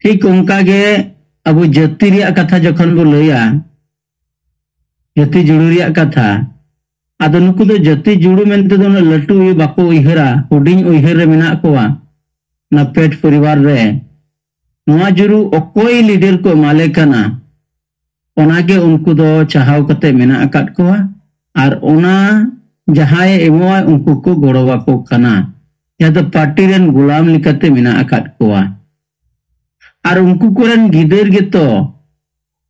ᱴᱷᱤᱠ ᱚᱱᱠᱟ ᱜᱮ ᱟᱵᱚ ᱡᱟᱹᱛᱤ ᱨᱮᱭᱟᱜ ᱠᱟᱛᱷᱟ ᱡᱚᱠᱷᱚᱱ ᱵᱚ ᱞᱟᱹᱭᱟ, ᱡᱟᱹᱛᱤ ᱡᱩᱲᱩ ᱨᱮᱭᱟᱜ ᱠᱟᱛᱷᱟ, ᱟᱫᱚ ᱱᱩᱠᱩ ᱫᱚ ᱡᱟᱹᱛᱤ ᱡᱩᱲᱩ ᱢᱮᱱᱛᱮ ᱫᱚ ᱩᱱᱟᱹᱜ ᱞᱟᱹᱴᱩ ᱵᱟᱠᱚ ᱩᱭᱦᱟᱹᱨᱟ, ᱦᱩᱰᱤᱧ ᱩᱭᱦᱟᱹᱨ ᱨᱮ ᱢᱮᱱᱟᱜ ᱠᱚᱣᱟ᱾ ᱚᱱᱟ ᱯᱮᱴ ᱯᱚᱨᱤᱵᱟᱨ ᱨᱮ ᱱᱚᱣᱟ ᱡᱩᱲᱩ ᱚᱠᱚᱭ ᱞᱤᱰᱟᱨ ᱠᱚ ᱮᱢᱟᱞᱮ ᱠᱟᱱᱟ, ᱚᱱᱟᱜᱮ ᱩᱱᱠᱩ ᱫᱚ ᱪᱟᱦᱟᱣ ᱠᱟᱛᱮ ᱢᱮᱱᱟᱜ ᱟᱠᱟᱫ ᱠᱚᱣᱟ᱾ ᱟᱨ ᱚᱱᱟ ᱡᱟᱦᱟᱸᱭ ᱮᱢᱚᱜᱼᱟ, ᱩᱱᱠᱩ ᱠᱚ ᱜᱚᱲᱚ ᱟᱠᱚ ᱠᱟᱱᱟ, ᱡᱟᱦᱟᱸ ᱫᱚ ᱯᱟᱨᱴᱤ ᱨᱮᱱ ᱜᱩᱞᱟᱢ ᱞᱮᱠᱟᱛᱮ ᱢᱮᱱᱟᱜ ᱟᱠᱟᱫ ᱠᱚᱣᱟ᱾ ᱟᱨ ᱩᱱᱠᱩ ᱠᱚᱨᱮᱱ ᱜᱤᱫᱟᱹᱨ ᱜᱮᱛᱚ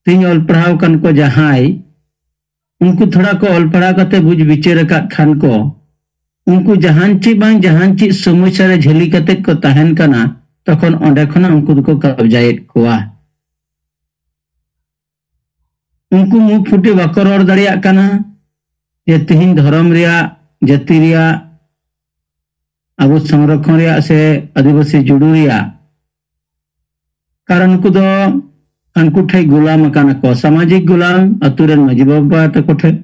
ᱛᱮᱦᱮᱧ ᱚᱞ ᱯᱟᱲᱦᱟᱣ ᱟᱠᱟᱱ ᱠᱚ ᱡᱟᱦᱟᱸᱭ, ᱩᱱᱠᱩ ᱛᱷᱚᱲᱟ ᱠᱚ ᱚᱞ ᱯᱟᱲᱦᱟᱣ ᱠᱟᱛᱮ ᱵᱩᱡᱽ ᱵᱤᱪᱟᱹᱨ ᱟᱠᱟᱫ ᱠᱷᱟᱱ ᱠᱚ, ᱩᱱᱠᱩ ᱡᱟᱦᱟᱱ ᱪᱮᱫ ᱵᱟᱝ ᱡᱟᱦᱟᱱ ᱪᱮᱫ ᱥᱚᱢᱚᱥᱥᱟ ᱨᱮ ᱡᱷᱟᱹᱞᱤ ᱠᱟᱛᱮ ᱠᱚ ᱛᱟᱦᱮᱱ ᱠᱟᱱᱟ, ᱛᱚᱠᱷᱚᱱ ᱚᱸᱰᱮ ᱠᱷᱚᱱᱟᱜ ᱩᱱᱠᱩ ᱫᱚᱠᱚ ᱠᱟᱵᱡᱟᱭᱮᱫ ᱠᱚᱣᱟ᱾ ᱩᱱᱠᱩ ᱢᱩᱸ ᱯᱷᱩᱴᱮ ᱵᱟᱠᱚ ᱨᱚᱲ ᱫᱟᱲᱮᱭᱟᱜ ᱠᱟᱱᱟ ᱡᱮ ᱛᱮᱦᱮᱧ ᱫᱷᱚᱨᱚᱢ ᱨᱮᱭᱟᱜ, ᱡᱟᱹᱛᱤ ᱨᱮᱭᱟᱜ, ᱟᱵᱚ ᱥᱚᱝᱨᱚᱠᱷᱚᱱ ᱨᱮᱭᱟᱜ ᱥᱮ ᱟᱹᱫᱤᱵᱟᱹᱥᱤ ᱡᱩᱲᱩ ᱨᱮᱭᱟᱜ, ᱠᱟᱨᱚᱱ ᱩᱱᱠᱩ ᱫᱚ ᱦᱟᱹᱱᱠᱩ ᱴᱷᱮᱡ ᱜᱩᱞᱟᱢ ᱟᱠᱟᱱᱟ ᱠᱚ, ᱥᱟᱢᱟᱡᱤᱠ ᱜᱩᱞᱟᱢ ᱟᱛᱩ ᱨᱮᱱ ᱢᱟᱹᱡᱷᱤ ᱵᱟᱵᱟ ᱛᱟᱠᱚ ᱴᱷᱮᱡ,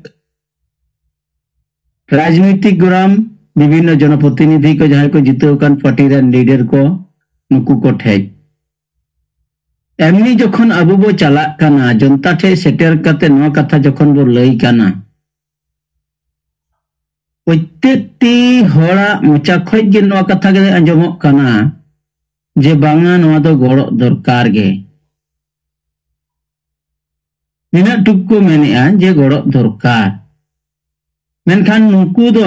ᱨᱟᱡᱽᱱᱤᱛᱤᱠ ᱜᱩᱞᱟᱢ ᱵᱤᱵᱷᱤᱱᱱᱚ ᱡᱚᱱᱚᱯᱨᱚᱛᱤᱱᱤᱫᱷᱤ ᱠᱚ ᱡᱟᱦᱟᱸᱭ ᱠᱚ ᱡᱤᱛᱟᱹᱣ ᱟᱠᱟᱱ ᱯᱟᱨᱴᱤ ᱨᱮᱱ ᱞᱤᱰᱟᱨ ᱠᱚ, ᱱᱩᱠᱩ ᱠᱚ ᱴᱷᱮᱡ᱾ ᱮᱢᱱᱤ ᱡᱚᱠᱷᱚᱱ ᱟᱵᱚ ᱵᱚ ᱪᱟᱞᱟᱜ ᱠᱟᱱᱟ, ᱡᱚᱱᱛᱟ ᱴᱷᱮᱡ ᱥᱮᱴᱮᱨ ᱠᱟᱛᱮ ᱱᱚᱣᱟ ᱠᱟᱛᱷᱟ ᱡᱚᱠᱷᱚᱱ ᱵᱚ ᱞᱟᱹᱭ ᱠᱟᱱᱟ, ᱯᱨᱚᱛᱮᱠᱴᱤ ᱦᱚᱲᱟᱜ ᱢᱚᱪᱟ ᱠᱷᱚᱡ ᱜᱮ ᱱᱚᱣᱟ ᱠᱟᱛᱷᱟ ᱜᱮ ᱟᱸᱡᱚᱢᱚᱜ ᱠᱟᱱᱟ ᱡᱮ ᱵᱟᱝᱟ, ᱱᱚᱣᱟ ᱫᱚ ᱜᱚᱲᱚᱜ ᱫᱚᱨᱠᱟᱨ ᱜᱮ᱾ ᱱᱤᱱᱟᱹᱜ ᱴᱩᱠᱩ ᱠᱚ ᱢᱮᱱᱮᱜᱼᱟ ᱡᱮ ᱜᱚᱲᱚᱜ ᱫᱚᱨᱠᱟᱨ᱾ ᱢᱮᱱᱠᱷᱟᱱ ᱱᱩᱠᱩ ᱫᱚ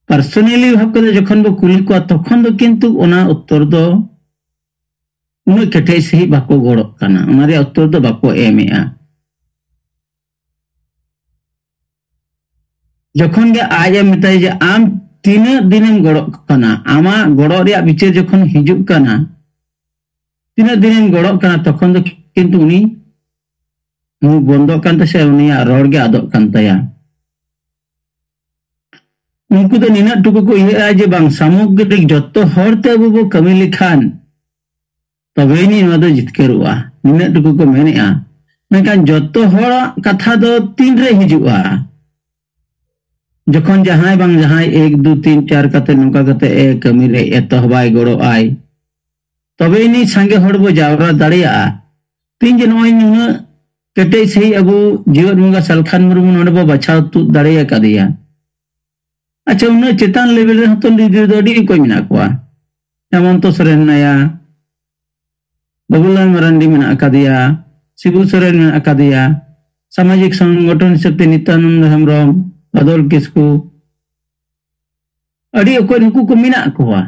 ᱯᱟᱨᱥᱚᱱᱟᱞᱤ ᱵᱷᱟᱵ ᱠᱟᱛᱮ ᱡᱚᱠᱷᱚᱱ ᱵᱚ ᱠᱩᱞᱤ ᱠᱚᱣᱟ, ᱛᱚᱠᱷᱚᱱ ᱫᱚ ᱠᱤᱱᱛᱩ ᱚᱱᱟ ᱩᱛᱛᱚᱨ ᱫᱚ ᱩᱱᱟᱹᱜ ᱠᱮᱴᱮᱡ ᱥᱟᱺᱦᱤᱡ ᱵᱟᱠᱚ ᱜᱚᱲᱚᱜ ᱠᱟᱱᱟ, ᱚᱱᱟ ᱨᱮᱭᱟᱜ ᱩᱛᱛᱚᱨ ᱫᱚ ᱵᱟᱠᱚ ᱮᱢᱮᱜᱼᱟ᱾ ᱡᱚᱠᱷᱚᱱ ᱜᱮ ᱟᱡ ᱮ ᱢᱮᱛᱟᱭᱟ ᱡᱮ, "ᱟᱢ ᱛᱤᱱᱟᱹᱜ ᱫᱤᱱᱮᱢ ᱜᱚᱲᱚᱜ ᱠᱟᱱᱟ?" ᱟᱢᱟᱜ ᱜᱚᱲᱚ ᱨᱮᱭᱟᱜ ᱵᱤᱪᱟᱹᱨ ᱡᱚᱠᱷᱚᱱ ᱦᱤᱡᱩᱜ ᱠᱟᱱᱟ, "ᱛᱤᱱᱟᱹᱜ ᱫᱤᱱᱮᱢ ᱜᱚᱲᱚᱜ ᱠᱟᱱᱟ?" ᱛᱚᱠᱷᱚᱱ ᱫᱚ ᱠᱤᱱᱛᱩ ᱩᱱᱤ ᱢᱩᱸ ᱵᱚᱱᱫᱚᱜ ᱠᱟᱱ ᱛᱟᱭᱟ ᱥᱮ ᱩᱱᱤᱭᱟᱜ ᱨᱚᱲ ᱜᱮ ᱟᱫᱚᱜ ᱠᱟᱱ ᱛᱟᱭᱟ᱾ ᱩᱱᱠᱩ ᱫᱚ ᱱᱤᱱᱟᱹᱜ ᱴᱩᱠᱩ ᱠᱚ ᱤᱭᱟᱹᱜᱼᱟ ᱡᱮ, "ᱵᱟᱝ, ᱥᱟᱢᱚᱜᱨᱤᱠ ᱡᱚᱛᱚ ᱦᱚᱲ ᱛᱮ ᱟᱵᱚ ᱵᱚ ᱠᱟᱹᱢᱤ ᱞᱮᱠᱷᱟᱱ ᱛᱚᱵᱮ ᱟᱹᱱᱤᱡ ᱱᱚᱣᱟ ᱫᱚ ᱡᱤᱛᱠᱟᱹᱨᱚᱜᱼᱟ", ᱱᱤᱱᱟᱹᱜ ᱴᱩᱠᱩ ᱠᱚ ᱢᱮᱱᱮᱜᱼᱟ᱾ ᱢᱮᱱᱠᱷᱟᱱ ᱡᱚᱛᱚ ᱦᱚᱲᱟᱜ ᱠᱟᱛᱷᱟ ᱫᱚ ᱛᱤᱱᱨᱮ ᱦᱤᱡᱩᱜᱼᱟ? ᱡᱚᱠᱷᱚᱱ ᱡᱟᱦᱟᱸᱭ ᱵᱟᱝ ᱡᱟᱦᱟᱸᱭ ᱮᱠ, ᱫᱩ, ᱛᱤᱱ, ᱪᱟᱨ ᱠᱟᱛᱮ ᱱᱚᱝᱠᱟ ᱠᱟᱛᱮ ᱮ ᱠᱟᱹᱢᱤ ᱨᱮ ᱮᱛᱚᱦᱚᱵᱟᱭ, ᱜᱚᱲᱚᱜ ᱟᱭ, ᱛᱚᱵᱮ ᱟᱹᱱᱤᱡ ᱥᱟᱸᱜᱮ ᱦᱚᱲ ᱵᱚ ᱡᱟᱣᱨᱟ ᱫᱟᱲᱮᱭᱟᱜᱼᱟ᱾ ᱛᱤᱦᱤᱧ ᱡᱮ ᱱᱚᱜᱼᱚᱭ ᱱᱩᱱᱟᱹᱜ ᱠᱮᱴᱮᱡ ᱥᱟᱺᱦᱤᱡ ᱟᱵᱚ ᱡᱤᱣᱮᱫ ᱵᱚᱸᱜᱟ ᱥᱟᱞᱠᱷᱟᱱ ᱢᱩᱨᱢᱩ ᱱᱚᱰᱮ ᱵᱚ ᱵᱟᱪᱷᱟᱣ ᱛᱩᱫ ᱫᱟᱲᱮ ᱟᱠᱟᱫᱮᱭᱟ᱾ ᱟᱪᱪᱷᱟ, ᱩᱱᱟᱹᱜ ᱪᱮᱛᱟᱱ ᱞᱮᱵᱮᱞ ᱨᱮᱦᱚᱸ ᱛᱚ ᱞᱤᱰᱟᱨ ᱫᱚ ᱟᱹᱰᱤ ᱚᱠᱚᱡ ᱢᱮᱱᱟᱜ ᱠᱚᱣᱟ᱾ ᱦᱮᱢᱚᱱᱛᱚ ᱥᱚᱨᱮᱱ ᱢᱮᱱᱟᱭᱟ, ᱵᱟᱵᱩᱞᱟᱞ ᱢᱟᱨᱟᱱᱰᱤ ᱢᱮᱱᱟᱜ ᱟᱠᱟᱫᱮᱭᱟ, ᱥᱤᱵᱩ ᱥᱚᱨᱮᱱ ᱢᱮᱱᱟᱜ ᱟᱠᱟᱫᱮᱭᱟ, ᱥᱟᱢᱟᱡᱤᱠ ᱥᱚᱝᱜᱚᱴᱷᱚᱱ ᱦᱤᱥᱟᱹᱵ ᱛᱮ ᱱᱤᱛᱭᱟᱱᱚᱱᱫ ᱦᱮᱢᱵᱨᱚᱢ, ᱵᱟᱫᱚᱞ ᱠᱤᱥᱠᱩ, ᱟᱹᱰᱤ ᱚᱠᱚᱡ ᱱᱩᱠᱩ ᱠᱚ ᱢᱮᱱᱟᱜ ᱠᱚᱣᱟ᱾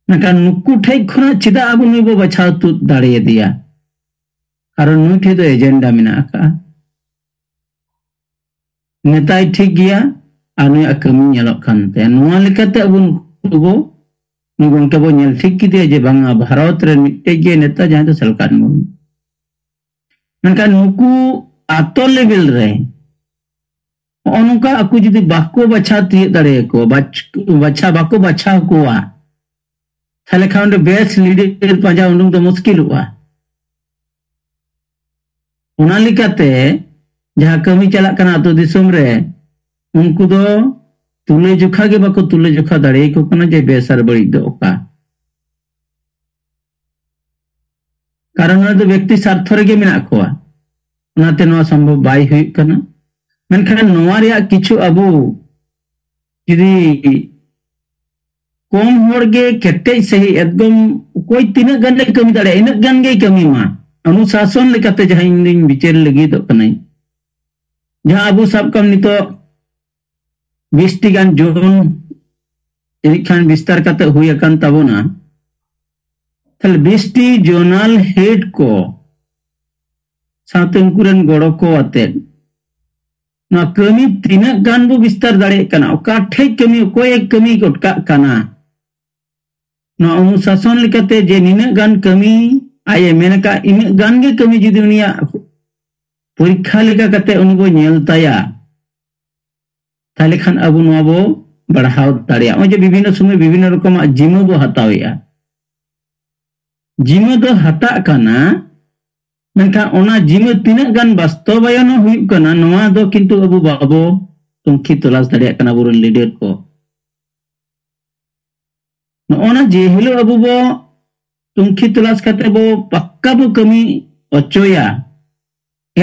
ᱢᱮᱱᱠᱷᱟᱱ ᱱᱩᱠᱩ ᱴᱷᱮᱡ ᱠᱷᱚᱱᱟᱜ ᱪᱮᱫᱟᱜ ᱟᱵᱚ ᱱᱩᱭ ᱵᱚ ᱵᱟᱪᱷᱟᱣ ᱛᱩᱫ ᱫᱟᱲᱮᱭᱟᱫᱮᱭᱟ? ᱠᱟᱨᱚᱱ ᱱᱩᱭ ᱴᱷᱮᱡ ᱫᱚ ᱮᱡᱮᱱᱰᱟ ᱢᱮᱱᱟᱜ ᱟᱠᱟᱫᱼᱟ᱾ ᱱᱮᱛᱟᱭ ᱴᱷᱤᱠ ᱜᱮᱭᱟ ᱟᱨ ᱱᱩᱭᱟᱜ ᱠᱟᱹᱢᱤ ᱧᱮᱞᱚᱜ ᱠᱟᱱ ᱛᱟᱭᱟ᱾ ᱱᱚᱣᱟ ᱞᱮᱠᱟᱛᱮ ᱟᱵᱚ ᱱᱩᱠᱩ ᱵᱚ, ᱱᱩᱭ ᱜᱚᱢᱠᱮ ᱵᱚ ᱧᱮᱞ ᱴᱷᱤᱠ ᱠᱮᱫᱮᱭᱟ ᱡᱮ ᱵᱟᱝᱟ, ᱵᱷᱟᱨᱚᱛ ᱨᱮ ᱢᱤᱫᱴᱮᱡ ᱜᱮ ᱱᱮᱛᱟ, ᱡᱟᱦᱟᱸᱭ ᱫᱚ ᱥᱟᱞᱠᱷᱟᱱ ᱢᱩᱨᱢᱩ᱾ ᱢᱮᱱᱠᱷᱟᱱ ᱱᱩᱠᱩ ᱟᱛᱳ ᱞᱮᱵᱮᱞ ᱨᱮ ᱱᱚᱜᱼᱚ ᱱᱚᱝᱠᱟ ᱟᱠᱚ ᱡᱩᱫᱤ ᱵᱟᱠᱚ ᱵᱟᱪᱷᱟᱣ ᱛᱤᱭᱳᱜ ᱫᱟᱲᱮᱭᱟᱠᱚᱣᱟ, ᱵᱟᱪ-, ᱵᱟᱪᱷᱟ-, ᱵᱟᱠᱚ ᱵᱟᱪᱷᱟᱣ ᱠᱚᱣᱟ, ᱛᱟᱦᱞᱮ ᱠᱷᱟᱱ ᱚᱸᱰᱮ ᱵᱮᱥ ᱞᱤᱰᱟᱨ ᱯᱟᱸᱡᱟ ᱩᱰᱩᱝ ᱫᱚ ᱢᱩᱥᱠᱤᱞᱚᱜᱼᱟ᱾ ᱚᱱᱟ ᱞᱮᱠᱟᱛᱮ ᱡᱟᱦᱟᱸ ᱠᱟᱹᱢᱤ ᱪᱟᱞᱟᱜ ᱠᱟᱱᱟ ᱟᱹᱛᱩ ᱫᱤᱥᱚᱢ ᱨᱮ, ᱩᱱᱠᱩ ᱫᱚ ᱛᱩᱞᱟᱹ ᱡᱚᱠᱷᱟ ᱜᱮ ᱵᱟᱠᱚ ᱛᱩᱞᱟᱹ ᱡᱚᱠᱷᱟ ᱫᱟᱲᱮᱭᱟᱠᱚ ᱠᱟᱱᱟ ᱡᱮ ᱵᱮᱥ ᱟᱨ ᱵᱟᱹᱲᱤᱡ ᱫᱚ ᱚᱠᱟ᱾ ᱠᱟᱨᱚᱱ ᱱᱚᱣᱟ ᱫᱚ ᱵᱮᱠᱛᱤ ᱥᱟᱨᱛᱷᱚ ᱨᱮᱜᱮ ᱢᱮᱱᱟᱜ ᱠᱚᱣᱟ, ᱚᱱᱟᱛᱮ ᱱᱚᱣᱟ ᱥᱚᱢᱵᱷᱚᱵ ᱵᱟᱭ ᱦᱩᱭᱩᱜ ᱠᱟᱱᱟ᱾ ᱢᱮᱱᱠᱷᱟᱱ ᱱᱚᱣᱟ ᱨᱮᱭᱟᱜ ᱠᱤᱪᱷᱩ ᱟᱵᱚ ᱡᱩᱫᱤ ᱠᱚᱢ ᱦᱚᱲ ᱜᱮ ᱠᱮᱴᱮᱡ ᱥᱟᱺᱦᱤᱡ ᱮᱠᱫᱚᱢ ᱚᱠᱚᱭ ᱛᱤᱱᱟᱹᱜ ᱜᱟᱱᱮ ᱠᱟᱹᱢᱤ ᱫᱟᱲᱮᱭᱟᱜᱼᱟ, ᱤᱱᱟᱹᱜ ᱜᱟᱱ ᱜᱮᱭ ᱠᱟᱹᱢᱤ ᱢᱟ᱾ ᱚᱱᱩᱥᱟᱥᱚᱱ ᱞᱮᱠᱟᱛᱮ ᱡᱟᱦᱟᱸ ᱤᱧ ᱫᱩᱧ ᱵᱤᱪᱟᱹᱨ ᱞᱟᱹᱜᱤᱫᱚᱜ ᱠᱟᱹᱱᱟᱹᱧ, ᱡᱟᱦᱟᱸ ᱟᱵᱚ ᱥᱟᱵ ᱠᱟᱜ ᱢᱮ ᱱᱤᱛᱚᱜ ᱵᱤᱥ ᱴᱤ ᱜᱟᱱ ᱡᱳᱱ ᱡᱟᱹᱱᱤᱡ ᱠᱷᱟᱱ ᱵᱤᱥᱛᱟᱨ ᱠᱟᱛᱮ ᱦᱩᱭ ᱟᱠᱟᱱ ᱛᱟᱵᱚᱱᱟ, ᱛᱟᱦᱞᱮ ᱵᱤᱥ ᱴᱤ ᱡᱳᱱᱟᱞ ᱦᱮᱰ ᱠᱚ ᱥᱟᱶᱛᱮ ᱩᱱᱠᱩ ᱨᱮᱱ ᱜᱚᱲᱚ ᱠᱚ ᱟᱛᱮᱫ ᱱᱚᱣᱟ ᱠᱟᱹᱢᱤ ᱛᱤᱱᱟᱹᱜ ᱜᱟᱱ ᱵᱚ ᱵᱤᱥᱛᱟᱨ ᱫᱟᱲᱮᱭᱟᱜ ᱠᱟᱱᱟ, ᱚᱠᱟ ᱴᱷᱮᱡ ᱠᱟᱹᱢᱤ ᱚᱠᱚᱭᱮ ᱠᱟᱹᱢᱤ ᱜᱚᱫ ᱠᱟᱜ ᱠᱟᱱᱟ, ᱱᱚᱣᱟ ᱚᱱᱩᱥᱟᱥᱚᱱ ᱞᱮᱠᱟᱛᱮ ᱡᱮ ᱱᱤᱱᱟᱹᱜ ᱜᱟᱱ ᱠᱟᱹᱢᱤ ᱟᱡ ᱮ ᱢᱮᱱ ᱟᱠᱟᱫ, ᱤᱱᱟᱹᱜ ᱜᱟᱱ ᱜᱮ ᱠᱟᱹᱢᱤ ᱡᱩᱫᱤ ᱩᱱᱤᱭᱟᱜ ᱯᱚᱨᱤᱠᱠᱷᱟ ᱞᱮᱠᱟ ᱠᱟᱛᱮ ᱩᱱᱤ ᱵᱚ ᱧᱮᱞ ᱛᱟᱭᱟ, ᱛᱟᱦᱞᱮ ᱠᱷᱟᱱ ᱟᱵᱚ ᱱᱚᱣᱟ ᱵᱚ ᱵᱟᱲᱦᱟᱣ ᱫᱟᱲᱮᱭᱟᱜᱼᱟ᱾ ᱱᱚᱜᱼᱚᱭ ᱡᱮ ᱵᱤᱵᱷᱤᱱᱱᱚ ᱥᱚᱢᱚᱭ ᱵᱤᱵᱷᱤᱱᱱᱚ ᱨᱚᱠᱚᱢᱟᱜ ᱡᱤᱢᱟᱹ ᱵᱚ ᱦᱟᱛᱟᱣᱮᱜᱼᱟ, ᱡᱤᱢᱟᱹ ᱫᱚ ᱦᱟᱛᱟᱜ ᱠᱟᱱᱟ, ᱢᱮᱱᱠᱷᱟᱱ ᱚᱱᱟ ᱡᱤᱢᱟᱹ ᱛᱤᱱᱟᱹᱜ ᱜᱟᱱ ᱵᱟᱥᱛᱚᱵᱟᱭᱚᱱ ᱦᱩᱭᱩᱜ ᱠᱟᱱᱟ, ᱱᱚᱣᱟ ᱫᱚ ᱠᱤᱱᱛᱩ ᱟᱵᱚ ᱵᱟᱵᱚ ᱛᱩᱱᱠᱷᱤ ᱛᱚᱞᱟᱥ ᱫᱟᱲᱮᱭᱟᱜ ᱠᱟᱱᱟ ᱟᱵᱚᱨᱮᱱ ᱞᱤᱰᱟᱨ ᱠᱚ᱾ ᱱᱚᱜᱼᱚ ᱱᱟ ᱡᱮ ᱦᱤᱞᱳᱜ ᱟᱵᱚ ᱵᱚ ᱛᱩᱱᱠᱷᱤ ᱛᱚᱞᱟᱥ ᱠᱟᱛᱮ ᱵᱚ ᱯᱟᱠᱠᱟ ᱵᱚ ᱠᱟᱹᱢᱤ ᱦᱚᱪᱚᱭᱟ,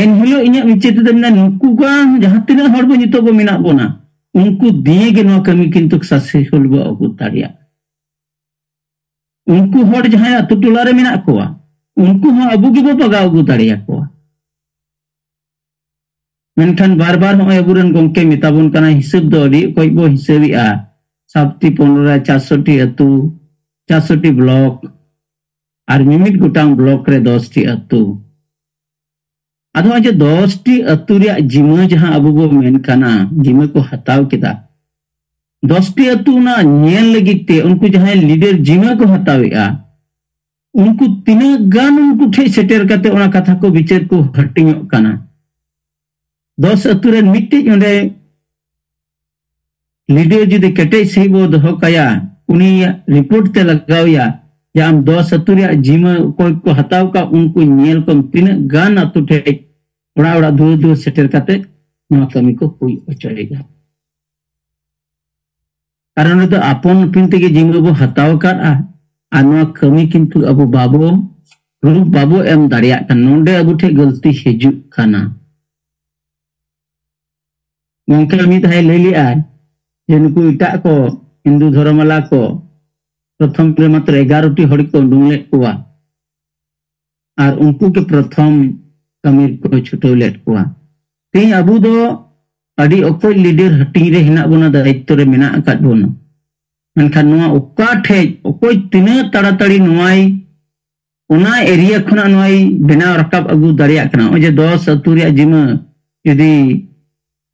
ᱮᱱ ᱦᱤᱞᱳᱜ ᱤᱧᱟᱹᱜ ᱢᱤᱪᱟᱹ ᱛᱮᱫᱚ ᱢᱮᱱᱟ, ᱱᱩᱠᱩ ᱜᱟᱱ ᱡᱟᱦᱟᱸ ᱛᱤᱱᱟᱹᱜ ᱦᱚᱲ ᱵᱚ ᱱᱤᱛᱚᱜ ᱵᱚ ᱢᱮᱱᱟᱜ ᱵᱚᱱᱟ, ᱩᱱᱠᱩ ᱫᱤᱭᱮ ᱜᱮ ᱱᱚᱣᱟ ᱠᱟᱹᱢᱤ ᱠᱤᱱᱛᱩ ᱥᱟᱠᱥᱮᱥᱯᱷᱩᱞ ᱵᱚ ᱟᱹᱜᱩ ᱫᱟᱲᱮᱭᱟᱜᱼᱟ᱾ ᱩᱱᱠᱩ ᱦᱚᱲ ᱡᱟᱦᱟᱸᱭ ᱟᱛᱳ ᱴᱚᱞᱟ ᱨᱮ ᱢᱮᱱᱟᱜ ᱠᱚᱣᱟ, ᱩᱱᱠᱩ ᱦᱚᱸ ᱟᱵᱚ ᱜᱮᱵᱚ ᱵᱟᱜᱟᱣ ᱟᱹᱜᱩ ᱫᱟᱲᱮᱭᱟᱠᱚᱣᱟ᱾ ᱢᱮᱱᱠᱷᱟᱱ ᱵᱟᱨ ᱵᱟᱨ ᱱᱚᱜᱼᱚᱭ ᱟᱵᱚᱨᱮᱱ ᱜᱚᱢᱠᱮ ᱢᱮᱛᱟ ᱵᱚᱱ ᱠᱟᱱᱟ, ᱦᱤᱥᱟᱹᱵ ᱫᱚ ᱟᱹᱰᱤ ᱚᱠᱚᱡ ᱵᱚ ᱦᱤᱥᱟᱹᱵᱮᱜᱼᱟ, ᱥᱟᱛᱴᱤ ᱯᱚᱱᱨᱚ ᱨᱮ ᱪᱟᱨᱥᱚ ᱴᱤ ᱟᱹᱛᱩ, ᱪᱟᱨᱥᱚ ᱴᱤ ᱵᱞᱚᱠ, ᱟᱨ ᱢᱤᱢᱤᱫ ᱜᱚᱴᱟᱝ ᱵᱞᱚᱠ ᱨᱮ ᱫᱚᱥ ᱴᱤ ᱟᱹᱛᱩ᱾ ᱟᱫᱚ ᱱᱚᱜᱼᱚᱭ ᱡᱮ ᱫᱚᱥ ᱴᱤ ᱟᱹᱛᱩ ᱨᱮᱭᱟᱜ ᱡᱤᱢᱟᱹ ᱡᱟᱦᱟᱸ ᱟᱵᱚ ᱵᱚ ᱢᱮᱱ ᱠᱟᱱᱟ, ᱡᱤᱢᱟᱹ ᱠᱚ ᱦᱟᱛᱟᱣ ᱠᱮᱫᱟ, ᱫᱚᱥ ᱴᱤ ᱟᱹᱛᱩ ᱚᱱᱟ ᱧᱮᱞ ᱞᱟᱹᱜᱤᱫ ᱛᱮ ᱩᱱᱠᱩ ᱡᱟᱦᱟᱸᱭ ᱞᱤᱰᱟᱨ ᱡᱤᱢᱟᱹ ᱠᱚ ᱦᱟᱛᱟᱣᱮᱜᱼᱟ, ᱩᱱᱠᱩ ᱛᱤᱱᱟᱹᱜ ᱜᱟᱱ ᱩᱱᱠᱩ ᱴᱷᱮᱡ ᱥᱮᱴᱮᱨ ᱠᱟᱛᱮ ᱚᱱᱟ ᱠᱟᱛᱷᱟ ᱠᱚ ᱵᱤᱪᱟᱹᱨ ᱠᱚ ᱦᱟᱹᱴᱤᱧᱚᱜ ᱠᱟᱱᱟ᱾ ᱫᱚᱥ ᱟᱹᱛᱩ ᱨᱮᱱ ᱢᱤᱫᱴᱮᱡ ᱚᱸᱰᱮ ᱞᱤᱰᱟᱨ ᱡᱩᱫᱤ ᱠᱮᱴᱮᱡ ᱥᱟᱺᱦᱤᱡ ᱵᱚ ᱫᱚᱦᱚ ᱠᱟᱭᱟ, ᱩᱱᱤᱭᱟᱜ ᱨᱤᱯᱳᱨᱴ ᱛᱮ ᱞᱟᱜᱟᱣ ᱮᱭᱟ ᱡᱮ ᱟᱢ ᱫᱚᱥ ᱟᱹᱛᱩ ᱨᱮᱭᱟᱜ ᱡᱤᱢᱟᱹ ᱚᱠᱚᱭ ᱠᱚ ᱦᱟᱛᱟᱣ ᱠᱟᱜ, ᱩᱱᱠᱩ ᱧᱮᱞ ᱠᱚᱢ ᱛᱤᱱᱟᱹᱜ ᱜᱟᱱ ᱟᱹᱛᱩ ᱴᱷᱮᱡ ᱚᱲᱟᱜ ᱚᱲᱟᱜ ᱫᱩᱣᱟᱹᱨ ᱫᱩᱣᱟᱹᱨ ᱥᱮᱴᱮᱨ ᱠᱟᱛᱮ ᱱᱚᱣᱟ ᱠᱟᱹᱢᱤ ᱠᱚ ᱦᱩᱭ ᱦᱚᱪᱚᱭᱮᱫᱟ᱾ ᱠᱟᱨᱚᱱ ᱨᱮᱫᱚ ᱟᱯᱚᱱ ᱟᱹᱯᱤᱱ ᱛᱮᱜᱮ ᱡᱤᱢᱟᱹ ᱵᱚ ᱦᱟᱛᱟᱣ ᱟᱠᱟᱫᱼᱟ᱾ ᱟᱨ ᱱᱚᱣᱟ ᱠᱟᱹᱢᱤ ᱠᱤᱱᱛᱩ ᱟᱵᱚ ᱵᱟᱵᱚ ᱨᱩᱯ ᱵᱟᱵᱚ ᱮᱢ ᱫᱟᱲᱮᱭᱟᱜ ᱠᱟᱱᱟ᱾ ᱱᱚᱰᱮ ᱟᱵᱚ ᱴᱷᱮᱱ ᱜᱟᱹᱞᱛᱤ ᱦᱤᱡᱩᱜ ᱠᱟᱱᱟ᱾ ᱜᱚᱝᱠᱮ ᱢᱤᱫ ᱫᱷᱟᱣ ᱞᱟᱹᱭ ᱞᱮᱫᱼᱟ ᱡᱮ ᱱᱩᱠᱩ ᱮᱴᱟᱜ ᱠᱚ, ᱦᱤᱱᱫᱩ ᱫᱷᱚᱨᱚᱢᱟᱞᱟ ᱠᱚ, ᱯᱨᱚᱛᱷᱚᱢ ᱨᱮ ᱢᱟᱛᱨᱚ ᱮᱜᱟᱨᱚ ᱴᱤ ᱦᱚᱲ ᱠᱚ ᱩᱰᱩᱝ ᱞᱮᱫ ᱠᱚᱣᱟ᱾ ᱟᱨ ᱩᱱᱠᱩ ᱜᱮ ᱯᱨᱚᱛᱷᱚᱢ ᱠᱟᱹᱢᱤ ᱨᱮᱠᱚ ᱪᱷᱩᱴᱟᱹᱣ ᱞᱮᱫ ᱠᱚᱣᱟ᱾ ᱛᱮᱦᱮᱧ ᱟᱵᱚ ᱫᱚ ᱟᱹᱰᱤ ᱚᱠᱚᱡ ᱞᱤᱰᱟᱨ ᱦᱟᱹᱴᱤᱧ ᱨᱮ ᱦᱮᱱᱟᱜ ᱵᱚᱱᱟ, ᱫᱟᱭᱤᱛᱛᱚ ᱨᱮ ᱢᱮᱱᱟᱜ ᱟᱠᱟᱫ ᱵᱚᱱᱟ᱾ ᱢᱮᱱᱠᱷᱟᱱ ᱱᱚᱣᱟ ᱚᱠᱟ ᱴᱷᱮᱡ ᱚᱠᱚᱭ ᱛᱤᱱᱟᱹᱜ ᱛᱟᱲᱟᱛᱟᱲᱤ ᱱᱚᱣᱟᱭ, ᱚᱱᱟ ᱮᱨᱤᱭᱟ ᱠᱷᱚᱱᱟᱜ ᱱᱚᱣᱟᱭ ᱵᱮᱱᱟᱣ ᱨᱟᱠᱟᱵ ᱟᱹᱜᱩ ᱫᱟᱲᱮᱭᱟᱜ ᱠᱟᱱᱟ᱾ ᱱᱚᱜᱼᱚᱭ ᱡᱮ ᱫᱚᱥ ᱟᱹᱛᱩ ᱨᱮᱭᱟᱜ ᱡᱤᱢᱟᱹ ᱡᱩᱫᱤ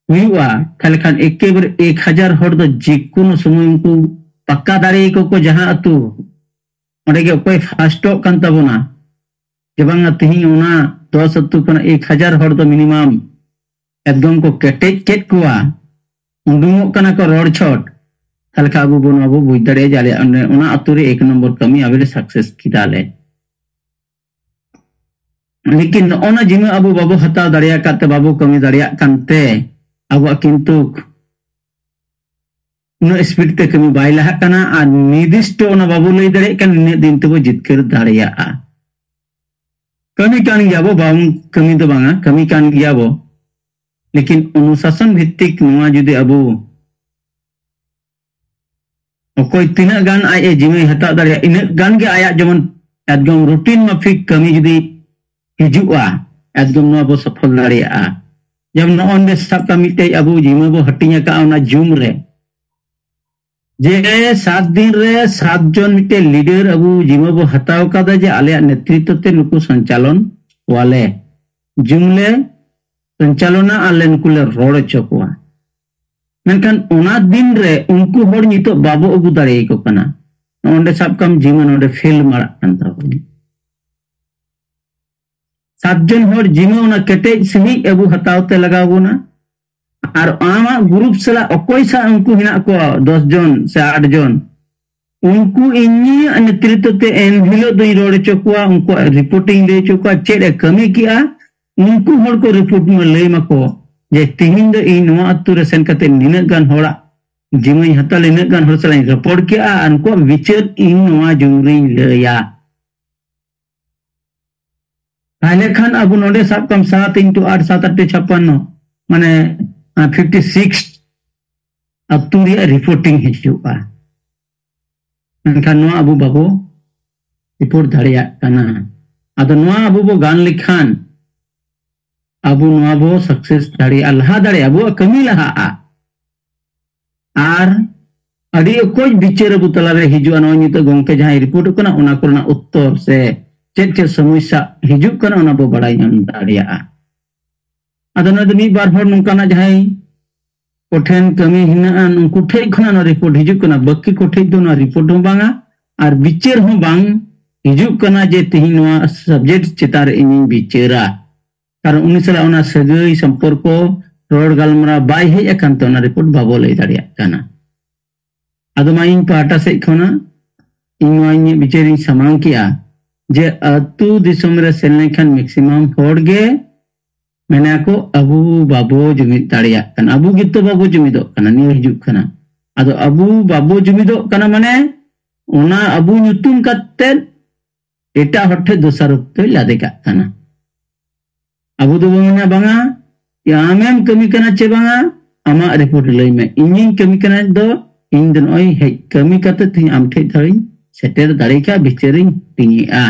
ᱦᱩᱭᱩᱜᱼᱟ, ᱛᱟᱦᱞᱮ ᱠᱷᱟᱱ ᱮᱠᱮᱵᱟᱨᱮ ᱮᱠ ᱦᱟᱡᱟᱨ ᱦᱚᱲ ᱫᱚ ᱡᱮᱠᱳᱱᱳ ᱥᱚᱢᱚᱭ ᱩᱱᱠᱩ ᱯᱟᱠᱟ ᱫᱟᱲᱮ ᱟᱠᱚ ᱠᱚ ᱡᱟᱦᱟᱸ ᱟᱹᱛᱩ, ᱚᱸᱰᱮ ᱜᱮ ᱚᱠᱚᱭ ᱯᱷᱟᱥᱴᱚᱜ ᱠᱟᱱ ᱛᱟᱵᱚᱱᱟ᱾ ᱡᱮ ᱵᱟᱝᱟ ᱛᱮᱦᱮᱧ ᱚᱱᱟ ᱫᱚᱥ ᱟᱹᱛᱩ ᱠᱷᱚᱱᱟᱜ ᱮᱠ ᱦᱟᱡᱟᱨ ᱦᱚᱲ ᱫᱚ ᱢᱤᱱᱤᱢᱟᱢ ᱮᱠᱫᱚᱢ ᱠᱚ ᱠᱮᱴᱮᱡ ᱠᱮᱫ ᱠᱚᱣᱟ, ᱩᱰᱩᱝᱚᱜ ᱠᱟᱱᱟ ᱠᱚ ᱨᱚᱲ ᱪᱷᱚᱴ, ᱛᱟᱦᱞᱮ ᱠᱷᱟᱱ ᱟᱵᱚ ᱵᱚᱱ, ᱟᱵᱚ ᱵᱩᱡᱽ ᱫᱟᱲᱮᱭᱟᱜᱼᱟ ᱡᱮ ᱟᱞᱮᱭᱟᱜ ᱚᱱᱟ, ᱚᱱᱟ ᱟᱹᱛᱩ ᱨᱮ ᱮᱠ ᱱᱚᱢᱵᱚᱨ ᱠᱟᱹᱢᱤ ᱟᱵᱮ ᱞᱮ ᱥᱟᱠᱥᱮᱥ ᱠᱮᱫᱟ ᱞᱮ᱾ ᱞᱮᱠᱤᱱ ᱱᱚᱜᱼᱚ ᱱᱟ ᱡᱤᱢᱟᱹ ᱟᱵᱚ ᱵᱟᱵᱚ ᱦᱟᱛᱟᱣ ᱫᱟᱲᱮᱭᱟᱜ ᱠᱟᱱ ᱛᱮ, ᱵᱟᱵᱚ ᱠᱟᱹᱢᱤ ᱫᱟᱲᱮᱭᱟᱜ ᱠᱟᱱ ᱛᱮ, ᱟᱵᱚᱣᱟᱜ ᱠᱤᱱᱛᱩ ᱩᱱᱟᱹᱜ ᱥᱯᱤᱰ ᱛᱮ ᱠᱟᱹᱢᱤ ᱵᱟᱭ ᱞᱟᱦᱟᱜ ᱠᱟᱱᱟ᱾ ᱟᱨ ᱱᱤᱨᱫᱤᱥᱴᱚ ᱚᱱᱟ ᱵᱟᱵᱚ ᱞᱟᱹᱭ ᱫᱟᱲᱮᱭᱟᱜ ᱠᱟᱱᱟ ᱱᱤᱱᱟᱹᱜ ᱫᱤᱱ ᱛᱮᱵᱚ ᱡᱤᱛᱠᱟᱹᱨ ᱫᱟᱲᱮᱭᱟᱜᱼᱟ᱾ ᱠᱟᱹᱢᱤ ᱠᱟᱱ ᱜᱮᱭᱟᱵᱚ, ᱵᱟᱝ ᱠᱟᱹᱢᱤ ᱫᱚ ᱵᱟᱝᱟ, ᱠᱟᱹᱢᱤ ᱠᱟᱱ ᱜᱮᱭᱟᱵᱚ᱾ ᱞᱮᱠᱤᱱ ᱚᱱᱩᱥᱟᱥᱚᱱ ᱵᱷᱤᱛᱛᱤᱠ ᱱᱚᱣᱟ ᱡᱩᱫᱤ ᱟᱵᱚ ᱚᱠᱚᱭ ᱛᱤᱱᱟᱹᱜ ᱜᱟᱱ ᱟᱡ ᱮ ᱡᱤᱢᱟᱹᱭ ᱦᱟᱛᱟᱣ ᱫᱟᱲᱮᱭᱟᱜᱼᱟ, ᱤᱱᱟᱹᱜ ᱜᱟᱱ ᱜᱮ ᱟᱭᱟᱜ ᱡᱮᱢᱚᱱ ᱮᱠᱫᱚᱢ ᱨᱩᱴᱤᱱ ᱢᱟᱯᱷᱤᱠ ᱠᱟᱹᱢᱤ ᱡᱩᱫᱤ ᱦᱤᱡᱩᱜᱼᱟ, ᱮᱠᱫᱚᱢ ᱱᱚᱣᱟ ᱵᱚ ᱥᱚᱯᱷᱚᱞ ᱫᱟᱲᱮᱭᱟᱜᱼᱟ᱾ ᱡᱮᱢᱚᱱ ᱱᱚᱜᱼᱚᱭ ᱱᱚᱰᱮ ᱥᱟᱵ ᱠᱟᱜ ᱢᱤᱫᱴᱮᱡ ᱟᱵᱚ ᱡᱤᱢᱟᱹ ᱵᱚ ᱦᱟᱹᱴᱤᱧ ᱟᱠᱟᱫᱼᱟ ᱚᱱᱟ ᱡᱩᱢ ᱨᱮ, ᱡᱮ ᱥᱟᱛ ᱫᱤᱱ ᱨᱮ ᱥᱟᱛ ᱡᱚᱱ ᱢᱤᱫᱴᱮᱡ ᱞᱤᱰᱟᱨ ᱟᱵᱚ ᱡᱤᱢᱟᱹ ᱵᱚ ᱦᱟᱛᱟᱣ ᱟᱠᱟᱫᱟ ᱡᱮ ᱟᱞᱮᱭᱟᱜ ᱱᱮᱛᱨᱤᱛᱵ ᱛᱮ ᱱᱩᱠᱩ ᱥᱚᱧᱪᱟᱞᱚᱱ ᱠᱚᱣᱟᱞᱮ, ᱡᱩᱢ ᱞᱮ ᱥᱚᱧᱪᱟᱞᱚᱱᱟ ᱟᱨ ᱞᱮ ᱱᱩᱠᱩ ᱞᱮ ᱨᱚᱲ ᱦᱚᱪᱚ ᱠᱚᱣᱟ᱾ ᱢᱮᱱᱠᱷᱟᱱ ᱚᱱᱟ ᱫᱤᱱ ᱨᱮ ᱩᱱᱠᱩ ᱦᱚᱲ ᱱᱤᱛᱚᱜ ᱵᱟᱵᱚ ᱟᱹᱜᱩ ᱫᱟᱲᱮᱭᱟᱠᱚ ᱠᱟᱱᱟ᱾ ᱱᱚᱰᱮ ᱥᱟᱵ ᱠᱟᱢ ᱡᱤᱢᱟᱹ ᱱᱚᱰᱮ ᱯᱷᱮᱞ ᱢᱟᱲᱟᱜ ᱠᱟᱱ ᱛᱟᱵᱚᱱᱟ᱾ ᱥᱟᱛ ᱡᱚᱱ ᱦᱚᱲ ᱡᱤᱢᱟᱹ ᱚᱱᱟ ᱠᱮᱴᱮᱡ ᱥᱟᱺᱦᱤᱡ ᱟᱹᱜᱩ ᱦᱟᱛᱟᱣ ᱛᱮ ᱞᱟᱜᱟᱣ ᱵᱚᱱᱟ᱾ ᱟᱨ ᱟᱢᱟᱜ ᱜᱨᱩᱯ ᱥᱟᱞᱟᱜ ᱚᱠᱚᱭ ᱥᱟᱶ ᱩᱱᱠᱩ ᱦᱮᱱᱟᱜ ᱠᱚᱣᱟ, ᱫᱚᱥ ᱡᱚᱱ ᱥᱮ ᱟᱴ ᱡᱚᱱ, ᱩᱱᱠᱩ ᱤᱧᱟᱹᱜ ᱱᱮᱛᱨᱤᱛᱵ ᱛᱮ ᱮᱱ ᱦᱤᱞᱳᱜ ᱫᱚᱧ ᱨᱚᱲ ᱦᱚᱪᱚ ᱠᱚᱣᱟ, ᱩᱱᱠᱩᱣᱟᱜ ᱨᱤᱯᱳᱨᱴ ᱤᱧ ᱞᱟᱹᱭ ᱦᱚᱪᱚ ᱠᱚᱣᱟ, ᱪᱮᱫ ᱮ ᱠᱟᱹᱢᱤ ᱠᱮᱜᱼᱟ, ᱩᱱᱠᱩ ᱦᱚᱲ ᱠᱚ ᱨᱤᱯᱳᱨᱴ ᱢᱟ ᱞᱟᱹᱭ ᱢᱟᱠᱚ ᱡᱮ ᱛᱤᱦᱤᱧ ᱫᱚ ᱤᱧ ᱱᱚᱣᱟ ᱟᱹᱛᱩ ᱨᱮ ᱥᱮᱱ ᱠᱟᱛᱮ ᱱᱤᱱᱟᱹᱜ ᱜᱟᱱ ᱦᱚᱲᱟᱜ ᱡᱤᱢᱟᱹᱧ ᱦᱟᱛᱟᱣ, ᱱᱤᱱᱟᱹᱜ ᱜᱟᱱ ᱦᱚᱲ ᱥᱟᱞᱟᱜ ᱤᱧ ᱨᱚᱯᱚᱲ ᱠᱮᱜᱼᱟ ᱟᱨ ᱩᱱᱠᱩᱣᱟᱜ ᱵᱤᱪᱟᱹᱨ ᱤᱧ ᱱᱚᱣᱟ ᱡᱩᱢ ᱨᱤᱧ ᱞᱟᱹᱭᱟ᱾ ᱛᱟᱦᱞᱮ ᱠᱷᱟᱱ ᱟᱵᱚ ᱱᱚᱰᱮ ᱥᱟᱵ ᱠᱟᱢ ᱥᱟᱛ ᱤᱱᱴᱩ ᱟᱴ, ᱥᱟᱛ ᱟᱴ ᱪᱷᱟᱯᱟᱱᱱᱚ, ᱢᱟᱱᱮ ᱯᱷᱤᱯᱴᱤ ᱥᱤᱠᱥ ᱟᱹᱛᱩ ᱨᱮᱭᱟᱜ ᱨᱤᱯᱳᱨᱴᱤᱝ ᱦᱤᱡᱩᱜᱼᱟ᱾ ᱢᱮᱱᱠᱷᱟᱱ ᱱᱚᱣᱟ ᱟᱵᱚ ᱵᱟᱵᱚ ᱨᱤᱯᱳᱨᱴ ᱫᱟᱲᱮᱭᱟᱜ ᱠᱟᱱᱟ᱾ ᱟᱫᱚ ᱱᱚᱣᱟ ᱟᱵᱚ ᱵᱚ ᱜᱟᱱ ᱞᱮᱠᱷᱟᱱ ᱟᱵᱚ ᱱᱚᱣᱟ ᱵᱚ ᱥᱟᱠᱥᱮᱥ ᱫᱟᱲᱮᱭᱟᱜᱼᱟ, ᱞᱟᱦᱟ ᱫᱟᱲᱮᱭᱟᱜᱼᱟ, ᱟᱵᱚᱣᱟᱜ ᱠᱟᱹᱢᱤ ᱞᱟᱦᱟᱜᱼᱟ᱾ ᱟᱨ ᱟᱹᱰᱤ ᱚᱠᱚᱡ ᱵᱤᱪᱟᱹᱨ ᱟᱵᱚ ᱛᱟᱞᱟᱨᱮ ᱦᱤᱡᱩᱜᱼᱟ᱾ ᱱᱚᱜᱼᱚᱭ ᱱᱤᱛᱚᱜ ᱜᱚᱝᱠᱮ ᱡᱟᱦᱟᱸᱭ ᱨᱤᱯᱳᱨᱴ ᱠᱟᱱᱟ, ᱚᱱᱟ ᱠᱚᱨᱮᱱᱟᱜ ᱩᱛᱛᱚᱨ ᱥᱮ ᱪᱮᱫ ᱪᱮᱫ ᱥᱚᱢᱚᱥᱥᱟ ᱦᱤᱡᱩᱜ ᱠᱟᱱᱟ, ᱚᱱᱟ ᱵᱚ ᱵᱟᱲᱟᱭ ᱧᱟᱢ ᱫᱟᱲᱮᱭᱟᱜᱼᱟ᱾ ᱟᱫᱚ ᱱᱚᱣᱟ ᱫᱚ ᱢᱤᱫ ᱵᱟᱨ ᱦᱚᱲ ᱱᱚᱝᱠᱟᱱᱟᱜ ᱡᱟᱦᱟᱸᱭ ᱠᱚᱴᱷᱮᱱ ᱠᱟᱹᱢᱤ ᱦᱮᱱᱟᱜᱼᱟ, ᱩᱱᱠᱩ ᱴᱷᱮᱡ ᱠᱷᱚᱱᱟᱜ ᱱᱚᱣᱟ ᱨᱤᱯᱳᱨᱴ ᱦᱤᱡᱩᱜ ᱠᱟᱱᱟ᱾ ᱵᱟᱹᱠᱤ ᱠᱚᱴᱷᱮᱡ ᱫᱚ ᱱᱚᱣᱟ ᱨᱤᱯᱳᱨᱴ ᱦᱚᱸ ᱵᱟᱝᱟ ᱟᱨ ᱵᱤᱪᱟᱹᱨ ᱦᱚᱸ ᱵᱟᱝ ᱦᱤᱡᱩᱜ ᱠᱟᱱᱟ ᱡᱮ ᱛᱤᱦᱤᱧ ᱱᱚᱣᱟ ᱥᱟᱵᱡᱮᱠᱴ ᱪᱮᱛᱟᱱ ᱨᱮ ᱤᱧᱤᱧ ᱵᱤᱪᱟᱹᱨᱟ᱾ ᱠᱟᱨᱚᱱ ᱩᱱᱤ ᱥᱟᱞᱟᱜ ᱚᱱᱟ ᱥᱟᱹᱜᱟᱹᱭ ᱥᱚᱢᱯᱚᱨᱠᱚ, ᱨᱚᱲ ᱜᱟᱞᱢᱟᱨᱟᱣ ᱵᱟᱭ ᱦᱮᱡ ᱟᱠᱟᱱ ᱛᱮ ᱚᱱᱟ ᱨᱤᱯᱳᱨᱴ ᱵᱟᱵᱚ ᱞᱟᱹᱭ ᱫᱟᱲᱮᱭᱟᱜ ᱠᱟᱱᱟ᱾ ᱟᱫᱚ ᱢᱟ ᱤᱧ ᱯᱟᱦᱴᱟ ᱥᱮᱫ ᱠᱷᱚᱱᱟᱜ ᱤᱧ ᱱᱚᱣᱟ ᱤᱧᱟᱹᱜ ᱵᱤᱪᱟᱹᱨᱤᱧ ᱥᱟᱢᱟᱝ ᱠᱮᱜᱼᱟ ᱡᱮ ᱟᱹᱛᱩ ᱫᱤᱥᱚᱢ ᱨᱮ ᱥᱮᱱ ᱞᱮᱱᱠᱷᱟᱱ ᱢᱮᱠᱥᱤᱢᱟᱢ ᱦᱚᱲ ᱜᱮ ᱢᱮᱱᱟ ᱠᱚ, ᱟᱵᱚ ᱵᱟᱵᱚ ᱡᱩᱢᱤᱫ ᱫᱟᱲᱮᱭᱟᱜ ᱠᱟᱱᱟ, ᱟᱵᱚ ᱜᱮᱛᱚ ᱵᱟᱵᱚ ᱡᱩᱢᱤᱫᱚᱜ ᱠᱟᱱᱟ᱾ ᱱᱤᱭᱟᱹ ᱦᱤᱡᱩᱜ ᱠᱟᱱᱟ, ᱟᱫᱚ ᱟᱵᱚ ᱵᱟᱵᱚ ᱡᱩᱢᱤᱫᱚᱜ ᱠᱟᱱᱟ ᱢᱟᱱᱮ ᱚᱱᱟ ᱟᱵᱚ ᱧᱩᱛᱩᱢ ᱠᱟᱛᱮ ᱮᱴᱟᱜ ᱦᱚᱲ ᱴᱷᱮᱱ ᱫᱳᱥᱟᱨᱳᱯ ᱫᱚᱭ ᱞᱟᱫᱮ ᱠᱟᱜ ᱠᱟᱱᱟ᱾ ᱟᱵᱚ ᱫᱚᱵᱚ ᱢᱮᱱᱟ, ᱵᱟᱝᱟ, ᱟᱢᱮᱢ ᱠᱟᱹᱢᱤ ᱠᱟᱱᱟ ᱪᱮ ᱵᱟᱝᱟ, ᱟᱢᱟᱜ ᱨᱤᱯᱳᱨᱴ ᱞᱟᱹᱭ ᱢᱮ᱾ ᱤᱧᱤᱧ ᱠᱟᱹᱢᱤ ᱠᱟᱱᱟ ᱫᱚ, ᱤᱧ ᱫᱚ ᱱᱚᱜᱼᱚᱭ ᱦᱮᱡ ᱠᱟᱹᱢᱤ ᱠᱟᱛᱮ ᱛᱮᱦᱮᱧ ᱟᱢ ᱴᱷᱮᱡ ᱫᱷᱟᱹᱨᱤᱧ ᱥᱮᱴᱮᱨ ᱫᱟᱲᱮ ᱠᱟᱜᱼᱟ, ᱵᱤᱪᱟᱹᱨᱤᱧ ᱦᱟᱹᱴᱤᱧᱮᱜᱼᱟ᱾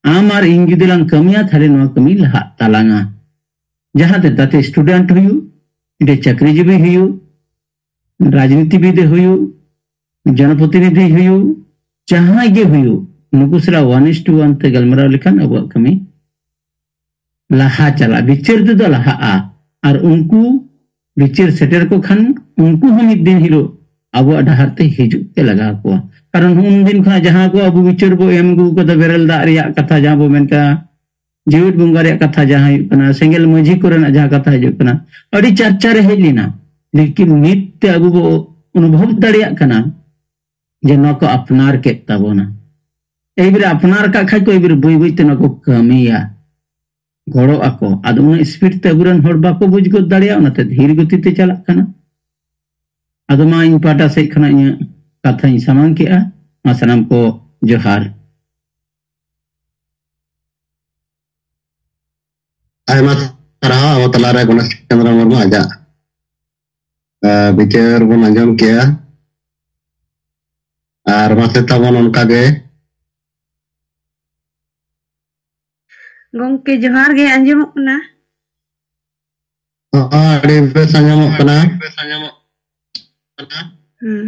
ᱟᱢ ᱟᱨ ᱤᱧ ᱡᱩᱫᱤ ᱞᱟᱝ ᱠᱟᱹᱢᱤᱭᱟ, ᱛᱟᱦᱞᱮ ᱱᱚᱣᱟ ᱠᱟᱹᱢᱤ ᱞᱟᱦᱟᱜ ᱛᱟᱞᱟᱝᱟ᱾ ᱡᱟᱦᱟᱸ ᱛᱮ ᱛᱟᱛᱮ ᱥᱴᱩᱰᱮᱱᱴ ᱦᱩᱭᱩᱜ, ᱢᱤᱫᱴᱮᱡ ᱪᱟᱹᱠᱨᱤᱡᱤᱵᱤ ᱦᱩᱭᱩᱜ, ᱨᱟᱡᱽᱱᱤᱛᱤᱵᱤᱫ ᱮ ᱦᱩᱭᱩᱜ, ᱡᱚᱱᱚᱯᱨᱚᱛᱤᱱᱤᱫᱷᱤ ᱦᱩᱭᱩᱜ, ᱡᱟᱦᱟᱸᱭ ᱜᱮ ᱦᱩᱭᱩᱜ, ᱱᱩᱠᱩ ᱥᱟᱞᱟᱜ ᱚᱣᱟᱱ ᱤᱥ ᱴᱩ ᱚᱣᱟᱱ ᱛᱮ ᱜᱟᱞᱢᱟᱨᱟᱣ ᱞᱮᱠᱷᱟᱱ ᱟᱵᱚᱣᱟᱜ ᱠᱟᱹᱢᱤ ᱞᱟᱦᱟ ᱪᱟᱞᱟᱜᱼᱟ, ᱵᱤᱪᱟᱹᱨ ᱛᱮᱫᱚ ᱞᱟᱦᱟᱜᱼᱟ᱾ ᱟᱨ ᱩᱱᱠᱩ ᱵᱤᱪᱟᱹᱨ ᱥᱮᱴᱮᱨ ᱠᱚ ᱠᱷᱟᱱ ᱩᱱᱠᱩ ᱦᱚᱸ ᱢᱤᱫ ᱫᱤᱱ ᱦᱤᱞᱳᱜ ᱟᱵᱚᱣᱟᱜ ᱰᱟᱦᱟᱨ ᱛᱮ ᱦᱤᱡᱩᱜ ᱛᱮ ᱞᱟᱜᱟᱣ ᱠᱚᱣᱟ᱾ ᱠᱟᱨᱚᱱ ᱩᱱ ᱫᱤᱱ ᱠᱷᱚᱱᱟᱜ ᱡᱟᱦᱟᱸ ᱠᱚ ᱟᱵᱚ ᱵᱤᱪᱟᱹᱨ ᱵᱚ ᱮᱢ ᱟᱹᱜᱩ ᱠᱟᱫᱟ, ᱵᱮᱨᱮᱞ ᱫᱟᱜ ᱨᱮᱭᱟᱜ ᱠᱟᱛᱷᱟ ᱡᱟᱦᱟᱸ ᱵᱚ ᱢᱮᱱ ᱠᱟᱜᱼᱟ, ᱡᱮᱣᱮᱫ ᱵᱚᱸᱜᱟ ᱨᱮᱭᱟᱜ ᱠᱟᱛᱷᱟ ᱡᱟᱦᱟᱸ ᱦᱩᱭᱩᱜ ᱠᱟᱱᱟ, ᱥᱮᱸᱜᱮᱞ ᱢᱟᱹᱡᱷᱤ ᱠᱚᱨᱮᱱᱟᱜ ᱡᱟᱦᱟᱸ ᱠᱟᱛᱷᱟ ᱦᱤᱡᱩᱜ ᱠᱟᱱᱟ, ᱟᱹᱰᱤ ᱪᱟᱨᱪᱟ ᱨᱮ ᱦᱮᱡ ᱞᱮᱱᱟ᱾ ᱞᱮᱠᱤᱱ ᱱᱤᱛ ᱛᱮ ᱟᱵᱚ ᱵᱚ ᱚᱱᱩᱵᱷᱚᱵ ᱫᱟᱲᱮᱭᱟᱜ ᱠᱟᱱᱟ ᱡᱮ ᱱᱚᱣᱟ ᱠᱚ ᱟᱯᱱᱟᱨ ᱠᱮᱫ ᱛᱟᱵᱚᱱᱟ᱾ ᱮᱭᱵᱟᱨᱮ ᱟᱯᱱᱟᱨ ᱠᱟᱜ ᱠᱷᱟᱡ ᱠᱚ, ᱮᱭᱵᱟᱨᱮ ᱵᱟᱹᱭ ᱵᱟᱹᱭ ᱛᱮ ᱱᱚᱣᱟ ᱠᱚ ᱠᱟᱹᱢᱤᱭᱟ᱾ ᱜᱚᱲᱚᱜ ᱟᱠᱚ᱾ ᱟᱫᱚ ᱩᱱᱟᱹᱜ ᱥᱯᱤᱰ ᱛᱮ ᱟᱵᱚᱨᱮᱱ ᱦᱚᱲ ᱵᱟᱠᱚ ᱵᱩᱡᱽ ᱜᱚᱫ ᱫᱟᱲᱮᱭᱟᱜᱼᱟ, ᱚᱱᱟᱛᱮ ᱫᱷᱤᱨ ᱜᱚᱛᱤ ᱛᱮ ᱪᱟᱞᱟᱜ ᱠᱟᱱᱟ᱾ ᱟᱫᱚ ᱢᱟ ᱤᱧ ᱯᱟᱦᱴᱟ ᱥᱮᱫ ᱠᱷᱚᱱᱟᱜ ᱤᱧᱟᱹᱜ ᱠᱟᱛᱷᱟᱧ ᱥᱟᱢᱟᱝ ᱠᱮᱜᱼᱟ᱾ ᱢᱟ ᱥᱟᱱᱟᱢ ᱠᱚ ᱡᱚᱦᱟᱨ᱾ ᱟᱭᱢᱟ ᱥᱟᱨᱦᱟᱣ᱾ ᱟᱵᱚ ᱛᱟᱞᱟᱨᱮ ᱜᱚᱱᱮᱥ ᱪᱚᱱᱫᱨᱚ ᱢᱩᱨᱢᱩ ᱟᱡᱟᱜ, ᱟ, ᱵᱤᱪᱟᱹᱨ ᱵᱚᱱ ᱟᱸᱡᱚᱢ ᱠᱮᱜᱼᱟ᱾ ᱟᱨ ᱢᱟᱥᱮ ᱛᱟᱵᱚᱱ ᱚᱱᱠᱟ ᱜᱮ᱾ ᱜᱚᱝᱠᱮ ᱡᱚᱦᱟᱨ ᱜᱮ, ᱟᱸᱡᱚᱢᱚᱜ ᱠᱟᱱᱟ? ᱦᱚᱸ, ᱟᱹᱰᱤ ᱵᱮᱥ ᱟᱸᱡᱚᱢᱚᱜ ᱠᱟᱱᱟ᱾ ᱦᱩᱸ᱾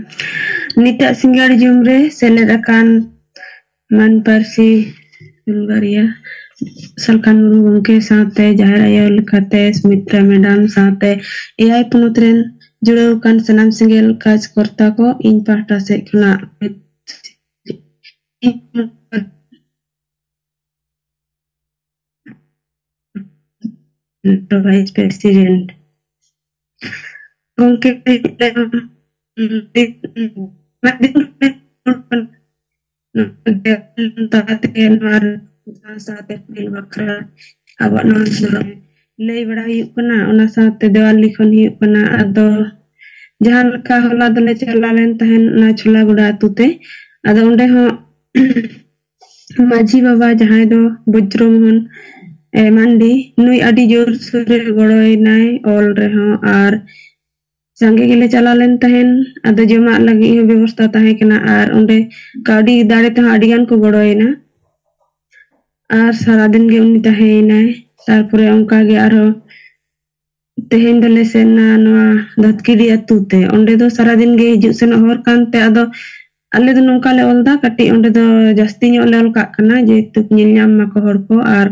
ᱱᱤᱛᱟᱜ ᱥᱤᱸᱜᱟᱲ ᱡᱩᱢ ᱨᱮ ᱥᱮᱞᱮᱫ ᱟᱠᱟᱱ ᱢᱟᱱ ᱯᱟᱹᱨᱥᱤ ᱦᱩᱞᱜᱟᱹᱨᱤᱭᱟᱹ ᱥᱟᱞᱠᱷᱟᱱ ᱢᱩᱨᱢᱩ ᱜᱚᱢᱠᱮ ᱥᱟᱶᱛᱮ ᱡᱟᱦᱮᱨ ᱟᱭᱳ ᱞᱮᱠᱟᱛᱮ ᱥᱩᱢᱤᱛᱨᱟ ᱢᱮᱰᱟᱢ ᱥᱟᱶᱛᱮ ᱮᱭᱟᱭ ᱯᱚᱱᱚᱛ ᱨᱮᱱ ᱡᱩᱲᱟᱹᱣ ᱟᱠᱟᱱ ᱥᱟᱱᱟᱢ ᱥᱮᱸᱜᱮᱞ ᱠᱟᱡᱽ ᱠᱚᱨᱛᱟ ᱠᱚ ᱤᱧ ᱯᱟᱦᱴᱟ ᱥᱮᱫ ᱠᱷᱚᱱᱟᱜ ᱵᱷᱟᱭᱤᱥ ᱯᱨᱮᱥᱤᱰᱮᱱᱴ᱾ ᱜᱚᱢᱠᱮ, ᱛᱟᱞᱟᱛᱮ ᱱᱚᱣᱟ ᱥᱟᱶᱛᱮ ᱵᱟᱠᱷᱨᱟ ᱟᱵᱚᱣᱟᱜ ᱱᱚᱣᱟ ᱫᱷᱚᱨᱚᱢ ᱞᱟᱹᱭ ᱵᱟᱲᱟ ᱦᱩᱭᱩᱜ ᱠᱟᱱᱟ, ᱚᱱᱟ ᱥᱟᱶᱛᱮ ᱫᱮᱣᱟᱞ ᱞᱤᱠᱷᱚᱱ ᱦᱩᱭᱩᱜ ᱠᱟᱱᱟ᱾ ᱟᱫᱚ ᱡᱟᱦᱟᱸ ᱞᱮᱠᱟ ᱦᱚᱞᱟ ᱫᱚᱞᱮ ᱪᱟᱞᱟᱣ ᱞᱮᱱ ᱛᱟᱦᱮᱸᱱ ᱚᱱᱟ ᱪᱷᱚᱞᱟ ᱜᱚᱰᱟ ᱟᱛᱳ ᱛᱮ, ᱟᱫᱚ ᱚᱸᱰᱮ ᱦᱚᱸ ᱢᱟᱹᱡᱷᱤ ᱵᱟᱵᱟ ᱡᱟᱦᱟᱸᱭ ᱫᱚ ᱵᱚᱡᱽᱨᱚ ᱢᱳᱦᱚᱱ, ᱮ, ᱢᱟᱱᱰᱤ, ᱱᱩᱭ ᱟᱹᱰᱤ ᱡᱳᱨ ᱥᱳᱨᱮ ᱜᱚᱲᱚᱭᱮᱱᱟᱭ ᱚᱞ ᱨᱮᱦᱚᱸ᱾ ᱟᱨ ᱥᱟᱸᱜᱮ ᱜᱮᱞᱮ ᱪᱟᱞᱟᱣ ᱞᱮᱱ ᱛᱟᱦᱮᱸᱱ, ᱟᱫᱚ ᱡᱚᱢᱟᱜ ᱞᱟᱹᱜᱤᱫ ᱦᱚᱸ ᱵᱮᱵᱚᱥᱛᱟ ᱛᱟᱦᱮᱸ ᱠᱟᱱᱟ᱾ ᱟᱨ ᱚᱸᱰᱮ ᱠᱟᱹᱣᱰᱤ ᱫᱟᱲᱮ ᱛᱮᱦᱚᱸ ᱟᱹᱰᱤ ᱜᱟᱱ ᱠᱚ ᱜᱚᱲᱚᱭᱮᱱᱟ᱾ ᱟᱨ ᱥᱟᱨᱟᱫᱤᱱ ᱜᱮ ᱩᱱᱤ ᱛᱟᱦᱮᱸᱭᱮᱱᱟᱭ᱾ ᱛᱟᱨᱯᱚᱨᱮ ᱚᱱᱠᱟ ᱜᱮ ᱟᱨᱦᱚᱸ ᱛᱮᱦᱮᱧ ᱫᱚᱞᱮ ᱥᱮᱱ ᱮᱱᱟ ᱱᱚᱣᱟ ᱫᱷᱟᱹᱛᱠᱤᱰᱤ ᱟᱹᱛᱩ ᱛᱮ᱾ ᱚᱸᱰᱮ ᱫᱚ ᱥᱟᱨᱟᱫᱤᱱ ᱜᱮ ᱦᱤᱡᱩᱜ ᱥᱮᱱᱚᱜ ᱦᱚᱨ ᱠᱟᱱᱛᱮ, ᱟᱫᱚ ᱟᱞᱮ ᱫᱚ ᱱᱚᱝᱠᱟ ᱞᱮ ᱚᱞ ᱫᱟ, ᱠᱟᱹᱴᱤᱡ ᱚᱸᱰᱮ ᱫᱚ ᱡᱟᱹᱥᱛᱤ ᱧᱚᱜ ᱞᱮ ᱚᱞ ᱠᱟᱜ ᱠᱟᱱᱟ, ᱡᱮᱦᱮᱛᱩ ᱧᱮᱞ ᱧᱟᱢ ᱢᱟᱠᱚ ᱦᱚᱲ ᱠᱚ᱾ ᱟᱨ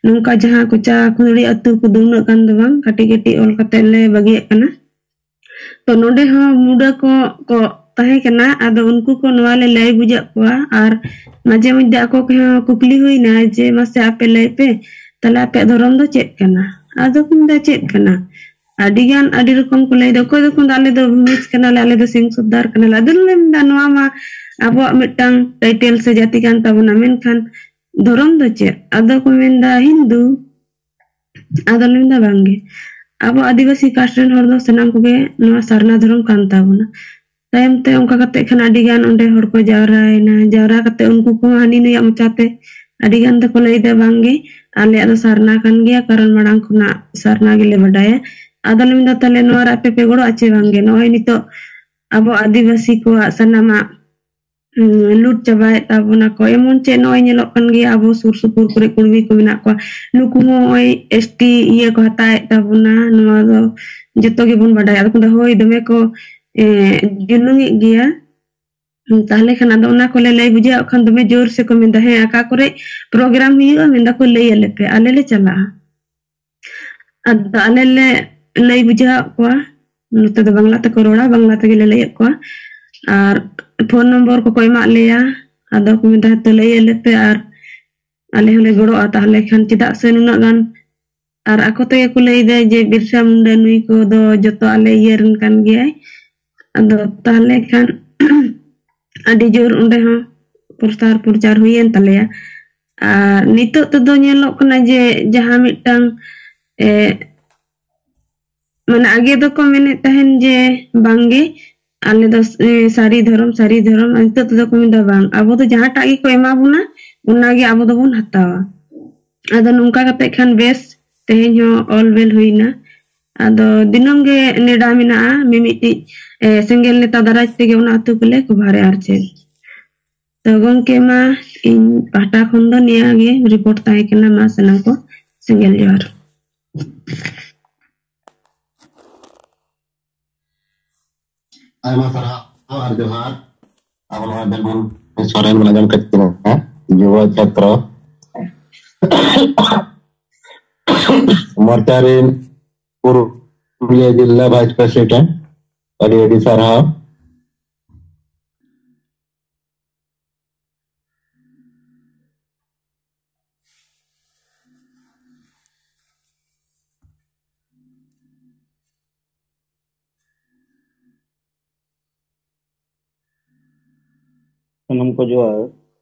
ᱱᱚᱝᱠᱟ ᱡᱟᱦᱟᱸ ᱠᱚᱪᱟ ᱠᱷᱩᱸᱫᱽᱲᱤ ᱟᱹᱛᱩ ᱠᱚᱫᱚ ᱩᱱᱟᱹᱜ ᱜᱟᱱ ᱫᱚ ᱵᱟᱝ, ᱠᱟᱹᱴᱤᱡ ᱠᱟᱹᱴᱤᱡ ᱚᱞ ᱠᱟᱛᱮ ᱞᱮ ᱵᱟᱹᱜᱤᱭᱟᱜ ᱠᱟᱱᱟ᱾ ᱛᱚ ᱱᱚᱰᱮ ᱦᱚᱸ ᱢᱩᱰᱟᱹ ᱠᱚ, ᱠᱚ ᱛᱟᱦᱮᱸ ᱠᱟᱱᱟ, ᱟᱫᱚ ᱩᱱᱠᱩ ᱠᱚ ᱱᱚᱣᱟ ᱞᱮ ᱞᱟᱹᱭ ᱵᱩᱡᱷᱟᱹᱜ ᱠᱚᱣᱟ᱾ ᱟᱨ ᱢᱟᱡᱷᱮ ᱢᱚᱫᱽᱫᱷᱮ ᱟᱠᱚ ᱠᱚᱦᱚᱸ ᱠᱩᱠᱞᱤ ᱦᱩᱭᱱᱟ ᱡᱮ, "ᱢᱟᱥᱮ ᱟᱯᱮ ᱞᱟᱹᱭ ᱯᱮ, ᱛᱟᱦᱞᱮ ᱟᱯᱮᱭᱟᱜ ᱫᱷᱚᱨᱚᱢ ᱫᱚ ᱪᱮᱫ ᱠᱟᱱᱟ?" ᱟᱫᱚ ᱠᱚ ᱢᱮᱱᱫᱟ, "ᱪᱮᱫ ᱠᱟᱱᱟ?" ᱟᱹᱰᱤ ᱜᱟᱱ ᱟᱹᱰᱤ ᱨᱚᱠᱚᱢ ᱠᱚ ᱞᱟᱹᱭᱫᱟ, ᱚᱠᱚᱭ ᱫᱚᱠᱚ ᱢᱮᱱᱫᱟ, "ᱟᱞᱮ ᱫᱚ ᱵᱷᱩᱢᱤᱡ ᱠᱟᱱᱟᱞᱮ, ᱟᱞᱮ ᱫᱚ ᱥᱤᱝ ᱥᱚᱨᱫᱟᱨ ᱠᱟᱱᱟᱞᱮ᱾" ᱟᱫᱚ ᱞᱮ ᱢᱮᱱᱫᱟ, ᱱᱚᱣᱟ ᱢᱟ ᱟᱵᱚᱣᱟᱜ ᱢᱤᱫᱴᱟᱝ ᱴᱟᱭᱴᱮᱞ ᱥᱮ ᱡᱟᱹᱛᱤ ᱠᱟᱱ ᱛᱟᱵᱚᱱᱟ, ᱢᱮᱱᱠᱷᱟᱱ ᱫᱷᱚᱨᱚᱢ ᱫᱚ ᱪᱮᱫ? ᱟᱫᱚ ᱠᱚ ᱢᱮᱱᱫᱟ, "ᱦᱤᱱᱫᱩ, ᱟᱫᱚ ᱞᱤᱧ ᱢᱮᱱᱫᱟ, "ᱵᱟᱝᱜᱮ, ᱟᱵᱚ ᱟᱹᱫᱤᱵᱟᱹᱥᱤ ᱠᱟᱥᱴ ᱨᱮᱱ ᱦᱚᱲ ᱫᱚ ᱥᱟᱱᱟᱢ ᱠᱚᱜᱮ ᱱᱚᱣᱟ ᱥᱟᱨᱱᱟ ᱫᱷᱚᱨᱚᱢ ᱠᱟᱱ ᱛᱟᱵᱚᱱᱟ᱾" ᱛᱟᱭᱚᱢ ᱛᱮ ᱚᱱᱠᱟ ᱠᱟᱛᱮ ᱠᱷᱟᱱ ᱟᱹᱰᱤ ᱜᱟᱱ ᱚᱸᱰᱮ ᱦᱚᱲ ᱠᱚ ᱡᱟᱣᱨᱟᱭᱮᱱᱟ᱾ ᱡᱟᱣᱨᱟ ᱠᱟᱛᱮ ᱩᱱᱠᱩ ᱠᱚᱦᱚᱸ ᱦᱟᱹᱱᱤ ᱱᱩᱭᱟᱜ ᱢᱚᱪᱟᱛᱮ ᱟᱹᱰᱤ ᱜᱟᱱ ᱫᱚᱠᱚ ᱞᱟᱹᱭᱫᱟ, "ᱵᱟᱝᱜᱮ, ᱟᱞᱮᱭᱟᱜ ᱫᱚ ᱥᱟᱨᱱᱟ ᱠᱟᱱ ᱜᱮᱭᱟ, ᱠᱟᱨᱚᱱ ᱢᱟᱲᱟᱝ ᱠᱷᱚᱱᱟᱜ ᱥᱟᱨᱱᱟ ᱜᱮᱞᱮ ᱵᱟᱰᱟᱭᱟ᱾" ᱟᱫᱚ ᱞᱤᱧ ᱢᱮᱱᱫᱟ, "ᱛᱟᱦᱞᱮ ᱱᱚᱣᱟ ᱨᱮ ᱟᱯᱮ ᱯᱮ ᱜᱚᱲᱚᱜᱼᱟ ᱪᱮ ᱵᱟᱝᱜᱮ? ᱱᱚᱜᱼᱚᱭ ᱱᱤᱛᱚᱜ ᱟᱵᱚ ᱟᱹᱫᱤᱵᱟᱹᱥᱤ ᱠᱚᱣᱟᱜ ᱥᱟᱱᱟᱢᱟᱜ ᱦᱩᱸ, ᱞᱩᱴ ᱪᱟᱵᱟᱭᱮᱫ ᱛᱟᱵᱚᱱᱟ ᱠᱚ᱾ ᱮᱢᱚᱱ ᱪᱮᱫ ᱱᱚᱜᱼᱚᱭ ᱧᱮᱞᱚᱜ ᱠᱟᱱ ᱜᱮᱭᱟ, ᱟᱵᱚ ᱥᱩᱨ ᱥᱩᱯᱩᱨ ᱠᱚᱨᱮ ᱠᱩᱲᱢᱤ ᱠᱚ ᱢᱮᱱᱟᱜ ᱠᱚᱣᱟ, ᱱᱩᱠᱩ ᱦᱚᱸ ᱱᱚᱜᱼᱚᱭ ᱮᱥ ᱴᱤ ᱤᱭᱟᱹ ᱠᱚ ᱦᱟᱛᱟᱣᱮᱫ ᱛᱟᱵᱚᱱᱟ᱾ ᱱᱚᱣᱟ ᱫᱚ ᱡᱚᱛᱚ ᱜᱮᱵᱚᱱ ᱵᱟᱰᱟᱭᱟ᱾ ᱟᱫᱚ ᱠᱚ ᱢᱮᱱᱫᱟ, "ᱦᱳᱭ, ᱫᱚᱢᱮ ᱠᱚ, ᱮ, ᱡᱩᱞᱩᱝᱮᱫ ᱜᱮᱭᱟ᱾" ᱦᱩᱸ, ᱛᱟᱦᱞᱮ ᱠᱷᱟᱱ ᱟᱫᱚ ᱚᱱᱟ ᱠᱚᱞᱮ ᱞᱟᱹᱭ ᱵᱩᱡᱷᱟᱹᱣᱟᱜ ᱠᱷᱟᱱ ᱫᱚᱢᱮ ᱡᱳᱨ ᱥᱮᱠᱚ ᱢᱮᱱᱫᱟ, "ᱦᱮᱸ, ᱚᱠᱟ ᱠᱚᱨᱮ ᱯᱨᱳᱜᱨᱟᱢ ᱦᱩᱭᱩᱜᱼᱟ?" ᱢᱮᱱᱫᱟ ᱠᱚ, "ᱞᱟᱹᱭ ᱟᱞᱮ ᱯᱮ, ᱟᱞᱮ ᱞᱮ ᱪᱟᱞᱟᱜᱼᱟ᱾" ᱟᱫᱚ ᱟᱞᱮ ᱞᱮ ᱞᱟᱹᱭ ᱵᱩᱡᱷᱟᱹᱣᱟᱫ ᱠᱚᱣᱟ, ᱱᱚᱛᱮ ᱫᱚ ᱵᱟᱝᱞᱟ ᱛᱮᱠᱚ ᱨᱚᱲᱟ, ᱵᱟᱝᱞᱟ ᱛᱮᱜᱮ ᱞᱮ ᱞᱟᱹᱭᱟᱫ ᱠᱚᱣᱟ᱾ ᱟᱨ ᱯᱷᱳᱱ ᱱᱚᱢᱵᱚᱨ ᱠᱚᱠᱚ ᱮᱢᱟᱫ ᱞᱮᱭᱟ᱾ ᱟᱫᱚ ᱠᱚ ᱢᱮᱱᱫᱟ, "ᱦᱮᱸᱛᱚ, ᱞᱟᱹᱭ ᱟᱞᱮ ᱯᱮ ᱟᱨ ᱟᱞᱮ ᱦᱚᱸᱞᱮ ᱜᱚᱲᱚᱜᱼᱟ ᱛᱟᱦᱞᱮ ᱠᱷᱟᱱ, ᱪᱮᱫᱟᱜ ᱥᱮ ᱱᱩᱱᱟᱹᱜ ᱜᱟᱱ, ᱟᱨ ᱟᱠᱚ ᱛᱮᱜᱮ ᱠᱚ ᱞᱟᱹᱭᱫᱟ ᱡᱮ ᱵᱤᱨᱥᱟ ᱢᱩᱱᱰᱟ ᱱᱩᱭ ᱠᱚᱫᱚ ᱡᱚᱛᱚ ᱟᱞᱮ ᱤᱭᱟᱹ ᱨᱮᱱ ᱠᱟᱱ ᱜᱮᱭᱟᱭ᱾" ᱟᱫᱚ ᱛᱟᱦᱞᱮ ᱠᱷᱟᱱ ᱟᱹᱰᱤ ᱡᱳᱨ ᱚᱸᱰᱮ ᱦᱚᱸ ᱯᱨᱚᱥᱟᱨ ᱯᱨᱚᱪᱟᱨ ᱦᱩᱭᱮᱱ ᱛᱟᱞᱮᱭᱟ᱾ ᱟᱨ ᱱᱤᱛᱚᱜ ᱛᱮᱫᱚ ᱧᱮᱞᱚᱜ ᱠᱟᱱᱟ ᱡᱮ ᱡᱟᱦᱟᱸ ᱢᱤᱫᱴᱟᱝ, ᱮ, ᱢᱟᱱᱮ ᱟᱜᱮ ᱫᱚᱠᱚ ᱢᱮᱱᱮᱫ ᱛᱟᱦᱮᱱ ᱡᱮ ᱵᱟᱝᱜᱮ, ᱟᱞᱮ ᱫᱚ, ᱮ, ᱥᱟᱹᱨᱤ ᱫᱷᱚᱨᱚᱢ, ᱥᱟᱹᱨᱤ ᱫᱷᱚᱨᱚᱢ, ᱟᱨ ᱱᱤᱛᱚᱜ ᱛᱮᱫᱚ ᱠᱚ ᱢᱮᱱᱫᱟ ᱵᱟᱝ, ᱟᱵᱚ ᱫᱚ ᱡᱟᱦᱟᱸᱴᱟᱜ ᱜᱮᱠᱚ ᱮᱢᱟ ᱵᱚᱱᱟ, ᱚᱱᱟᱜᱮ ᱟᱵᱚ ᱫᱚᱵᱚᱱ ᱦᱟᱛᱟᱣᱟ᱾ ᱟᱫᱚ ᱱᱚᱝᱠᱟ ᱠᱟᱛᱮ ᱠᱷᱟᱱ ᱵᱮᱥ, ᱛᱮᱦᱮᱧ ᱦᱚᱸ ᱚᱞ ᱵᱮᱞ ᱦᱩᱭᱱᱟ᱾ ᱟᱫᱚ ᱫᱤᱱᱟᱹᱢ ᱜᱮ ᱱᱮᱰᱟ ᱢᱮᱱᱟᱜᱼᱟ, ᱢᱤᱢᱤᱫᱴᱤᱡ, ᱮ, ᱥᱮᱸᱜᱮᱞ ᱱᱮᱛᱟ ᱫᱟᱨᱟᱭ ᱛᱮᱜᱮ ᱚᱱᱟ ᱟᱹᱛᱩ ᱠᱚᱞᱮ ᱠᱚᱵᱷᱟᱨᱮᱜᱼᱟ ᱟᱨ ᱪᱮᱫ᱾ ᱛᱚ ᱜᱚᱝᱠᱮ, ᱢᱟ ᱤᱧ ᱯᱟᱦᱴᱟ ᱠᱷᱚᱱ ᱫᱚ ᱱᱤᱭᱟᱹ ᱜᱮ ᱨᱤᱯᱳᱨᱴ ᱛᱟᱦᱮᱸ ᱠᱟᱱᱟ᱾ ᱢᱟ ᱥᱟᱱᱟᱢ ᱠᱚ ᱥᱮᱸᱜᱮᱞ ᱡᱚᱦᱟᱨ᱾ ᱟᱭᱢᱟ ᱥᱟᱨᱦᱟᱣ ᱟᱨ ᱡᱚᱦᱟᱨ᱾ ᱟᱵᱚ ᱱᱚᱣᱟ ᱵᱮᱞᱵᱩᱱ ᱥᱚᱨᱮᱱ ᱵᱚᱱ ᱟᱸᱡᱚᱢ ᱠᱮᱫ ᱠᱤᱱᱟ, ᱡᱩᱵᱚ ᱪᱷᱟᱛᱨᱚ ᱢᱳᱨᱪᱟ ᱨᱮᱱ ᱯᱩᱨᱩᱞᱤᱭᱟᱹ ᱡᱤᱞᱟ ᱵᱷᱟᱭᱤᱥ ᱯᱨᱮᱥᱤᱰᱮᱱᱴ, ᱟᱹᱰᱤ ᱟᱹᱰᱤ ᱥᱟᱨᱦᱟᱣ᱾ ᱥᱟᱱᱟᱢ ᱠᱚ ᱡᱚᱦᱟᱨ᱾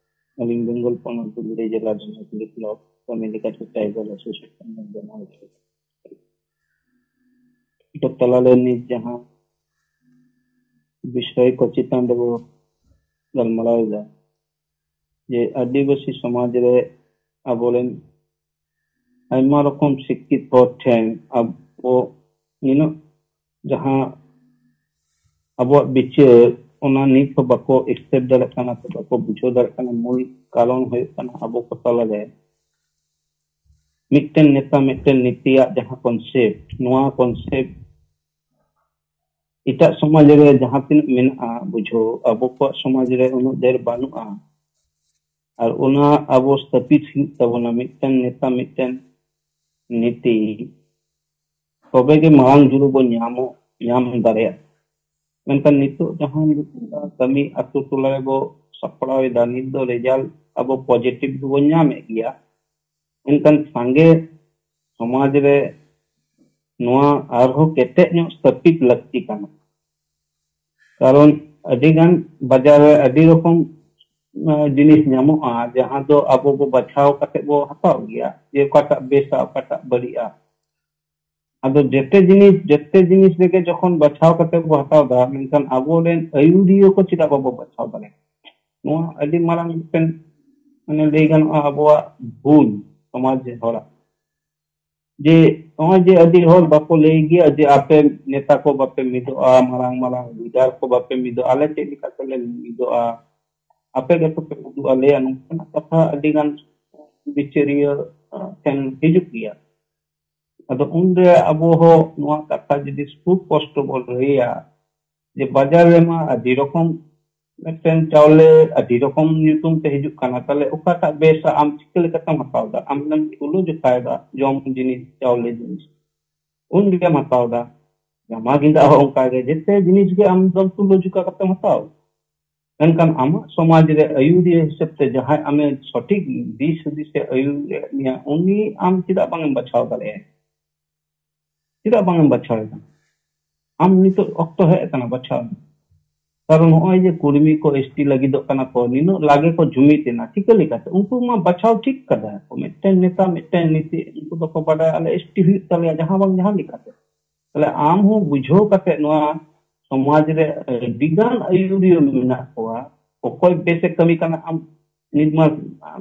ᱟᱹᱞᱤᱧ ᱵᱮᱝᱜᱚᱞ ᱯᱚᱱᱚᱛ ᱫᱩᱞᱩᱲᱤ ᱡᱮᱞᱟ ᱨᱮᱱᱟᱜ ᱠᱩᱲᱤ ᱠᱞᱟᱵᱽ ᱠᱟᱹᱢᱤ ᱞᱮᱠᱟᱛᱮ ᱴᱨᱟᱭᱵᱟᱞ ᱮᱥᱳᱥᱤᱭᱮᱥᱚᱱ ᱵᱮᱱᱟᱣ ᱠᱮᱫᱟ᱾ ᱛᱟᱞᱟᱨᱮ ᱱᱤᱛ ᱡᱟᱦᱟᱸ ᱵᱤᱥᱚᱭ ᱠᱚ ᱪᱮᱛᱟᱱ ᱨᱮᱵᱚ ᱜᱟᱞᱢᱟᱨᱟᱣ ᱮᱫᱟ, ᱡᱮ ᱟᱹᱫᱤᱵᱟᱹᱥᱤ ᱥᱚᱢᱟᱡᱽ ᱨᱮ ᱟᱵᱚᱨᱮᱱ ᱟᱭᱢᱟ ᱨᱚᱠᱚᱢ ᱥᱤᱠᱠᱷᱤᱛ ᱦᱚᱲ ᱴᱷᱮᱱ ᱟᱵᱚ ᱱᱤᱱᱟᱹᱜ ᱡᱟᱦᱟᱸ ᱟᱵᱚᱣᱟᱜ ᱵᱤᱪᱟᱹᱨ, ᱚᱱᱟ ᱱᱤᱛ ᱦᱚᱸ ᱵᱟᱠᱚ ᱮᱠᱥᱮᱯᱴ ᱫᱟᱲᱮᱭᱟᱜ ᱠᱟᱱᱟ ᱥᱮ ᱵᱟᱠᱚ ᱵᱩᱡᱷᱟᱹᱣ ᱫᱟᱲᱮᱭᱟᱜ ᱠᱟᱱᱟ᱾ ᱢᱩᱞ ᱠᱟᱨᱚᱱ ᱦᱩᱭᱩᱜ ᱠᱟᱱᱟ ᱟᱵᱚ ᱠᱚ ᱛᱟᱞᱟᱨᱮ ᱢᱤᱫᱴᱮᱱ ᱱᱮᱛᱟ ᱢᱤᱫᱴᱮᱱ ᱱᱤᱛᱤᱭᱟᱜ ᱡᱟᱦᱟᱸ ᱠᱚᱱᱥᱮᱯᱴ, ᱱᱚᱣᱟ ᱠᱚᱱᱥᱮᱯᱴ ᱮᱴᱟᱜ ᱥᱚᱢᱟᱡᱽ ᱨᱮ ᱡᱟᱦᱟᱸ ᱛᱤᱱᱟᱹᱜ ᱢᱮᱱᱟᱜᱼᱟ ᱵᱩᱡᱷᱟᱹᱣ, ᱟᱵᱚ ᱠᱚᱣᱟᱜ ᱥᱚᱢᱟᱡᱽ ᱨᱮ ᱩᱱᱟᱹᱜ ᱰᱷᱮᱨ ᱵᱟᱹᱱᱩᱜᱼᱟ᱾ ᱟᱨ ᱚᱱᱟ ᱟᱵᱚ ᱥᱛᱷᱟᱯᱤᱛ ᱦᱩᱭᱩᱜ ᱛᱟᱵᱚᱱᱟ, ᱢᱤᱫᱴᱮᱱ ᱱᱮᱛᱟ ᱢᱤᱫᱴᱮᱱ ᱱᱤᱛᱤ, ᱛᱚᱵᱮ ᱜᱮ ᱢᱟᱲᱟᱝ ᱡᱩᱞᱩ ᱵᱚᱱ ᱧᱟᱢᱚᱜ, ᱧᱟᱢ ᱫᱟᱲᱮᱭᱟᱜᱼᱟ᱾ ᱢᱮᱱᱠᱷᱟᱱ ᱱᱤᱛᱚᱜ ᱡᱟᱦᱟᱸ ᱠᱟᱹᱢᱤ ᱟᱛᱳ ᱴᱚᱞᱟ ᱨᱮᱵᱚ ᱥᱟᱯᱲᱟᱣ ᱮᱫᱟ, ᱱᱤᱛ ᱫᱚ ᱨᱮᱡᱟᱞᱴ ᱟᱵᱚ ᱯᱚᱡᱮᱴᱤᱵᱷ ᱜᱮᱵᱚᱱ ᱧᱟᱢᱮᱫ ᱜᱮᱭᱟ᱾ ᱢᱮᱱᱠᱷᱟᱱ ᱥᱟᱸᱜᱮ ᱥᱚᱢᱟᱡᱽ ᱨᱮ ᱱᱚᱣᱟ ᱟᱨᱦᱚᱸ ᱠᱮᱴᱮᱡ ᱧᱚᱜ ᱥᱛᱷᱟᱯᱤᱛ ᱞᱟᱹᱠᱛᱤ ᱠᱟᱱᱟ᱾ ᱠᱟᱨᱚᱱ ᱟᱹᱰᱤ ᱜᱟᱱ ᱵᱟᱡᱟᱨ ᱨᱮ ᱟᱹᱰᱤ ᱨᱚᱠᱚᱢ, ᱟᱸ, ᱡᱤᱱᱤᱥ ᱧᱟᱢᱚᱜᱼᱟ, ᱡᱟᱦᱟᱸ ᱫᱚ ᱟᱵᱚ ᱵᱚ ᱵᱟᱪᱷᱟᱣ ᱠᱟᱛᱮ ᱵᱚ ᱦᱟᱛᱟᱣ ᱜᱮᱭᱟ, ᱡᱮ ᱚᱠᱟᱴᱟᱜ ᱵᱮᱥᱟ, ᱚᱠᱟᱴᱟᱜ ᱵᱟᱹᱲᱤᱡᱼᱟ᱾ ᱟᱫᱚ ᱡᱮᱛᱮ ᱡᱤᱱᱤᱥ, ᱡᱮᱛᱮ ᱡᱤᱱᱤᱥ ᱨᱮᱜᱮ ᱡᱚᱠᱷᱚᱱ ᱵᱟᱪᱷᱟᱣ ᱠᱟᱛᱮ ᱵᱚ ᱦᱟᱛᱟᱣ ᱫᱟ, ᱢᱮᱱᱠᱷᱟᱱ ᱟᱵᱚᱨᱮᱱ ᱟᱹᱭᱩᱨᱤᱭᱟᱹ ᱠᱚ ᱪᱮᱫᱟᱜ ᱵᱟᱵᱚ ᱵᱟᱪᱷᱟᱣ ᱫᱟᱲᱮᱭᱟᱜᱼᱟ? ᱱᱚᱣᱟ ᱟᱹᱰᱤ ᱢᱟᱨᱟᱝ ᱢᱤᱫᱴᱮᱱ, ᱢᱟᱱᱮ, ᱞᱟᱹᱭ ᱜᱟᱱᱚᱜᱼᱟ ᱟᱵᱚᱣᱟᱜ ᱵᱷᱩᱞ ᱥᱚᱢᱟᱡᱽ ᱦᱚᱲᱟᱜ᱾ ᱡᱮ ᱱᱚᱜᱼᱚᱭ ᱡᱮ ᱟᱹᱰᱤ ᱦᱚᱲ ᱵᱟᱠᱚ ᱞᱟᱹᱭ ᱜᱮᱭᱟ ᱡᱮ ᱟᱯᱮ ᱱᱮᱛᱟ ᱠᱚ ᱵᱟᱯᱮ ᱢᱤᱫᱚᱜᱼᱟ, ᱢᱟᱨᱟᱝ ᱢᱟᱨᱟᱝ ᱞᱤᱰᱟᱨ ᱠᱚ ᱵᱟᱯᱮ ᱢᱤᱫᱚᱜᱼᱟ, ᱟᱞᱮ ᱪᱮᱫ ᱞᱮᱠᱟ ᱛᱮᱞᱮ ᱢᱤᱫᱚᱜᱼᱟ, ᱟᱯᱮ ᱜᱮᱛᱚ ᱯᱮ ᱩᱫᱩᱜ ᱟᱞᱮᱭᱟ, ᱱᱚᱝᱠᱟᱱᱟᱜ ᱠᱟᱛᱷᱟ ᱟᱹᱰᱤ ᱜᱟᱱ ᱵᱤᱪᱟᱹᱨᱤᱭᱟᱹ, ᱟᱸ, ᱴᱷᱮᱱ ᱦᱤᱡᱩᱜ ᱜᱮᱭᱟ᱾ ᱟᱫᱚ ᱩᱱᱨᱮ ᱟᱵᱚ ᱦᱚᱸ ᱱᱚᱣᱟ ᱠᱟᱛᱷᱟ ᱡᱩᱫᱤ ᱥᱩᱥᱯᱚᱥᱴᱚ ᱵᱚᱱ ᱞᱟᱹᱭᱟ ᱡᱮ ᱵᱟᱡᱟᱨ ᱨᱮᱢᱟ ᱟᱹᱰᱤ ᱨᱚᱠᱚᱢ ᱢᱤᱫᱴᱮᱱ ᱪᱟᱣᱞᱮ ᱟᱹᱰᱤ ᱨᱚᱠᱚᱢ ᱧᱩᱛᱩᱢ ᱛᱮ ᱦᱤᱡᱩᱜ ᱠᱟᱱᱟ, ᱛᱟᱦᱞᱮ ᱚᱠᱟᱴᱟᱜ ᱵᱮᱥᱟ ᱟᱢ ᱪᱤᱠᱟᱹ ᱞᱮᱠᱟᱛᱮᱢ ᱦᱟᱛᱟᱣ ᱫᱟ? ᱟᱢ ᱫᱚᱢ ᱛᱩᱞᱟᱹ ᱡᱚᱠᱷᱟᱭ ᱫᱟ ᱡᱚᱢ ᱡᱤᱱᱤᱥ, ᱪᱟᱣᱞᱮ ᱡᱤᱱᱤᱥ, ᱩᱱ ᱜᱮᱢ ᱦᱟᱛᱟᱣ ᱫᱟ᱾ ᱡᱟᱢᱟ ᱜᱮᱸᱫᱟᱜ ᱦᱚᱸ ᱚᱱᱠᱟ ᱜᱮ, ᱡᱮᱛᱮ ᱡᱤᱱᱤᱥ ᱜᱮ ᱟᱢ ᱫᱚᱢ ᱛᱩᱞᱟᱹ ᱡᱚᱠᱷᱟ ᱠᱟᱛᱮᱢ ᱦᱟᱛᱟᱣ᱾ ᱢᱮᱱᱠᱷᱟᱱ ᱟᱢᱟᱜ ᱥᱚᱢᱟᱡᱽ ᱨᱮ ᱟᱹᱭᱩᱨᱤᱭᱟᱹ ᱦᱤᱥᱟᱹᱵ ᱛᱮ ᱡᱟᱦᱟᱸᱭ ᱟᱢᱮ ᱥᱚᱴᱷᱤᱠ ᱫᱤᱥ ᱦᱩᱫᱤᱥ ᱮ ᱟᱹᱭᱩᱨᱮᱫ ᱢᱮᱭᱟ, ᱩᱱᱤ ᱟᱢ ᱪᱮᱫᱟᱜ ᱵᱟᱝ ᱮᱢ ᱵᱟᱪᱷᱟᱣ ᱫᱟᱲᱮᱭᱟᱭᱟ? ᱪᱮᱫᱟᱜ ᱵᱟᱝ ᱮᱢ ᱵᱟᱪᱷᱟᱣ ᱮ ᱠᱟᱱᱟ? ᱟᱢ ᱱᱤᱛᱚᱜ ᱚᱠᱛᱚ ᱦᱮᱡ ᱟᱠᱟᱱᱟ ᱵᱟᱪᱷᱟᱣ ᱨᱮᱱᱟᱜ᱾ ᱠᱟᱨᱚᱱ ᱱᱚᱜᱼᱚᱭ ᱡᱮ ᱠᱩᱲᱢᱤ ᱠᱚ, ᱮᱥᱴᱤ ᱞᱟᱹᱜᱤᱫᱚᱜ ᱠᱟᱱᱟ ᱠᱚ, ᱱᱤᱱᱟᱹᱜ ᱞᱟᱜᱮ ᱠᱚ ᱡᱩᱢᱤᱫ ᱮᱱᱟ, ᱪᱤᱠᱟᱹ ᱞᱮᱠᱟᱛᱮ? ᱩᱱᱠᱩ ᱢᱟ ᱵᱟᱪᱷᱟᱣ ᱴᱷᱤᱠ ᱠᱟᱫᱟ ᱠᱚ, ᱢᱤᱫᱴᱮᱱ ᱱᱮᱛᱟ, ᱢᱤᱫᱴᱮᱱ ᱱᱤᱛᱤ, ᱩᱱᱠᱩ ᱫᱚᱠᱚ ᱵᱟᱰᱟᱭᱟ ᱟᱞᱮ ᱮᱥᱴᱤ ᱦᱩᱭᱩᱜ ᱛᱟᱞᱮᱭᱟ ᱡᱟᱦᱟᱸ ᱵᱟᱝ ᱡᱟᱦᱟᱸ ᱞᱮᱠᱟᱛᱮ᱾ ᱛᱟᱦᱞᱮ ᱟᱢ ᱦᱚᱸ ᱵᱩᱡᱷᱟᱹᱣ ᱠᱟᱛᱮ ᱱᱚᱣᱟ ᱥᱚᱢᱟᱡᱽ ᱨᱮ ᱟᱹᱰᱤ ᱜᱟᱱ ᱟᱹᱭᱩᱨᱤᱭᱟᱹ ᱢᱮᱱᱟᱜ ᱠᱚᱣᱟ, ᱚᱠᱚᱭ ᱵᱮᱥᱮ ᱠᱟᱹᱢᱤ ᱠᱟᱱᱟ, ᱟᱢ ᱱᱤᱛ ᱢᱟ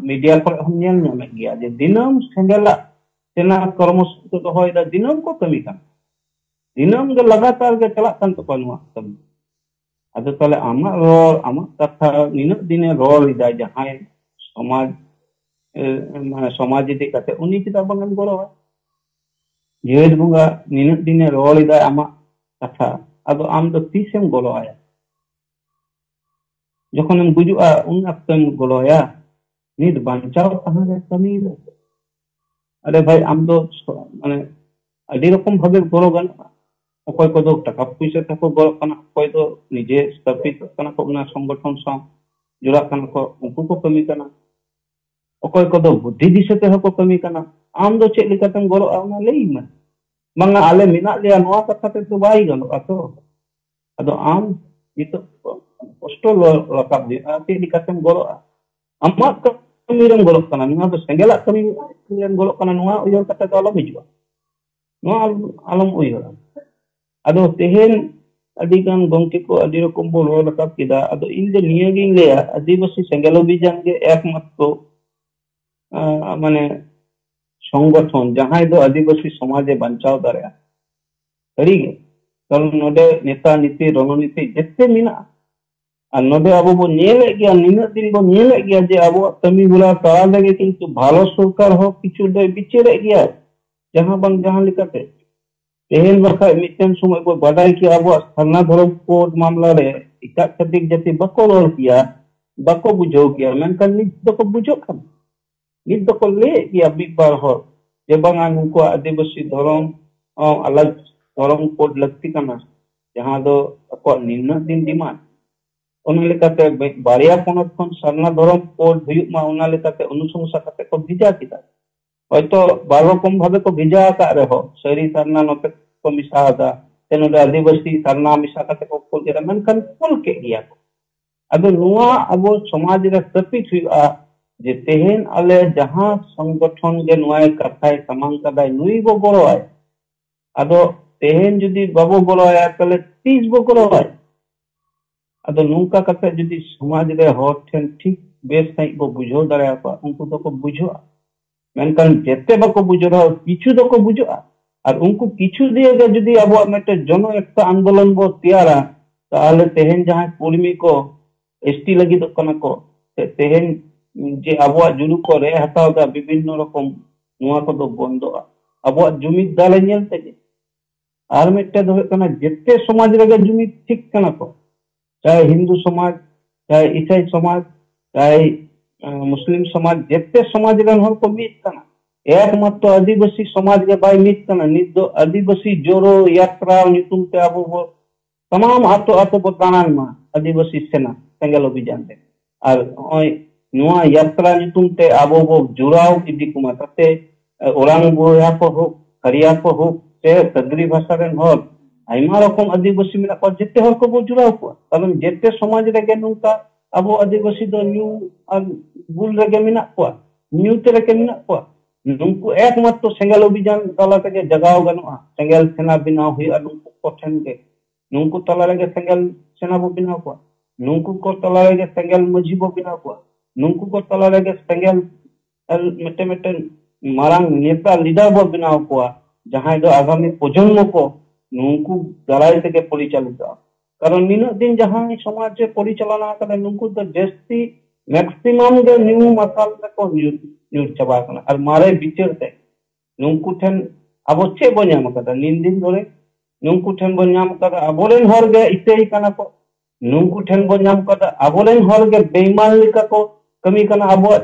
ᱢᱤᱰᱤᱭᱟ ᱠᱚᱨᱮ ᱦᱚᱸᱢ ᱧᱮᱞ ᱧᱟᱢᱮᱫ ᱜᱮᱭᱟ ᱡᱮ ᱫᱤᱱᱟᱹᱢ ᱥᱮᱸᱜᱮᱞᱟᱜ ᱥᱮᱱᱟ ᱠᱚᱨᱢᱚᱥᱩᱪᱤ ᱠᱚ ᱫᱚᱦᱚᱭᱮᱫᱟ, ᱫᱤᱱᱟᱹᱢ ᱠᱚ ᱠᱟᱹᱢᱤ ᱠᱟᱱᱟ, ᱫᱤᱱᱟᱹᱢ ᱜᱮ ᱞᱟᱜᱟᱛᱟᱨ ᱜᱮ ᱪᱟᱞᱟᱜ ᱠᱟᱱ ᱛᱟᱠᱚᱣᱟ ᱱᱚᱣᱟ ᱠᱟᱹᱢᱤ᱾ ᱟᱫᱚ ᱛᱟᱦᱞᱮ ᱟᱢᱟᱜ ᱨᱚᱲ, ᱟᱢᱟᱜ ᱠᱟᱛᱷᱟ ᱱᱤᱱᱟᱹᱜ ᱫᱤᱱᱮ ᱨᱚᱲ ᱮᱫᱟ ᱡᱟᱦᱟᱸᱭ ᱥᱚᱢᱟᱡᱽ, ᱮ, ᱢᱟᱱᱮ ᱥᱚᱢᱟᱡᱽ ᱤᱫᱤ ᱠᱟᱛᱮ, ᱩᱱᱤ ᱪᱮᱫᱟᱜ ᱵᱟᱝ ᱮᱢ ᱜᱚᱲᱚᱣᱟ? ᱡᱮᱦᱮᱛᱩ ᱵᱚᱸᱜᱟ ᱱᱤᱱᱟᱹᱜ ᱫᱤᱱᱮ ᱨᱚᱲ ᱮᱫᱟ ᱟᱢᱟᱜ ᱠᱟᱛᱷᱟ, ᱟᱫᱚ ᱟᱢ ᱫᱚ ᱛᱤᱥᱮᱢ ᱜᱚᱲᱚ ᱟᱭᱟ? ᱡᱚᱠᱷᱚᱱᱮᱢ ᱜᱩᱡᱩᱜᱼᱟ, ᱩᱱ ᱚᱠᱛᱚᱢ ᱜᱚᱲᱚ ᱟᱭᱟ? ᱱᱤᱛ ᱵᱟᱧᱪᱟᱣ ᱛᱟᱦᱮᱸ ᱨᱮ ᱠᱟᱹᱢᱤ ᱨᱮ᱾ ᱟᱨᱮ ᱵᱷᱟᱭ, ᱟᱢ ᱫᱚ ᱥᱚ-, ᱢᱟᱱᱮ, ᱟᱹᱰᱤ ᱨᱚᱠᱚᱢ ᱵᱷᱟᱵᱮ ᱜᱚᱲᱚ ᱜᱟᱱᱚᱜᱼᱟ᱾ ᱚᱠᱚᱭ ᱠᱚᱫᱚ ᱴᱟᱠᱟ ᱯᱩᱭᱥᱟᱹ ᱛᱮᱠᱚ ᱜᱚᱲᱚᱜ ᱠᱟᱱᱟ, ᱚᱠᱚᱭ ᱫᱚ ᱱᱤᱡᱮ ᱥᱛᱷᱟᱯᱤᱛᱚᱜ ᱠᱟᱱᱟ ᱠᱚ, ᱚᱱᱟ ᱥᱚᱝᱜᱚᱴᱷᱚᱱ ᱥᱟᱶ ᱡᱚᱲᱟᱜ ᱠᱟᱱᱟ ᱠᱚ, ᱩᱱᱠᱩ ᱠᱚ ᱠᱟᱹᱢᱤ ᱠᱟᱱᱟ᱾ ᱚᱠᱚᱭ ᱠᱚᱫᱚ ᱵᱩᱫᱽᱫᱷᱤ ᱫᱤᱥᱟᱹ ᱛᱮᱦᱚᱸ ᱠᱚ ᱠᱟᱹᱢᱤ ᱠᱟᱱᱟ᱾ ᱟᱢ ᱫᱚ ᱪᱮᱫ ᱞᱮᱠᱟᱛᱮᱢ ᱜᱚᱲᱚᱜᱼᱟ, ᱚᱱᱟ ᱞᱟᱹᱭ ᱢᱮ᱾ ᱵᱟᱝᱟ, ᱟᱞᱮ ᱢᱮᱱᱟᱜ ᱞᱮᱭᱟ, ᱱᱚᱣᱟ ᱠᱟᱛᱷᱟ ᱛᱮᱫᱚ ᱵᱟᱭ ᱜᱟᱱᱚᱜᱼᱟ ᱛᱚ᱾ ᱟᱫᱚ ᱟᱢ ᱱᱤᱛᱚᱜ ᱠᱚᱥᱴᱚ ᱨᱟᱠᱟᱵ ᱦᱩᱭᱩᱜᱼᱟ, ᱪᱮᱫ ᱞᱮᱠᱟᱛᱮᱢ ᱜᱚᱲᱚᱜᱼᱟ? ᱟᱢᱟᱜ ᱠᱟᱹᱢᱤ ᱨᱮᱢ ᱜᱚᱲᱚᱜ ᱠᱟᱱᱟ, ᱱᱚᱣᱟ ᱫᱚ ᱥᱮᱸᱜᱮᱞᱟᱜ ᱠᱟᱹᱢᱤ ᱨᱮᱢ ᱜᱚᱲᱚᱜ ᱠᱟᱱᱟ, ᱱᱚᱣᱟ ᱩᱭᱦᱟᱹᱨ ᱠᱟᱛᱮ ᱫᱚ ᱟᱞᱚᱢ ᱦᱤᱡᱩᱜᱼᱟ᱾ ᱱᱚᱣᱟ ᱟᱞᱚᱢ, ᱟᱞᱚᱢ ᱩᱭᱦᱟᱹᱨᱟ᱾ ᱟᱫᱚ ᱛᱮᱦᱮᱧ ᱟᱹᱰᱤ ᱜᱟᱱ ᱜᱚᱢᱠᱮ ᱠᱚ ᱟᱹᱰᱤ ᱨᱚᱠᱚᱢ ᱵᱚᱱ ᱨᱚᱲ ᱨᱟᱠᱟᱵ ᱠᱮᱫᱟ᱾ ᱟᱫᱚ ᱤᱧ ᱫᱚ ᱱᱤᱭᱟᱹᱜᱤᱧ ᱞᱟᱹᱭᱟ, ᱟᱹᱫᱤᱵᱟᱹᱥᱤ ᱥᱮᱸᱜᱮᱞ ᱚᱵᱷᱤᱡᱟᱱ ᱜᱮ ᱮᱠᱢᱟᱛᱨᱚ, ᱟᱸ, ᱢᱟᱱᱮ ᱥᱚᱝᱜᱚᱴᱷᱚᱱ, ᱡᱟᱦᱟᱸᱭ ᱫᱚ ᱟᱹᱫᱤᱵᱟᱹᱥᱤ ᱥᱚᱢᱟᱡᱽ ᱮ ᱵᱟᱧᱪᱟᱣ ᱫᱟᱲᱮᱭᱟᱜᱼᱟ᱾ ᱥᱟᱹᱨᱤᱜᱮ, ᱠᱟᱨᱚᱱ ᱱᱚᱰᱮ ᱱᱮᱛᱟ ᱱᱤᱛᱤ, ᱨᱚᱱᱚᱱᱤᱛᱤ ᱡᱮᱛᱮ ᱢᱮᱱᱟᱜᱼᱟ᱾ ᱟᱨ ᱱᱚᱰᱮ ᱟᱵᱚ ᱵᱚᱱ ᱧᱮᱞᱮᱫ ᱜᱮᱭᱟ, ᱱᱤᱱᱟᱹᱜ ᱫᱤᱱ ᱵᱚᱱ ᱧᱮᱞᱮᱫ ᱜᱮᱭᱟ ᱡᱮ ᱟᱵᱚᱣᱟᱜ ᱠᱟᱹᱢᱤ ᱦᱚᱨᱟ ᱛᱟᱞᱟ ᱨᱮᱜᱮ ᱠᱤᱱᱛᱩ ᱵᱷᱟᱨᱚᱛ ᱥᱚᱨᱠᱟᱨ ᱦᱚᱸ ᱠᱤᱪᱷᱩ ᱫᱚᱭ ᱵᱤᱪᱟᱹᱨᱮᱫ ᱜᱮᱭᱟ, ᱡᱟᱦᱟᱸ ᱵᱟᱝ ᱡᱟᱦᱟᱸ ᱞᱮᱠᱟᱛᱮ᱾ ᱛᱮᱦᱮᱧ ᱵᱟᱠᱷᱟᱡ ᱢᱤᱫᱴᱮᱱ ᱥᱚᱢᱚᱭ ᱵᱚ ᱵᱟᱰᱟᱭ ᱠᱮᱭᱟ, ᱟᱵᱚᱣᱟᱜ ᱥᱟᱨᱱᱟ ᱫᱷᱚᱨᱚᱢ ᱠᱳᱰ ᱢᱟᱢᱞᱟ ᱨᱮ ᱮᱴᱟᱜ ᱪᱷᱟᱹᱛᱤᱠ ᱡᱟᱹᱛᱤ ᱵᱟᱠᱚ ᱨᱚᱲ ᱠᱮᱭᱟ, ᱵᱟᱠᱚ ᱵᱩᱡᱷᱟᱹᱣ ᱠᱮᱭᱟ, ᱢᱮᱱᱠᱷᱟᱱ ᱱᱤᱛ ᱫᱚᱠᱚ ᱵᱩᱡᱷᱟᱹᱜ ᱠᱟᱱᱟ᱾ ᱱᱤᱛ ᱫᱚᱠᱚ ᱞᱟᱹᱭᱮᱫ ᱜᱮᱭᱟ ᱢᱤᱫ ᱵᱟᱨ ᱦᱚᱲ ᱡᱮ ᱵᱟᱝᱟ, ᱱᱩᱠᱩᱣᱟᱜ ᱟᱹᱫᱤᱵᱟᱹᱥᱤ ᱫᱷᱚᱨᱚᱢ, ᱚ, ᱟᱞᱟᱜᱽ ᱫᱷᱚᱨᱚᱢ ᱠᱳᱰ ᱞᱟᱹᱠᱛᱤ ᱠᱟᱱᱟ, ᱡᱟᱦᱟᱸ ᱫᱚ ᱟᱠᱚᱣᱟᱜ ᱱᱤᱱᱟᱹᱜ ᱫᱤᱱ ᱰᱤᱢᱟᱱᱰ᱾ ᱚᱱᱟ ᱞᱮᱠᱟᱛᱮ ᱵᱮ-, ᱵᱟᱨᱭᱟ ᱯᱚᱱᱚᱛ ᱠᱷᱚᱱ ᱥᱟᱨᱱᱟ ᱫᱷᱚᱨᱚᱢ ᱠᱳᱰ ᱦᱩᱭᱩᱜ ᱢᱟ, ᱚᱱᱟ ᱞᱮᱠᱟᱛᱮ ᱚᱱᱩᱥᱚᱝᱥᱟ ᱠᱟᱛᱮ ᱠᱚ ᱵᱷᱮᱡᱟ ᱠᱮᱫᱟ᱾ ᱦᱚᱭᱛᱚ ᱵᱟᱨ ᱨᱚᱠᱚᱢ ᱵᱷᱟᱵᱮ ᱠᱚ ᱵᱷᱮᱡᱟ ᱟᱠᱟᱫ ᱨᱮᱦᱚᱸ, ᱥᱟᱹᱨᱤ ᱥᱟᱨᱱᱟ ᱱᱚᱛᱮ ᱠᱚ ᱢᱮᱥᱟ ᱟᱫᱟ, ᱥᱮ ᱱᱚᱰᱮ ᱟᱹᱫᱤᱵᱟᱹᱥᱤ ᱥᱟᱨᱱᱟ ᱢᱮᱥᱟ ᱠᱟᱛᱮ ᱠᱚ ᱠᱩᱞ ᱠᱮᱫᱟ, ᱢᱮᱱᱠᱷᱟᱱ ᱠᱩᱞ ᱠᱮᱫ ᱜᱮᱭᱟ ᱠᱚ᱾ ᱟᱫᱚ ᱱᱚᱣᱟ ᱟᱵᱚ ᱥᱚᱢᱟᱡᱽ ᱨᱮ ᱥᱟᱹᱯᱤᱛ ᱦᱩᱭᱩᱜᱼᱟ ᱡᱮ ᱛᱮᱦᱮᱧ ᱟᱞᱮ ᱡᱟᱦᱟᱸ ᱥᱚᱝᱜᱚᱴᱷᱚᱱ ᱜᱮ ᱱᱚᱣᱟᱭ ᱠᱟᱛᱷᱟᱭ ᱥᱟᱢᱟᱝ ᱠᱟᱫᱟᱭ, ᱱᱩᱭ ᱵᱚ ᱜᱚᱲᱚᱟᱭ᱾ ᱟᱫᱚ ᱛᱮᱦᱮᱧ ᱡᱩᱫᱤ ᱵᱟᱵᱚ ᱜᱚᱲᱚᱟᱭᱟ, ᱛᱟᱦᱞᱮ ᱛᱤᱥ ᱵᱚ ᱜᱚᱲᱚᱟᱭ? ᱟᱫᱚ ᱱᱚᱝᱠᱟ ᱠᱟᱛᱮ ᱡᱩᱫᱤ ᱥᱚᱢᱟᱡᱽ ᱨᱮ ᱦᱚᱲ ᱴᱷᱮᱱ ᱴᱷᱤᱠ ᱵᱮᱥ ᱥᱟᱺᱦᱤᱡ ᱵᱚ ᱵᱩᱡᱷᱟᱹᱣ ᱫᱟᱲᱮᱭᱟᱠᱚᱣᱟ, ᱩᱱᱠᱩ ᱫᱚᱠᱚ ᱵᱩᱡᱷᱟᱹᱜᱼᱟ᱾ ᱢᱮᱱᱠᱷᱟᱱ ᱡᱮᱛᱮ ᱵᱟᱠᱚ ᱵᱩᱡᱷᱟᱹᱣ ᱨᱮᱦᱚᱸ ᱠᱤᱪᱷᱩ ᱫᱚᱠᱚ ᱵᱩᱡᱷᱟᱹᱜᱼᱟ᱾ ᱟᱨ ᱩᱱᱠᱩ ᱠᱤᱪᱷᱩ ᱫᱤᱭᱮ ᱜᱮ ᱡᱩᱫᱤ ᱟᱵᱚᱣᱟᱜ ᱢᱤᱫᱴᱮᱱ ᱡᱚᱱᱚ ᱮᱠᱛᱟ ᱟᱱᱫᱳᱞᱚᱱ ᱵᱚ ᱛᱮᱭᱟᱨᱟ, ᱛᱟᱦᱞᱮ ᱛᱮᱦᱮᱧ ᱡᱟᱦᱟᱸᱭ ᱠᱚᱨᱢᱤ ᱠᱚ ᱮᱥᱴᱤ ᱞᱟᱹᱜᱤᱫᱚᱜ ᱠᱟᱱᱟ ᱠᱚ, ᱥᱮ ᱛᱮᱦᱮᱧ ᱡᱮ ᱟᱵᱚᱣᱟᱜ ᱡᱩᱲᱩ ᱠᱚ ᱨᱮᱡ ᱦᱟᱛᱟᱣ ᱮᱫᱟ ᱵᱤᱵᱷᱤᱱᱱᱚ ᱨᱚᱠᱚᱢ, ᱱᱚᱣᱟ ᱠᱚᱫᱚ ᱵᱚᱱᱫᱚᱜᱼᱟ ᱟᱵᱚᱣᱟᱜ ᱡᱩᱢᱤᱫ ᱫᱟᱲᱮ ᱧᱮᱞ ᱛᱮᱜᱮ᱾ ᱟᱨ ᱢᱤᱫᱴᱮᱱ ᱫᱚ ᱦᱩᱭᱩᱜ ᱠᱟᱱᱟ, ᱡᱮᱛᱮ ᱥᱚᱢᱟᱡᱽ ᱨᱮᱜᱮ ᱡᱩᱢᱤᱫ ᱴᱷᱤᱠ ᱠᱟᱱᱟ ᱠᱚ, ᱪᱟᱦᱮ ᱦᱤᱱᱫᱩ ᱥᱚᱢᱟᱡᱽ, ᱪᱟᱦᱮ ᱤᱥᱟᱹᱭ ᱥᱚᱢᱟᱡᱽ, ᱪᱟᱦᱮ ᱟᱸ, ᱢᱩᱥᱞᱤᱢ ᱥᱚᱢᱟᱡᱽ, ᱡᱮᱛᱮ ᱥᱚᱢᱟᱡᱽ ᱨᱮᱱ ᱦᱚᱲ ᱠᱚ ᱢᱤᱫ ᱠᱟᱱᱟ᱾ ᱮᱠᱢᱟᱛᱨᱚ ᱟᱹᱫᱤᱵᱟᱹᱥᱤ ᱥᱚᱢᱟᱡᱽ ᱜᱮ ᱵᱟᱭ ᱢᱤᱫ ᱠᱟᱱᱟ᱾ ᱱᱤᱛ ᱫᱚ ᱟᱹᱫᱤᱵᱟᱹᱥᱤ ᱡᱳᱲᱳ ᱭᱟᱛᱨᱟ ᱧᱩᱛᱩᱢ ᱛᱮ ᱟᱵᱚ ᱵᱚ ᱥᱟᱱᱟᱢ ᱟᱛᱳ ᱟᱛᱳ ᱵᱚ ᱫᱟᱬᱟᱱ ᱢᱟ ᱟᱹᱫᱤᱵᱟᱹᱥᱤ ᱥᱮᱱᱟ ᱥᱮᱸᱜᱮᱞ ᱚᱵᱷᱤᱡᱟᱱ ᱨᱮ᱾ ᱟᱨ ᱱᱚᱜᱼᱚᱭ ᱱᱚᱣᱟ ᱭᱟᱛᱨᱟ ᱧᱩᱛᱩᱢ ᱛᱮ ᱟᱵᱚ ᱵᱚ ᱡᱚᱲᱟᱣ ᱤᱫᱤ ᱠᱚᱢᱟ, ᱛᱟᱛᱮ, ᱮ, ᱚᱲᱟᱝ ᱵᱚᱭᱦᱟ ᱠᱚ ᱦᱳᱠ, ᱠᱷᱟᱲᱤᱭᱟ ᱠᱚ ᱦᱳᱠ, ᱥᱮ ᱥᱟᱹᱫᱨᱤ ᱵᱷᱟᱥᱟ ᱨᱮᱱ ᱦᱚᱲ, ᱟᱭᱢᱟ ᱨᱚᱠᱚᱢ ᱟᱹᱫᱤᱵᱟᱹᱥᱤ ᱢᱮᱱᱟᱜ ᱠᱚᱣᱟ, ᱡᱮᱛᱮ ᱦᱚᱲ ᱠᱚᱵᱚ ᱡᱚᱲᱟᱣ ᱠᱚᱣᱟ᱾ ᱠᱟᱨᱚᱱ ᱡᱮᱛᱮ ᱥᱚᱢᱟᱡᱽ ᱨᱮᱜᱮ ᱱᱚᱝᱠᱟ ᱟᱵᱚ ᱟᱹᱫᱤᱵᱟᱹᱥᱤ ᱫᱚ ᱧᱩ ᱟᱨ ᱵᱩᱞ ᱨᱮᱜᱮ ᱢᱮᱱᱟᱜ ᱠᱚᱣᱟ, ᱧᱩ ᱛᱮ ᱨᱮᱜᱮ ᱢᱮᱱᱟᱜ ᱠᱚᱣᱟ᱾ ᱱᱩᱠᱩ ᱮᱠᱢᱟᱛᱨᱚ ᱥᱮᱸᱜᱮᱞ ᱚᱵᱷᱤᱡᱟᱱ ᱛᱟᱞᱟ ᱛᱮᱜᱮ ᱡᱟᱜᱟᱣ ᱜᱟᱱᱚᱜᱼᱟ, ᱥᱮᱸᱜᱮᱞ ᱥᱮᱱᱟ ᱵᱮᱱᱟᱣ ᱦᱩᱭᱩᱜᱼᱟ ᱱᱩᱠᱩ ᱠᱚᱴᱷᱮᱱ ᱜᱮ᱾ ᱱᱩᱠᱩ ᱛᱟᱞᱟ ᱨᱮᱜᱮ ᱥᱮᱸᱜᱮᱞ ᱥᱮᱱᱟ ᱵᱚ ᱵᱮᱱᱟᱣ ᱠᱚᱣᱟ, ᱱᱩᱠᱩ ᱠᱚ ᱛᱟᱞᱟ ᱨᱮᱜᱮ ᱥᱮᱸᱜᱮᱞ ᱢᱟᱹᱡᱷᱤ ᱵᱚ ᱵᱮᱱᱟᱣ ᱠᱚᱣᱟ, ᱱᱩᱠᱩ ᱠᱚ ᱛᱟᱞᱟ ᱨᱮᱜᱮ ᱥᱮᱸᱜᱮᱞ ᱟᱨ ᱢᱤᱫᱴᱮᱱ ᱢᱤᱫᱴᱮᱱ ᱢᱟᱨᱟᱝ ᱱᱮᱛᱟ ᱞᱤᱰᱟᱨ ᱵᱚ ᱵᱮᱱᱟᱣ ᱠᱚᱣᱟ, ᱡᱟᱦᱟᱸᱭ ᱫᱚ ᱟᱜᱟᱢᱤ ᱯᱨᱚᱡᱚᱱᱢᱚ ᱠᱚ ᱱᱩᱠᱩ ᱫᱟᱨᱟᱭ ᱛᱮᱜᱮ ᱯᱚᱨᱤᱪᱟᱞᱤᱛᱚᱜᱼᱟ᱾ ᱠᱟᱨᱚᱱ ᱱᱤᱱᱟᱹᱜ ᱫᱤᱱ ᱡᱟᱦᱟᱸᱭ ᱥᱚᱢᱟᱡᱽ ᱮ ᱯᱚᱨᱤᱪᱟᱞᱚᱱᱟ ᱟᱠᱟᱫᱟ, ᱱᱩᱠᱩ ᱫᱚ ᱡᱟᱹᱥᱛᱤ ᱢᱮᱠᱥᱤᱢᱟᱢ ᱜᱮ ᱧᱩ ᱢᱟᱛᱟᱞ ᱨᱮᱠᱚ ᱧᱩᱨ, ᱧᱩᱨ ᱪᱟᱵᱟ ᱟᱠᱟᱱᱟ᱾ ᱟᱨ ᱢᱟᱨᱮ ᱵᱤᱪᱟᱹᱨ ᱛᱮ ᱱᱩᱠᱩ ᱴᱷᱮᱱ ᱟᱵᱚ ᱪᱮᱫ ᱵᱚ ᱧᱟᱢ ᱟᱠᱟᱫᱟ? ᱱᱤᱱ ᱫᱤᱱ ᱫᱷᱚᱨᱮ ᱱᱩᱠᱩ ᱴᱷᱮᱱ ᱵᱚ ᱧᱟᱢ ᱟᱠᱟᱫᱟ ᱟᱵᱚᱨᱮᱱ ᱦᱚᱲ ᱜᱮ ᱤᱥᱟᱹᱭ ᱠᱟᱱᱟ ᱠᱚ, ᱱᱩᱠᱩ ᱴᱷᱮᱱ ᱵᱚ ᱧᱟᱢ ᱟᱠᱟᱫᱟ ᱟᱵᱚᱨᱮᱱ ᱦᱚᱲ ᱜᱮ ᱵᱮᱭᱢᱟᱱ ᱞᱮᱠᱟ ᱠᱚ ᱠᱟᱹᱢᱤ ᱠᱟᱱᱟ᱾ ᱟᱵᱚᱣᱟᱜ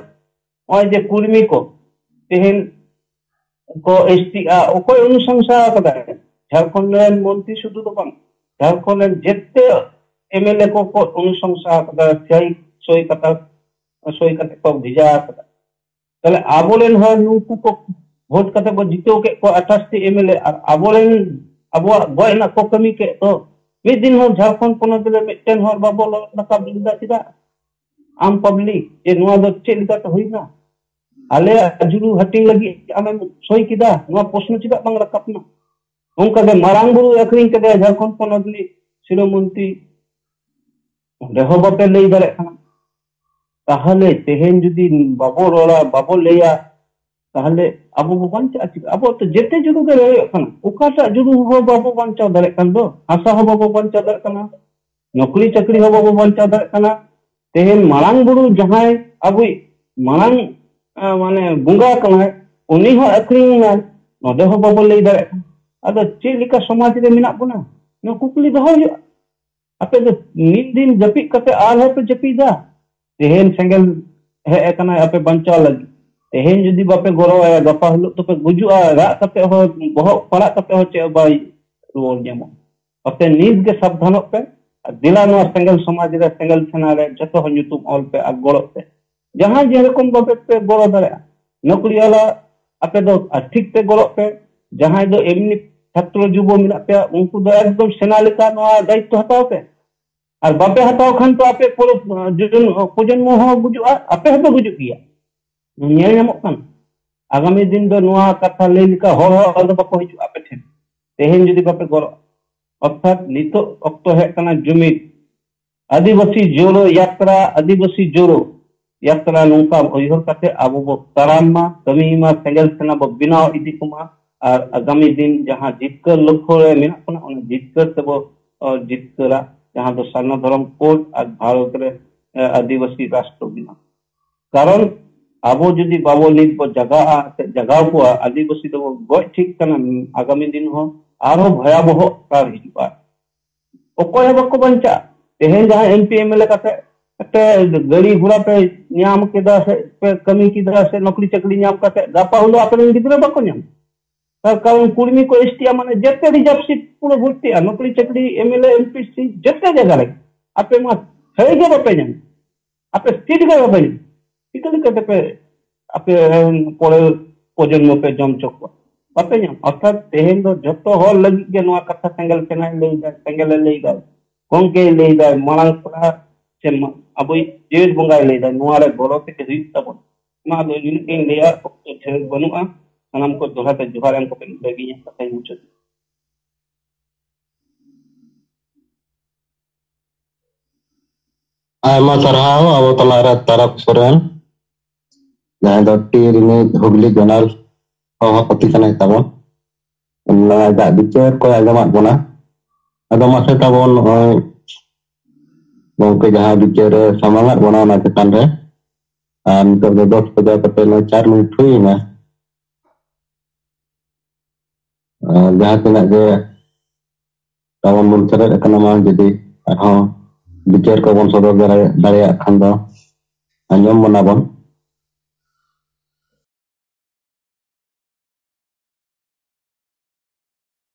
ᱱᱚᱜᱼᱚᱭ ᱡᱮ ᱠᱩᱲᱢᱤ ᱠᱚ ᱛᱮᱦᱮᱧ ᱠᱚ ᱮᱥᱴᱤᱜᱼᱟ, ᱚᱠᱚᱭ ᱚᱱᱩᱥᱚᱝᱥᱟ ᱟᱠᱟᱫᱟᱭ? ᱡᱷᱟᱲᱠᱷᱚᱸᱰ ᱨᱮᱱ ᱢᱚᱱᱛᱨᱤ ᱥᱩᱫᱷᱩ ᱫᱚ ᱵᱟᱝ, ᱡᱷᱟᱲᱠᱷᱚᱸᱰ ᱨᱮᱱ ᱡᱮᱛᱮ ᱮᱢᱮᱞᱮ ᱠᱚ ᱠᱚ ᱚᱱᱩᱥᱚᱝᱥᱟ ᱟᱠᱟᱫᱟ, ᱥᱟᱹᱭ ᱥᱳᱭ ᱠᱟᱛᱟ ᱥᱳᱭ ᱠᱟᱛᱮ ᱠᱚ ᱵᱷᱮᱡᱟ ᱟᱠᱟᱫᱟ᱾ ᱛᱟᱦᱞᱮ ᱟᱵᱚᱨᱮᱱ ᱦᱚᱲ ᱱᱩᱠᱩ ᱠᱚ ᱵᱷᱳᱴ ᱠᱟᱛᱮ ᱵᱚ ᱡᱤᱛᱟᱹᱣ ᱠᱮᱫ ᱠᱚᱣᱟ ᱟᱴᱷᱟᱥ ᱴᱤ ᱮᱢᱮᱞᱮ, ᱟᱨ ᱟᱵᱚᱨᱮᱱ ᱟᱵᱚᱣᱟᱜ ᱜᱚᱡ ᱨᱮᱱᱟᱜ ᱠᱚ ᱠᱟᱹᱢᱤ ᱠᱮᱫ ᱫᱚ᱾ ᱢᱤᱫ ᱫᱤᱱ ᱦᱚᱸ ᱡᱷᱟᱲᱠᱷᱚᱸᱰ ᱯᱚᱱᱚᱛ ᱨᱮ ᱢᱤᱫᱴᱮᱱ ᱦᱚᱲ ᱵᱟᱵᱚ ᱨᱟᱠᱟᱵ ᱞᱮᱫᱟ ᱪᱮᱫᱟᱜ? ᱟᱢ ᱯᱟᱵᱽᱞᱤᱠ ᱡᱮ ᱱᱚᱣᱟ ᱫᱚ ᱪᱮᱫ ᱞᱮᱠᱟᱛᱮ ᱦᱩᱭᱱᱟ? ᱟᱞᱮᱭᱟᱜ ᱡᱩᱞᱩ ᱦᱟᱹᱴᱤᱧ ᱞᱟᱹᱜᱤᱫ ᱟᱢᱮᱢ ᱥᱳᱭ ᱠᱮᱫᱟ, ᱱᱚᱣᱟ ᱯᱨᱚᱥᱱᱚ ᱪᱮᱫᱟᱜ ᱵᱟᱝ ᱨᱟᱠᱟᱵ ᱮᱱᱟ? ᱚᱱᱠᱟᱜᱮ ᱢᱟᱨᱟᱝ ᱵᱩᱨᱩ ᱟᱹᱠᱷᱨᱤᱧ ᱠᱮᱫᱟᱭ ᱡᱷᱟᱲᱠᱷᱚᱸᱰ ᱯᱚᱱᱚᱛ ᱨᱤᱱᱤᱡ ᱥᱤᱨᱟᱹ ᱢᱚᱱᱛᱨᱤ, ᱚᱸᱰᱮ ᱦᱚᱸ ᱵᱟᱯᱮ ᱞᱟᱹᱭ ᱫᱟᱲᱮᱭᱟᱜ ᱠᱟᱱᱟ᱾ ᱛᱟᱦᱚᱞᱮ ᱛᱮᱦᱮᱧ ᱡᱩᱫᱤ ᱵᱟᱵᱚ ᱨᱚᱲᱟ, ᱵᱟᱵᱚ ᱞᱟᱹᱭᱟ, ᱛᱟᱦᱚᱞᱮ ᱟᱵᱚ ᱵᱚ ᱵᱟᱧᱪᱟᱜᱼᱟ ᱪᱤᱠᱟ? ᱟᱵᱚ ᱛᱚ ᱡᱮᱛᱮ ᱡᱩᱞᱩ ᱜᱮ ᱞᱟᱹᱭᱚᱜ ᱠᱟᱱᱟ, ᱚᱠᱟᱴᱟᱜ ᱡᱩᱞᱩ ᱦᱚᱸ ᱵᱟᱵᱚ ᱵᱟᱧᱪᱟᱣ ᱫᱟᱲᱮᱭᱟᱜ ᱠᱟᱱ ᱫᱚ, ᱦᱟᱥᱟ ᱦᱚᱸ ᱵᱟᱵᱚ ᱵᱟᱧᱪᱟᱣ ᱫᱟᱲᱮᱭᱟᱜ ᱠᱟᱱᱟ, ᱱᱚᱠᱨᱤ ᱪᱟᱹᱠᱨᱤ ᱦᱚᱸ ᱵᱟᱵᱚ ᱵᱟᱧᱪᱟᱣ ᱫᱟᱲᱮᱭᱟᱜ ᱠᱟᱱᱟ᱾ ᱛᱮᱦᱮᱧ ᱢᱟᱨᱟᱝ ᱵᱩᱨᱩ ᱡᱟᱦᱟᱸᱭ ᱟᱵᱚᱭᱤᱡ ᱢᱟᱨᱟᱝ, ᱟ, ᱢᱟᱱᱮ ᱵᱚᱸᱜᱟ ᱠᱟᱱᱟᱭ, ᱩᱱᱤ ᱦᱚᱸ ᱟᱹᱠᱷᱨᱤᱧ ᱮᱱᱟᱭ, ᱱᱚᱰᱮ ᱦᱚᱸ ᱵᱟᱵᱚ ᱞᱟᱹᱭ ᱫᱟᱲᱮᱭᱟᱜ ᱠᱟᱱᱟ᱾ ᱟᱫᱚ ᱪᱮᱫ ᱞᱮᱠᱟ ᱥᱚᱢᱟᱡᱽ ᱨᱮ ᱢᱮᱱᱟᱜ ᱵᱚᱱᱟ? ᱱᱚᱣᱟ ᱠᱩᱠᱞᱤ ᱫᱚᱦᱚ ᱦᱩᱭᱩᱜᱼᱟ᱾ ᱟᱯᱮ ᱫᱚ ᱢᱤᱫ ᱫᱤᱱ ᱡᱟᱹᱯᱤᱫ ᱠᱟᱛᱮ ᱟᱨᱦᱚᱸ ᱯᱮ ᱡᱟᱹᱯᱤᱫᱟ᱾ ᱛᱮᱦᱮᱧ ᱥᱮᱸᱜᱮᱞ ᱦᱮᱡ ᱟᱠᱟᱱᱟᱭ ᱟᱯᱮ ᱵᱟᱧᱪᱟᱣ ᱞᱟᱹᱜᱤᱫ᱾ ᱛᱮᱦᱮᱧ ᱡᱩᱫᱤ ᱵᱟᱯᱮ ᱜᱚᱲᱚ ᱟᱭᱟ, ᱜᱟᱯᱟ ᱦᱤᱞᱳᱜ ᱫᱚᱯᱮ ᱜᱩᱡᱩᱜᱼᱟ᱾ ᱨᱟᱜ ᱠᱟᱛᱮ ᱦᱚᱸ, ᱵᱚᱦᱚᱜ ᱯᱟᱲᱟᱜ ᱠᱟᱛᱮ ᱦᱚᱸ ᱪᱮᱫ ᱦᱚᱸ ᱵᱟᱭ ᱨᱩᱣᱟᱹᱲ ᱧᱟᱢᱚᱜᱼᱟ᱾ ᱚᱛᱮ ᱱᱤᱛ ᱜᱮ ᱥᱟᱵᱫᱷᱟᱱᱚᱜ ᱯᱮ᱾ ᱟᱨ ᱫᱮᱞᱟ ᱱᱚᱣᱟ ᱥᱮᱸᱜᱮᱞ ᱥᱚᱢᱟᱡᱽ ᱨᱮ, ᱥᱮᱸᱜᱮᱞ ᱥᱮᱱᱟ ᱨᱮ ᱡᱚᱛᱚ ᱦᱚᱲ ᱧᱩᱛᱩᱢ ᱚᱞ ᱯᱮ ᱟᱨ ᱜᱚᱲᱚᱜ ᱯᱮ᱾ ᱡᱟᱦᱟᱸᱭ ᱡᱮᱨᱚᱠᱚᱢ ᱵᱷᱟᱵᱮ ᱯᱮ ᱜᱚᱲᱚ ᱫᱟᱲᱮᱭᱟᱜᱼᱟ, ᱱᱚᱠᱨᱤ ᱟᱞᱟ ᱟᱯᱮ ᱫᱚ ᱟᱨ ᱴᱷᱤᱠ ᱯᱮ ᱜᱚᱲᱚᱜ ᱯᱮ᱾ ᱡᱟᱦᱟᱸᱭ ᱫᱚ ᱮᱢᱱᱤ ᱪᱷᱟᱛᱨᱚ ᱡᱩᱵᱚ ᱢᱮᱱᱟᱜ ᱯᱮᱭᱟ, ᱩᱱᱠᱩ ᱫᱚ ᱮᱠᱫᱚᱢ ᱥᱮᱱᱟ ᱞᱮᱠᱟ ᱱᱚᱣᱟ ᱫᱟᱭᱤᱛᱛᱚ ᱦᱟᱛᱟᱣ ᱯᱮ᱾ ᱟᱨ ᱵᱟᱯᱮ ᱦᱟᱛᱟᱣ ᱠᱷᱟᱱ ᱛᱚ ᱟᱯᱮ ᱯᱚᱨᱚ-, ᱡᱩᱡᱩᱱ-, ᱯᱨᱚᱡᱚᱱᱢᱚ ᱦᱚᱸ ᱜᱩᱡᱩᱜᱼᱟ, ᱟᱯᱮ ᱦᱚᱸᱯᱮ ᱜᱩᱡᱩᱜ ᱜᱮᱭᱟ᱾ ᱧᱮᱞ ᱧᱟᱢᱚᱜ ᱠᱟᱱᱟ, ᱟᱜᱟᱢᱤ ᱫᱤᱱ ᱫᱚ ᱱᱚᱣᱟ ᱠᱟᱛᱷᱟ ᱞᱟᱹᱭ ᱞᱮᱠᱟ ᱦᱚᱲ ᱦᱚᱸ ᱟᱫᱚ ᱵᱟᱠᱚ ᱦᱤᱡᱩᱜᱼᱟ ᱟᱯᱮ ᱴᱷᱮᱱ, ᱛᱮᱦᱮᱧ ᱡᱩᱫᱤ ᱵᱟᱯᱮ ᱜᱚᱲᱚᱜᱼᱟ᱾ ᱚᱨᱛᱷᱟᱛ ᱱᱤᱛᱚᱜ ᱚᱠᱛᱚ ᱦᱮᱡ ᱠᱟᱱᱟ ᱡᱩᱢᱤᱫ, ᱟᱹᱫᱤᱵᱟᱹᱥᱤ ᱡᱳᱲᱳ ᱭᱟᱛᱨᱟ, ᱟᱹᱫᱤᱵᱟᱹᱥᱤ ᱡᱳᱲᱳ ᱭᱟᱛᱨᱟ ᱱᱚᱝᱠᱟ ᱩᱭᱦᱟᱹᱨ ᱠᱟᱛᱮ ᱟᱵᱚ ᱵᱚ ᱛᱟᱲᱟᱢ ᱢᱟ, ᱠᱟᱹᱢᱤ ᱢᱟ, ᱥᱮᱸᱜᱮᱞ ᱥᱮᱱᱟ ᱵᱚ ᱵᱮᱱᱟᱣ ᱤᱫᱤ ᱠᱚᱢᱟ᱾ ᱟᱨ ᱟᱜᱟᱢᱤ ᱫᱤᱱ ᱡᱟᱦᱟᱸ ᱡᱤᱛᱠᱟᱹᱨ ᱞᱚᱠᱠᱷᱚ ᱨᱮ ᱢᱮᱱᱟᱜ ᱵᱚᱱᱟ, ᱚᱱᱟ ᱡᱤᱛᱠᱟᱹᱨ ᱛᱮᱵᱚ, ᱚ, ᱡᱤᱛᱠᱟᱹᱨᱟ, ᱡᱟᱦᱟᱸ ᱫᱚ ᱥᱟᱨᱱᱟ ᱫᱷᱚᱨᱚᱢ ᱠᱳᱰ ᱟᱨ ᱵᱷᱟᱨᱚᱛ ᱨᱮ, ᱮ, ᱟᱹᱫᱤᱵᱟᱹᱥᱤ ᱨᱟᱥᱴᱨᱚ ᱵᱮᱱᱟᱣ᱾ ᱠᱟᱨᱚᱱ ᱟᱵᱚ ᱡᱩᱫᱤ ᱵᱟᱵᱚ ᱱᱤᱛ ᱵᱚ ᱡᱟᱜᱟᱜᱼᱟ, ᱥᱮ ᱡᱟᱜᱟᱣ ᱠᱚᱣᱟ, ᱟᱹᱫᱤᱵᱟᱹᱥᱤ ᱫᱚᱵᱚ ᱜᱚᱡ ᱴᱷᱤᱠ ᱠᱟᱱᱟ, ᱟᱜᱟᱢᱤ ᱫᱤᱱ ᱦᱚᱸ ᱟᱨᱦᱚᱸ ᱵᱷᱚᱭᱟᱵᱚᱦᱚ ᱟᱠᱟᱨ ᱦᱤᱡᱩᱜᱼᱟ᱾ ᱚᱠᱚᱭ ᱦᱚᱸ ᱵᱟᱠᱚ ᱵᱟᱧᱪᱟᱜᱼᱟ᱾ ᱛᱮᱦᱮᱧ ᱡᱟᱦᱟᱸ M P M L A ᱠᱟᱛᱮ ᱯᱮ ᱜᱟᱹᱲᱤ ᱜᱷᱚᱲᱟ ᱯᱮ ᱧᱟᱢ ᱠᱮᱫᱟ, ᱥᱮ ᱯᱮ ᱠᱟᱹᱢᱤ ᱠᱮᱫᱟ, ᱥᱮ ᱱᱚᱠᱨᱤ ᱪᱟᱹᱠᱨᱤ ᱧᱟᱢ ᱠᱟᱛᱮ ᱜᱟᱯᱟ ᱦᱤᱞᱳᱜ ᱟᱯᱮ ᱨᱮᱱ ᱜᱤᱫᱽᱨᱟᱹ ᱵᱟᱠᱚ ᱧᱟᱢᱟ᱾ ᱛᱟᱨ ᱠᱟᱨᱚᱱ ᱠᱩᱲᱢᱤ ᱠᱚ, ᱮᱥ ᱴᱤ ᱢᱟᱱᱮ ᱡᱮᱛᱮ ᱨᱤᱡᱟᱨᱵᱷ ᱥᱤᱴ ᱯᱩᱨᱟᱹ ᱵᱷᱚᱨᱛᱤᱜᱼᱟ, ᱱᱚᱠᱨᱤ ᱪᱟᱹᱠᱨᱤ, M L A, M P seat ᱡᱮᱛᱮ ᱡᱟᱭᱜᱟ ᱨᱮ᱾ ᱟᱯᱮ ᱢᱟ ᱦᱟᱹᱭ ᱜᱮ ᱵᱟᱯᱮ ᱧᱟᱢᱟ, ᱟᱯᱮ ᱥᱤᱴ ᱜᱮ ᱵᱟᱯᱮ ᱧᱟᱢᱟ᱾ ᱪᱤᱠᱟᱹ ᱞᱮᱠᱟᱛᱮ ᱯᱮ ᱟᱯᱮ ᱨᱮᱱ ᱯᱚᱨᱮᱨ ᱯᱨᱚᱡᱚᱱᱢᱚ ᱯᱮ ᱡᱚᱢ ᱦᱚᱪᱚ ᱠᱚᱣᱟ? ᱵᱟᱯᱮ ᱧᱟᱢ᱾ ᱚᱨᱛᱷᱟᱛ ᱛᱮᱦᱮᱧ ᱫᱚ ᱡᱚᱛᱚ ᱦᱚᱲ ᱞᱟᱹᱜᱤᱫ ᱜᱮ ᱱᱚᱣᱟ ᱠᱟᱛᱷᱟ ᱥᱮᱸᱜᱮᱞ ᱥᱮᱱᱟᱭ ᱞᱟᱹᱭ ᱫᱟᱭ, ᱥᱮᱸᱜᱮᱞᱮ ᱞᱟᱹᱭ ᱫᱟᱭ, ᱜᱚᱝᱠᱮᱭ ᱞᱟᱹᱭ ᱫᱟᱭ, ᱢᱟᱲᱟᱝ ᱯᱟᱲᱟ ᱥᱮ ᱢᱟ-, ᱟᱵᱚᱭᱤᱡ ᱡᱮᱣᱮᱫ ᱵᱚᱸᱜᱟᱭ ᱞᱟᱹᱭ ᱫᱟᱭ, ᱱᱚᱣᱟ ᱨᱮ ᱜᱚᱲᱚ ᱛᱮᱜᱮ ᱦᱩᱭᱩᱜ ᱛᱟᱵᱚᱱ᱾ ᱚᱱᱟ ᱫᱚ ᱤᱱᱟᱹᱜ ᱜᱤᱧ ᱞᱟᱹᱭᱟ, ᱚᱠᱛᱚ ᱰᱷᱮᱨ ᱵᱟᱹᱱᱩᱜᱼᱟ᱾ ᱥᱟᱱᱟᱢ ᱠᱚ ᱫᱚᱦᱲᱟ ᱛᱮ ᱡᱚᱦᱟᱨ ᱮᱢ ᱠᱟᱛᱮ ᱱᱚᱰᱮ ᱜᱮ ᱤᱧᱟᱹᱜ ᱠᱟᱛᱷᱟᱧ ᱢᱩᱪᱟᱹᱫ᱾ ᱟᱭᱢᱟ ᱥᱟᱨᱦᱟᱣ ᱟᱵᱚ ᱛᱟᱞᱟᱨᱮ ᱛᱟᱨᱚᱠ ᱥᱚᱨᱮᱱ, ᱡᱟᱦᱟᱸᱭ ᱫᱚ ᱴᱤ ᱨᱤᱢᱤᱡ ᱦᱩᱜᱽᱞᱤ ᱡᱚᱱᱟᱞ ᱥᱚᱦᱚᱯᱚᱛᱤ ᱠᱟᱱᱟᱭ ᱛᱟᱵᱚᱱ᱾ ᱚᱱᱟ ᱟᱡᱟᱜ ᱵᱤᱪᱟᱹᱨ ᱠᱚᱭ ᱟᱸᱡᱚᱢᱟᱫ ᱵᱚᱱᱟ᱾ ᱟᱫᱚ ᱢᱟᱥᱮ ᱛᱟᱵᱚᱱ ᱱᱚᱜᱼᱚᱭ ᱜᱚᱝᱠᱮ ᱡᱟᱦᱟᱸ ᱵᱤᱪᱟᱹᱨ ᱮ ᱥᱟᱢᱟᱝᱟᱫ ᱵᱚᱱᱟ ᱚᱱᱟ ᱪᱮᱛᱟᱱ ᱨᱮ ᱟᱨ ᱱᱤᱛᱚᱜ ᱫᱚ ᱫᱚᱥ ᱵᱟᱡᱟᱣ ᱠᱟᱛᱮ ᱱᱚᱜᱼᱚᱭ ᱪᱟᱨ ᱢᱤᱱᱤᱴ ᱦᱩᱭ ᱮᱱᱟ᱾ ᱟᱨ ᱡᱟᱦᱟᱸ ᱛᱤᱱᱟᱹᱜ ᱜᱮ ᱛᱟᱵᱚᱱ ᱵᱚᱱ ᱥᱮᱞᱮᱫ ᱟᱠᱟᱱᱟ, ᱢᱟ ᱡᱩᱫᱤ ᱟᱨᱦᱚᱸ ᱵᱤᱪᱟᱹᱨ ᱠᱚᱵᱚᱱ ᱥᱚᱫᱚᱨ ᱫᱟᱲᱮ-, ᱫᱟᱲᱮᱭᱟᱜ ᱠᱷᱟᱱ ᱫᱚ ᱟᱸᱡᱚᱢ ᱵᱚᱱᱟ ᱵᱚᱱ᱾